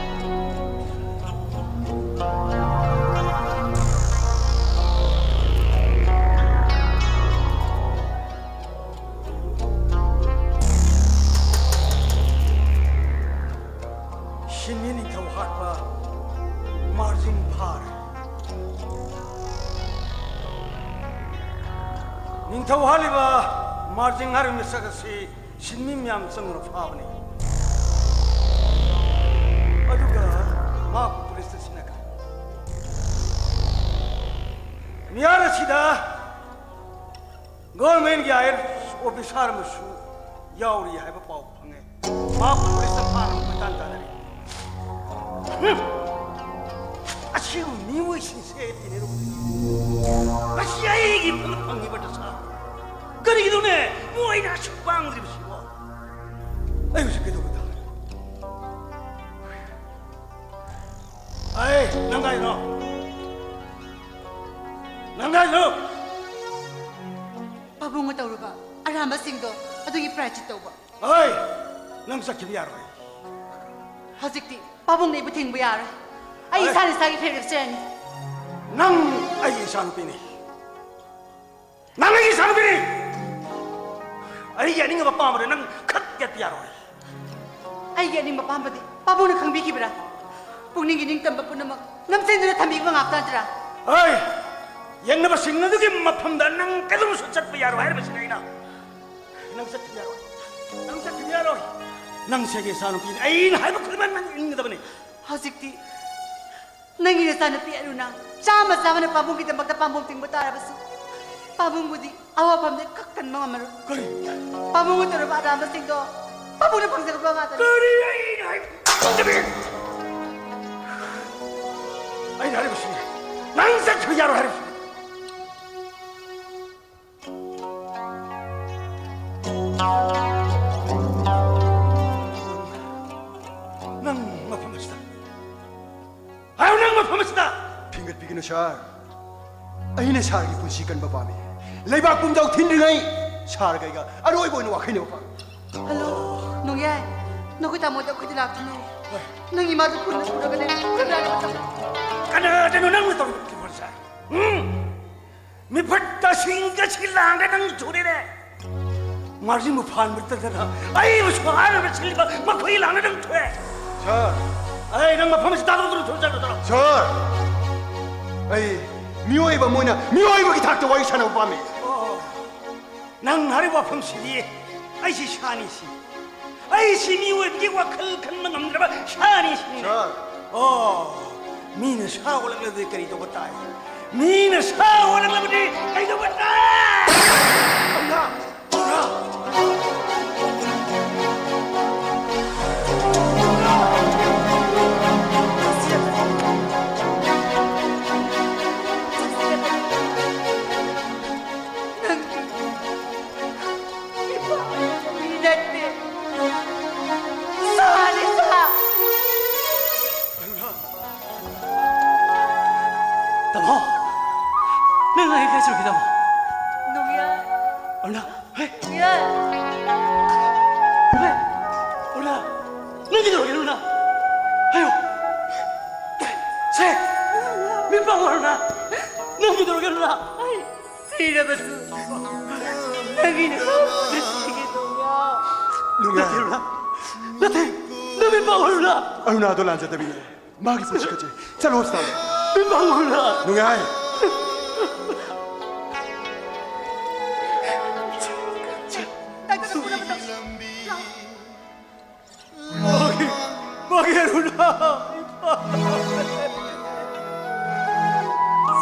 ꯁꯤꯟꯃꯤ ꯅꯤꯡꯊꯧ ꯍꯥꯠꯄ ꯃꯥꯔꯖꯤꯡ ꯐꯥꯔꯦ꯫ ꯅꯤꯡꯊꯧ ꯍꯥꯠꯂꯤꯕ ꯃꯥꯔꯖꯤꯡ ꯍꯥꯏꯔꯤꯕ ꯃꯤꯁꯛ ꯑꯁꯤ ꯁꯤꯟꯃꯤ ꯃꯌꯥꯝ ꯆꯪꯗꯨꯅ ꯐꯥꯕꯅꯤ꯫ ꯑꯗꯨꯒ ꯃꯍꯥꯛꯄꯨ ꯄꯨꯂꯤꯁꯇ ꯁꯤꯟꯅꯈ꯭ꯔꯦ꯫ ꯃꯤꯍꯥꯠ ꯑꯁꯤꯗ ꯒꯣꯔꯃꯦꯟꯒꯤ ꯑꯥꯏ ꯑꯦ ꯑꯦꯁ ꯑꯣꯐꯤꯁꯥꯔ ꯑꯃꯁꯨ ꯌꯥꯎꯔꯤ ꯍꯥꯏꯕ ꯄꯥꯎ ꯐꯪꯉꯦ꯫ ꯃꯍꯥꯛꯄꯨ ꯄꯨꯂꯤꯁꯇ ꯐꯥꯅꯕ ꯀꯣꯏꯇꯥꯟ ꯇꯥꯟꯅꯔꯤ꯫ ꯍꯨꯝ! ꯑꯁꯤꯒꯨꯝꯕ ꯃꯤꯑꯣꯏꯁꯤꯡꯁꯦ ꯇꯤꯟꯅꯔꯨꯕꯗꯒꯤ ꯉꯁꯤ ꯑꯩꯒꯤ ꯐꯪ-, ꯐꯪꯉꯤꯕ ꯗꯁꯥ꯫ ꯀꯔꯤꯒꯤꯅꯣꯅꯦ ꯃꯣꯏꯅ ꯑꯁꯨꯛ ꯄꯥꯡꯗ꯭ꯔꯤꯕꯁꯤꯕꯣ? ꯑꯩ ꯍꯧꯖꯤꯛ ꯀꯩꯗꯧꯕ ꯇꯥꯔꯦ? ꯑꯩ, ꯅꯪ ꯀꯥꯏꯗꯅꯣ? ꯅꯪ ꯀꯥꯏꯗꯅꯣ? ꯄꯥꯕꯨꯡꯅ ꯇꯧꯔꯨꯕ ꯑꯔꯥꯟꯕꯁꯤꯡꯗꯣ ꯑꯗꯨꯒꯤ ꯄ꯭ꯔꯥꯏꯆꯤꯠ ꯇꯧꯕ꯫ ꯑꯩ, ꯅꯪ ꯆꯠꯈꯤꯕ ꯌꯥꯔꯣꯏ꯫ ꯍꯧꯖꯤꯛꯇꯤ ꯄꯥꯕꯨꯡꯅ ꯑꯩꯕꯨ ꯊꯤꯡꯕ ꯌꯥꯔꯣꯏ꯫ ꯑꯩ ꯑꯩ ꯏꯁꯥꯅ ꯏꯁꯥꯒꯤ ꯐꯤꯔꯦꯞ ꯂꯦꯞꯆꯔꯅꯤ꯫ ꯅꯪ ꯑꯩꯒꯤ ꯏꯆꯥꯅꯨꯄꯤꯅꯤ꯫ ꯅꯪ ꯑꯩꯒꯤ ꯏꯆꯥꯅꯨꯄꯤꯅꯤ꯫ ꯑꯩꯒꯤ ꯑꯅꯤꯡꯕ ꯄꯥꯝꯕꯗ ꯅꯪ ꯈꯛ ꯌꯦꯠꯄ ꯌꯥꯔꯣꯏ꯫ ꯑꯩꯒꯤ ꯑꯅꯤꯡꯕ ꯄꯥꯝꯕꯗꯤ ꯄꯥꯕꯨꯡꯅ ꯈꯪꯕꯤꯈꯤꯕ꯭ꯔꯥ? ꯄꯨꯛꯅꯤꯡꯒꯤ ꯅꯤꯡꯇꯝꯕ ꯄꯨꯝꯅꯃꯛ ꯅꯝꯁꯤꯟꯗꯨꯅ ꯊꯝꯕꯤꯕ ꯉꯥꯛꯇ ꯅꯠꯇ꯭ꯔꯥ? ꯍꯣꯏ, ꯌꯦꯡꯅꯕꯁꯤꯡ ꯑꯗꯨꯒꯤ ꯃꯐꯝꯗ ꯅꯪ ꯀꯩꯗꯧꯅꯁꯨ ꯆꯠꯄ ꯌꯥꯔꯣꯏ ꯍꯥꯏꯔꯤꯕꯁꯤꯅ ꯑꯩꯅ꯫ ꯅꯪ ꯆꯠꯈꯤꯕ ꯌꯥꯔꯣꯏ꯫ ꯅꯪ ꯆꯠꯈꯤꯕ ꯌꯥꯔꯣꯏ꯫ ꯅꯪ ꯁꯤꯒꯤ ꯏꯆꯥꯅꯨꯄꯤꯅꯤ꯫ ꯑꯩꯅ ꯍꯥꯏꯕ ꯈꯨꯗꯤꯡꯃꯛ ꯅꯪ ꯏꯟꯒꯗꯕꯅꯤ꯫ ꯍꯧꯖꯤꯛꯇꯤ ꯅꯪꯒꯤ ꯅꯆꯥꯅꯨꯄꯤ ꯑꯔꯨꯅꯥ ꯆꯥꯝꯃ ꯆꯥꯝꯃꯅ ꯄꯥꯕꯨꯡꯒꯤꯗꯃꯛꯇ ꯄꯥꯝꯕꯣꯝ ꯇꯤꯡꯕ ꯇꯥꯔꯕꯁꯨ, ꯄꯥꯕꯨꯡꯕꯨꯗꯤ ꯑꯋꯥꯐꯝꯗ ꯀꯛ ꯀꯟꯕ ꯉꯝꯃꯔꯣꯏ꯫ ꯀꯔꯤ? ꯄꯥꯕꯨꯡꯅ ꯇꯧꯔꯕ ꯑꯔꯥꯟꯕꯁꯤꯡꯗꯣ ꯄꯥꯕꯨꯡꯅ ꯐꯪꯖꯔꯛꯄ ꯉꯥꯛꯇꯅꯤ꯫ ꯀꯔꯤ? ꯑꯩꯅ ꯍꯥꯏ-, ꯑꯩꯅ ꯍꯥꯏꯔꯤꯕꯁꯤꯅꯤ꯫ ꯅꯪ ꯆꯠꯈꯤꯕ ꯌꯥꯔꯣꯏ ꯍꯥꯏꯔꯤꯕꯁꯤꯅꯤ꯫ ꯅꯪ ꯃꯐꯝ ꯑꯁꯤꯗ ꯍꯥꯏꯌꯨ, ꯅꯪ ꯃꯐꯝ ꯑꯁꯤꯗ꯫ ꯐꯤꯡꯒꯠꯄꯤꯒꯅꯨ ꯁꯥꯔ, ꯑꯩꯅ ꯁꯥꯔꯒꯤ ꯄꯨꯟꯁꯤ ꯀꯟꯕ ꯄꯥꯝꯃꯤ꯫ ꯂꯩꯕꯥꯛ ꯄꯨꯝꯖꯥꯎ ꯊꯤꯟꯗ꯭ꯔꯤꯉꯩ ꯁꯥꯔꯒ ꯑꯩꯒ ꯑꯔꯣꯏꯕ ꯑꯣꯏꯅ ꯋꯥꯈꯩꯅꯕ ꯄꯥꯝꯃꯤ꯫ ꯍꯜꯂꯣ, ꯅꯣꯡꯌꯥꯏ꯫ ꯅꯈꯣꯏ ꯇꯥꯃꯣꯗꯤ ꯑꯩꯈꯣꯏꯗ ꯂꯥꯛꯇꯣꯏꯅꯦ꯫ ꯅꯪ ꯏꯃꯥꯗꯨ ꯈꯨꯟꯗ ꯄꯨꯔꯒꯅꯦ, ꯀꯅꯥꯅꯣ ꯃꯇꯝ ꯀꯅꯥꯗꯅꯣ ꯅꯪꯅ ꯇꯧꯔꯤꯕ ꯐꯤꯕꯝꯁꯦ? ꯎꯝ? ꯃꯤꯐꯠꯇ ꯁꯤꯡꯒ ꯁꯤ ꯂꯥꯡꯗ ꯅꯪ ꯊꯨꯔꯤꯔꯦ꯫ ꯃꯥꯔꯖꯤꯡꯕꯨ ꯐꯥꯟꯕ ꯇꯠꯇꯅ ꯑꯩꯕꯨꯁꯨ ꯍꯥꯠꯅꯕ ꯁꯤꯜꯂꯤꯕ ꯃꯈꯣꯏ ꯂꯥꯡꯗ ꯅꯪ ꯊꯣꯛꯑꯦ꯫ ꯁꯥꯔ꯫ ꯑꯩ ꯅꯪ ꯃꯐꯝ ꯑꯁꯤ ꯊꯥꯗꯣꯛꯇꯨꯅ ꯊꯣꯛꯆꯠꯂꯨ ꯇꯧꯔꯣ꯫ ꯁꯥꯔ, ꯑꯩ ꯃꯤꯑꯣꯏꯕ ꯑꯃ ꯑꯣꯏꯅ ꯃꯤꯑꯣꯏꯕꯒꯤ ꯊꯥꯛꯇ ꯋꯥꯔꯤ ꯁꯥꯟꯅꯕ ꯄꯥꯝꯃꯤ꯫ ꯑꯣ, ꯅꯪ ꯍꯥꯏꯔꯤꯕ ꯋꯥꯐꯝꯁꯤꯗꯤ ꯑꯩꯁꯤ ꯁꯥꯅꯤ ꯁꯤ꯫ ꯑꯩꯁꯤ ꯃꯤꯑꯣꯏꯕꯒꯤ ꯋꯥꯈꯜ ꯈꯟꯕ ꯉꯝꯗ꯭ꯔꯕ ꯁꯥꯅꯤ ꯁꯤꯅꯤ꯫ ꯁꯥꯔ꯫ ꯑꯣ, ꯃꯤꯅ ꯁꯥ ꯑꯣꯜꯂꯛꯂꯗꯤ ꯀꯔꯤ ꯇꯧꯕ ꯇꯥꯏ? ꯃꯤꯅ ꯁꯥ ꯑꯣꯜꯂꯛꯂꯕꯗꯤ ꯀꯔꯤ ꯇꯧꯕ ꯇꯥꯏ? ꯑꯣꯖꯥ! ꯑꯣꯖꯥ! ꯅꯪ ꯃꯤ ꯅꯠꯇꯦ꯫ ꯁꯥꯅꯤ, ꯁꯥ꯫ ꯇꯥꯃꯣ, ꯅꯪ ꯑꯩ ꯀꯥꯏ ꯆꯠꯈꯤ, ꯇꯥꯃꯣ? ꯅꯣꯡꯌꯥꯏ꯫ ꯑꯔꯨꯅꯥ, ꯍꯦ꯫ ꯅꯣꯡꯌꯥꯏ꯫ ꯍꯦ, ꯑꯔꯨꯅꯥ, ꯅꯪ ꯀꯩꯗꯧꯔꯒꯦ, ꯑꯔꯨꯅꯥ? ꯍꯥꯏꯌꯣ꯫ ꯁꯦ, ꯃꯤ ꯄꯥꯡꯉꯣ, ꯑꯔꯨꯅꯥ꯫ ꯅꯪ ꯀꯩꯗꯧꯔꯒꯦ, ꯑꯔꯨꯅꯥ? ꯑꯩ ꯁꯤꯔꯕꯁꯨ ꯅꯪꯒꯤ ꯅꯨꯡꯁꯤꯒꯦ ꯇꯧꯕ꯫ ꯅꯨꯡꯉꯥꯏ꯫ ꯅꯠꯇꯦ, ꯑꯔꯨꯅꯥ꯫ ꯅꯠꯇꯦ꯫ ꯅꯪ ꯃꯤ ꯄꯥꯡꯉꯣ, ꯑꯔꯨꯅꯥ꯫ ꯑꯔꯨꯅꯥꯗꯣ ꯂꯥꯟꯖꯗꯕꯤꯅꯦ꯫ ꯃꯥꯒꯤ ꯄꯨꯟꯁꯤ ꯀꯠꯆꯩ꯫ ꯆꯠꯂꯣ ꯍꯣꯁꯄꯤꯇꯥꯜꯗ꯫ ꯃꯤ ꯄꯥꯡꯉꯣ, ꯑꯔꯨꯅꯥ꯫ ꯅꯨꯡꯉꯥꯏ꯫ ꯗꯥꯛꯇꯔ ꯄꯨꯅꯕ ꯇꯧ꯫ ꯃꯥꯒꯤ, ꯃꯥꯒꯤ ꯑꯔꯨꯅꯥ꯫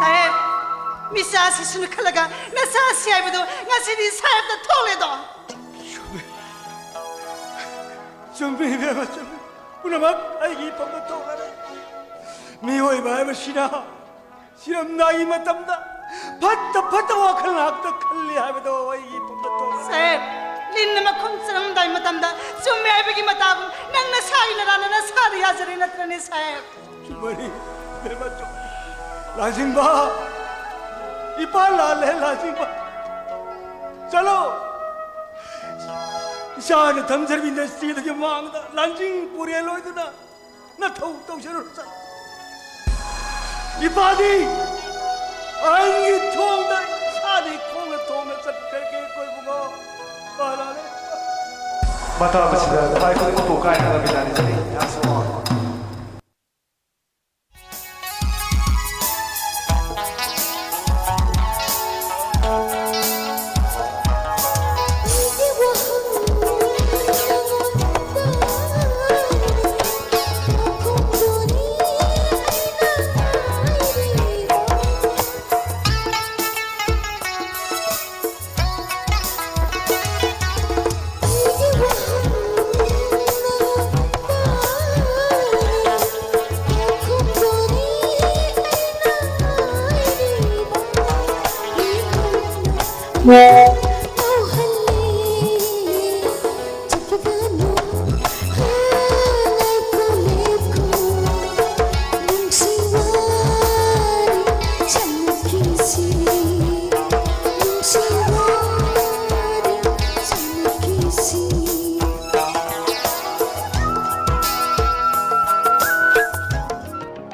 ꯁꯥꯍꯦꯕ, ꯃꯤꯆꯥꯁꯤꯁꯨꯅ ꯈꯜꯂꯒ ꯅꯆꯥꯁꯤ ꯍꯥꯏꯕꯗꯣ ꯉꯁꯤꯗꯤ ꯁꯥꯍꯦꯕꯇ ꯊꯣꯛꯂꯦꯗꯣ꯫ ꯆꯨꯝꯃꯤ꯫ ꯆꯨꯝꯃꯤ, ꯏꯕꯦꯝꯃ, ꯆꯨꯝꯃꯤ꯫ ꯄꯨꯝꯅꯃꯛ ꯑꯩꯒꯤ ꯏꯐꯝꯗ ꯊꯣꯛꯂꯔꯦ꯫ ꯃꯤꯑꯣꯏꯕ ꯍꯥꯏꯕꯁꯤꯅ ꯁꯤꯔꯝꯗꯥꯏꯒꯤ ꯃꯇꯝꯗ ꯐꯠꯇ ꯐꯠꯇꯕ ꯋꯥꯈꯜ ꯉꯥꯛꯇ ꯈꯜꯂꯤ ꯍꯥꯏꯕꯗꯣ ꯑꯩꯒꯤ ꯏꯐꯝꯗ ꯊꯣꯛꯂꯔꯦ꯫ ꯁꯥꯍꯦꯕ, ꯂꯤꯟꯅ ꯃꯈꯨꯝ ꯆꯪꯂꯝꯗꯥꯏ ꯃꯇꯝꯗ ꯆꯨꯝꯃꯦ ꯍꯥꯏꯕꯒꯤ ꯃꯇꯥꯒꯨꯝ ꯅꯪ ꯅꯁꯥꯒꯤ ꯅꯔꯥꯅ ꯅꯁꯥꯗ ꯌꯥꯖꯔꯦ ꯅꯠꯇ꯭ꯔꯅꯦ ꯁꯥꯍꯦꯕ? ꯃꯔꯤ ꯂꯦꯝꯕ ꯆꯣ-, ꯂꯥꯡꯖꯤꯡꯕ, ꯏꯄꯥ ꯂꯥꯜꯂꯦ ꯂꯥꯡꯖꯤꯡꯕ꯫ ꯆꯠꯂꯣ, ꯏꯆꯥꯅ ꯊꯝꯖꯔꯕꯤ ꯅꯁꯇ꯭ꯔꯤꯗꯨꯒꯤ ꯃꯥꯡꯗ ꯂꯥꯡꯖꯤꯡ ꯄꯨꯔꯦꯜ ꯑꯣꯏꯗꯨꯅ ꯅꯊꯧ ꯇꯧꯖꯔꯨꯔꯣ ꯆꯠꯂꯣ꯫ ꯏꯄꯥꯗꯤ ꯑꯍꯟꯒꯤ ꯊꯣꯡꯗ ꯏꯁꯥꯗꯤ ꯈꯣꯡꯅ ꯊꯣꯡꯅ ꯆꯠꯈ꯭ꯔꯒꯦ ꯀꯣꯏꯕꯨꯡꯉꯣ꯫ ꯃꯇꯥꯕꯁꯤꯗ ꯂꯥꯏ ꯈꯨꯔꯨꯝ ꯄꯨꯊꯣꯛ ꯀꯥꯏꯅ ꯔꯕꯤꯅꯥꯅꯤ ꯆꯠꯂꯤ꯫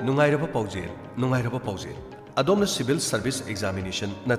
ꯅꯨꯡꯉꯥꯏꯔꯕ ꯄꯥꯎꯖꯦꯜ, ꯅꯨꯡꯉꯥꯏꯔꯕ ꯄꯥꯎꯖꯦꯜ꯫ ꯑꯗꯣꯝꯅ civil service examination ꯅꯠꯇ꯭ꯔꯒ